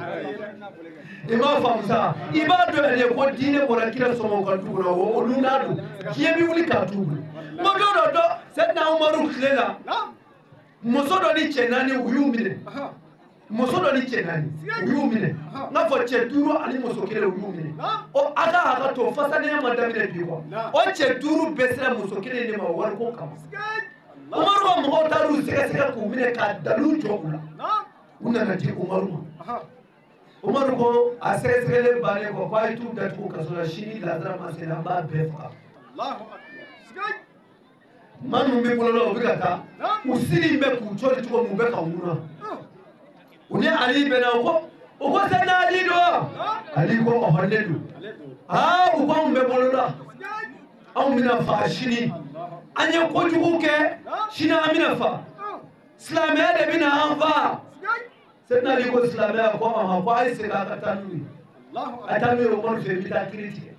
I m'a faamu sa i b'a dɔn yɛrɛ ko diinɛ bɔra kira sɔmɔw ka du kɔnɔ olu n'a don diɲɛ bɛ wuli k'a t'u bolo. N ko don dɔ dɔ Sɛdina Umaru tile la muso dɔ ni cɛ 4 u y'u minɛ. Muso dɔ ni cɛ 4 u y'u minɛ. N k'a fɔ cɛ 5 ani muso 1 u y'u minɛ. Ɔ a ka hakɛ to fasadenya ma daminɛ bi kuwa. O cɛ 5 bɛɛ sera muso 1 de ma wariko kama. Umaru ka mɔgɔw taar'u sɛgɛsɛgɛ k'u minɛ ka dalilu jɔ u la. U nana di Umaru ma. Umaru ko a sɛgɛsɛgɛlen bannen kɔ k'a ye t'u datugu kaso la sini lasara ma se an b'a bɛɛ faga. Maa minnu bɛ bolo la u bɛ ka taa u siri bɛ k'u cɔri cogo min u bɛ ka ŋuna. U ni Ali bɛnna u ko Sɛdina Ali don wa? Ali ko ɔhɔ ne don. Aa u ko anw bɛ bolo la anw bɛna faga sini an ye kojugu kɛ sini an bɛna faga silamɛya de bɛna an faga. Sɛdina Ali ko silamɛya ko ɔhɔn ko a ye segin a ka taa n'u ye. A taa n'u ye Umaru fɛ yen n bɛ taa kiiri tigɛ.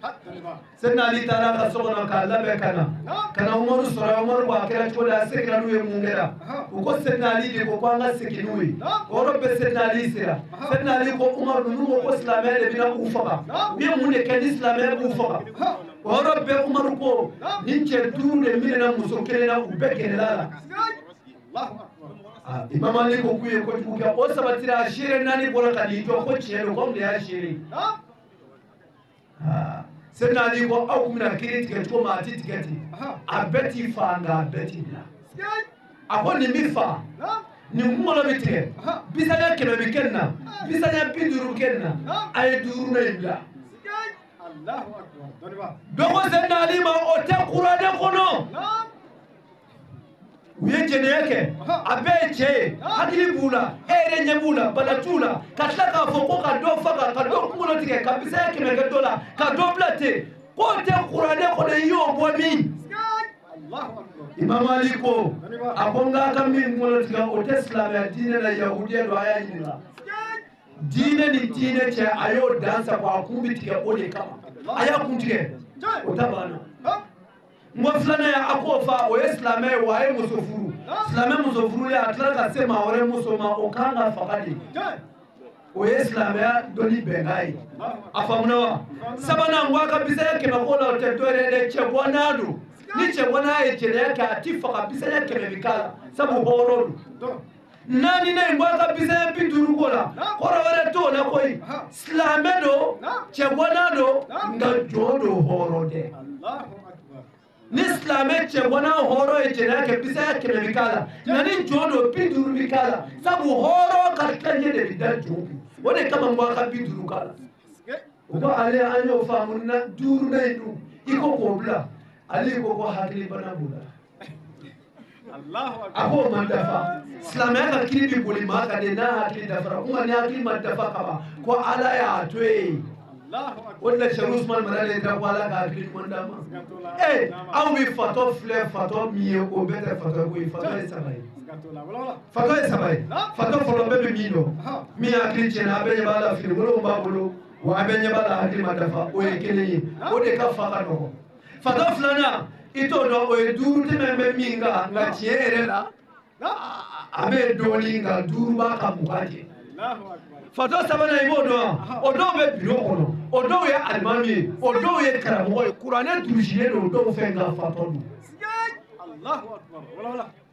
Sɛdina Ali taara a ka so kɔnɔ k'a labɛn ka na. Ka na Umaru sɔrɔ Umaru ko a kɛra cogo di a seginna n'u ye mun kɛra? U ko Sɛdina Ali de ko ko an ka segin n'u ye. O yɔrɔ bɛɛ Sɛdina Ali sera. Sɛdina Ali ko Umaru ninnu ko ko silamɛya de bɛna u faga. U ye mun de kɛ ni silamɛya b'u faga? O yɔrɔ bɛɛ Umaru ko nin cɛ 5 de minɛna muso 1 na u bɛɛ gɛrɛla la. Imam Ali ko k'u ye kojugu kɛ o sabatira a seere 4 bɔra ka n'i jɔ ko tiɲɛ don ko anw de y'a seere. Sɛdina Ali ko aw kun bɛna kiiri tigɛ cogo min a ti tigɛ ten a bɛɛ t'i fa nka a bɛɛ t'i bila. A ko nin bɛ fa nin kunkolo bɛ tigɛ bisaɲɛ 100 bɛ kɛ nin na bisaɲɛ 50 bɛ kɛ nin na a ye 5nan in bila. Dɔ ko Sɛdina Ali ma o tɛ kuranɛ kɔnɔ. U ye jɛnɛya kɛ a bɛɛ ye cɛ ye hakili b'u la e yɛrɛ ɲɛ b'u la bana t'u la ka tila k'a fɔ ko ka dɔ faga ka dɔ kunkolo tigɛ ka bisaya 100 kɛ dɔ la ka dɔ bila ten k'o tɛ kuranɛ kɔnɔ i y'o bɔ min. Imam Ali ko a ko n k'a ka min kunkolo tigɛ o tɛ silamɛya diinɛ la yahudiya don a y'a ɲininka diinɛ ni diinɛ cɛ a y'o dan sago a kun bɛ tigɛ o de kama a y'a kun tigɛ o ta banna n ko filanan ye a k'o fa o ye silamɛ ye wa a ye muso furu silamɛ muso furulen a tilala ka se maa wɛrɛ muso ma o kan ka faga de o ye silamɛya dɔnni bɛnkan ye a faamuna wa sabanan n ko a ka bisaya 100 ko la o tɛ dɔ wɛrɛ dɛ cɛ bɔnna don ni cɛ bɔnna ye jɛnɛya kɛ a ti faga bisaya 100 bi k'a la sabu hɔrɔn don naaninan n ko a ka bisaya 50 ko la kɔrɔ wɛrɛ t'o la koyi silamɛ don cɛ bɔnna don nka jɔn don hɔrɔn tɛ ni silamɛ cɛ bɔnna hɔrɔn ye jɛnɛya kɛ bisaya 100 bi k'a la nka ni jɔn don 50 bi k'a la sabu hɔrɔn ka tilancɛ de bi da jɔn kun o de kama n ko a ka 50 k'a la o ko ale an y'o faamu na duurunan in dun i ko k'o bila ale ko ko hakilibana b'o la a k'o ma dafa silamɛya ka kiiri bi boli maa kan de n'a hakili dafara kuma ni hakili ma dafa kaban ko ala y'a to yen o de la Sɛki Usumani Madani ta ko ala ka hakili ɲuman d'a ma aw bɛ fatɔ filɛ fatɔ min ye o bɛɛ tɛ fatɔ ye koyi fatɔ ye saba ye fatɔ ye saba ye fatɔ fɔlɔ bɛɛ bɛ min dɔn min hakili tiɲɛna a bɛɛ ɲɛ b'a la finikolonw b'a bolo wa a bɛɛ ɲɛ b'a la hakili ma dafa o ye kelen ye o de ka fa ka nɔgɔn fatɔ filanan i t'o dɔn o ye 5 tɛmɛ bɛ min kan nka tiɲɛ yɛrɛ la a bɛ dɔɔnin nka 5 b'a ka 20 jɛ fatɔ sabanan i b'o dɔn wa o dɔw bɛ biro kɔnɔ o dɔw ye alimami ye o dɔw ye karamɔgɔ ye kuranɛ durusilen don o dɔw fɛ nka fatɔ don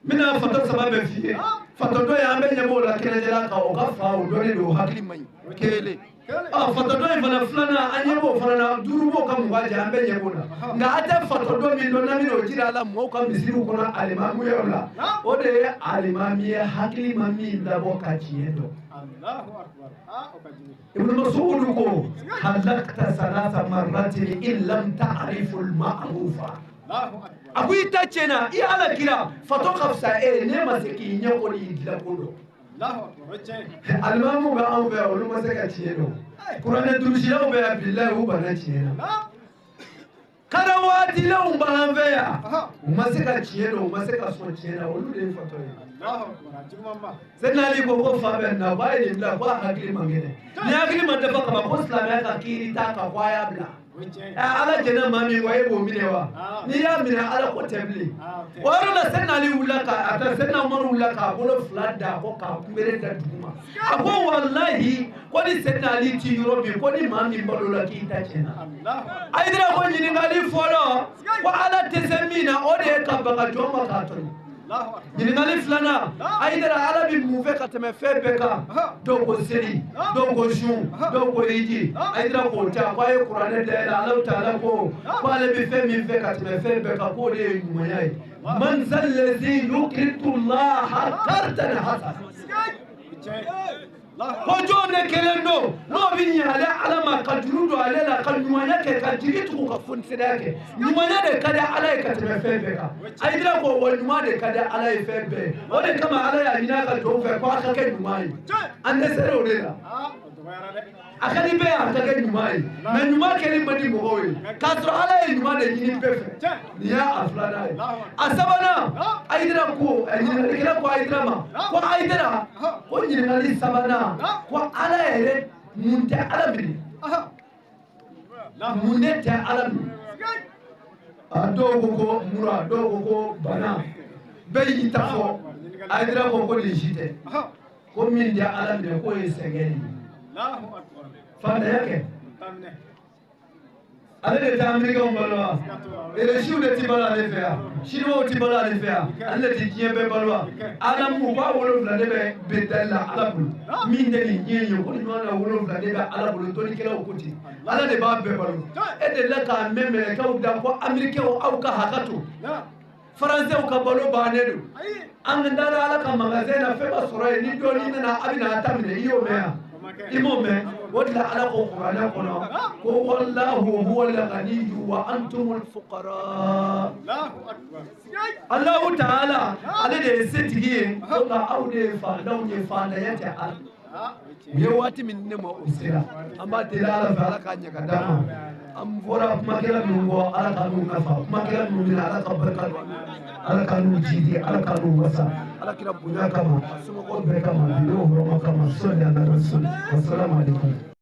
n bɛna fatɔ saba bɛɛ f'i ye fatɔ dɔ ye an bɛ ɲɛ b'o la kɛnɛjɛla kan o ka fa o dɔnnen don o hakili man ɲi kelen fatɔ dɔ in fana filanan an ɲɛ b'o fana na 5 b'o ka 20 jɛ an bɛ ɲɛ b'o la nka a tɛ fatɔ dɔ min dɔn n'an bɛna o jira a la mɔgɔw ka misiriw kɔnɔ alimamuyaw la o de ye alimami ye hakili ma min dabɔ ka tiɲɛ dɔn Ibn Mas'ud ko halakta salasa marratin in lam ta'rifu al-ma'rufa a ko i ta tiɲɛna i ala kira fatɔ ka fisa e ye ne ma se k'i ɲɛ kɔni y'i dilan ko dɔn alimamu bɛ anw fɛ yan olu ma se ka tiɲɛ dɔn kuranɛ durusilaw bɛ yan bilayi u banna tiɲɛ na kada waatilenw b'an fɛ yan u ma se ka tiɲɛ dɔn u ma se ka sɔn tiɲɛ na olu de ye fatɔ ye Sɛdina Ali ko ko fa bɛ na k'a ye nin bila ko a hakili man kɛnɛ ni hakili ma dafa kaban ko silamɛya ka kiiri t'a kan ko a y'a bila ala jɛnna maa min kɔ e b'o minɛ wa n'i y'a minɛ ala ko tɛ bilen o yɔrɔ la Sɛdina Ali wulila ka a ta Sɛdina Umaru wulila k'a bolo fila da kɔ k'a kunbere da duguma a ko walahi ko ni Sɛdina Ali ti yɔrɔ min ko ni maa min balo la k'i ta tiɲɛna Ayidara ko ɲininkali fɔlɔ ko ala tɛ se min na o de ye ka baga jɔn ma k'a tɔɲɔ ɲininkali filanan Ayidara ala bɛ mun fɛ ka tɛmɛ fɛn bɛɛ kan dɔw ko seli dɔw ko sun dɔw ko hiji Ayidara k'o ta k'a ye kuranɛ dayɛlɛ Alahu taala ko k'ale bɛ fɛn min fɛ ka tɛmɛ fɛn bɛɛ kan k'o de ye ɲumanya ye man zalazi yukridu laha qardan hasana ko jɔn de kelen don n'o bɛ ɲɛ ale ala ma ka juru don ale la ka ɲumanya kɛ ka jigi tugu ka fonisereya kɛ ɲumanya de ka di ala ye ka tɛmɛ fɛn bɛɛ kan Ayidara ko wa ɲuman de ka di ala ye fɛn bɛɛ o de kama ala y'a ɲini a ka jɔnw fɛ ko a ka kɛ ɲuman ye an dɛsɛra o de la a ka di bɛɛ ye a ka kɛ ɲuman ye mɛ ɲuman kɛli man di mɔgɔw ye k'a sɔrɔ ala ye ɲuman de ɲini bɛɛ fɛ nin y'a a filanan ye a sabanan Ayidara ko ɲininkalikɛla ko Ayidara ma ko Ayidara ko ɲininkali sabanan ko ala yɛrɛ mun tɛ ala minɛ mun de tɛ ala minɛ a dɔw ko ko mura dɔw ko ko bana bɛɛ y'i ta fɔ Ayidara ko ko nin si tɛ ko min tɛ ala minɛ k'o ye sɛgɛn ye fantanya kɛ ale de tɛ amerikɛnw balo wa eresiw de ti balo ale fɛ yan siniwaw ti balo ale fɛ yan ale de ti diɲɛ bɛɛ balo wa ala mu k'a 7 de bɛ bɛntali la ala bolo min tɛ nin diɲɛ ye ko nin ɲɔgɔn na 7 de bɛ ala bolo dɔnnikɛlaw ko ten ala de b'a bɛɛ balo e delila k'a mɛn mɛlɛkɛw da ko amerikɛnw aw ka hakɛ to faransɛw ka balo bannen don an dara ala ka magasin na fɛn ma sɔrɔ yen ni dɔɔnin nana a bɛ na a ta minɛ i y'o mɛn yan i m'o mɛn o de la ala ko kuranɛ kɔnɔ ko walahu huwa al-ghaniyu wa antumul fuqara Alahu taala ale de ye setigi ye ko nka aw de ye fantanw ye fantanya tɛ ala. U ye waati min di ne ma, o sera. An b'a deli Ala fɛ, Ala k'a ɲɛ ka d'an ma. An bɔra kumakɛla minnu kɔ, Ala ka n'u nafa. Kumakɛla minnu bɛna, Ala ka barika don, Ala ka n'u jidi, Ala ka n'u wasa, Ala kira bonya kama, a somɔgɔw bɛɛ kama, bi hɔrɔma kama, sɔli ala rasul. Wasalamu alaikum.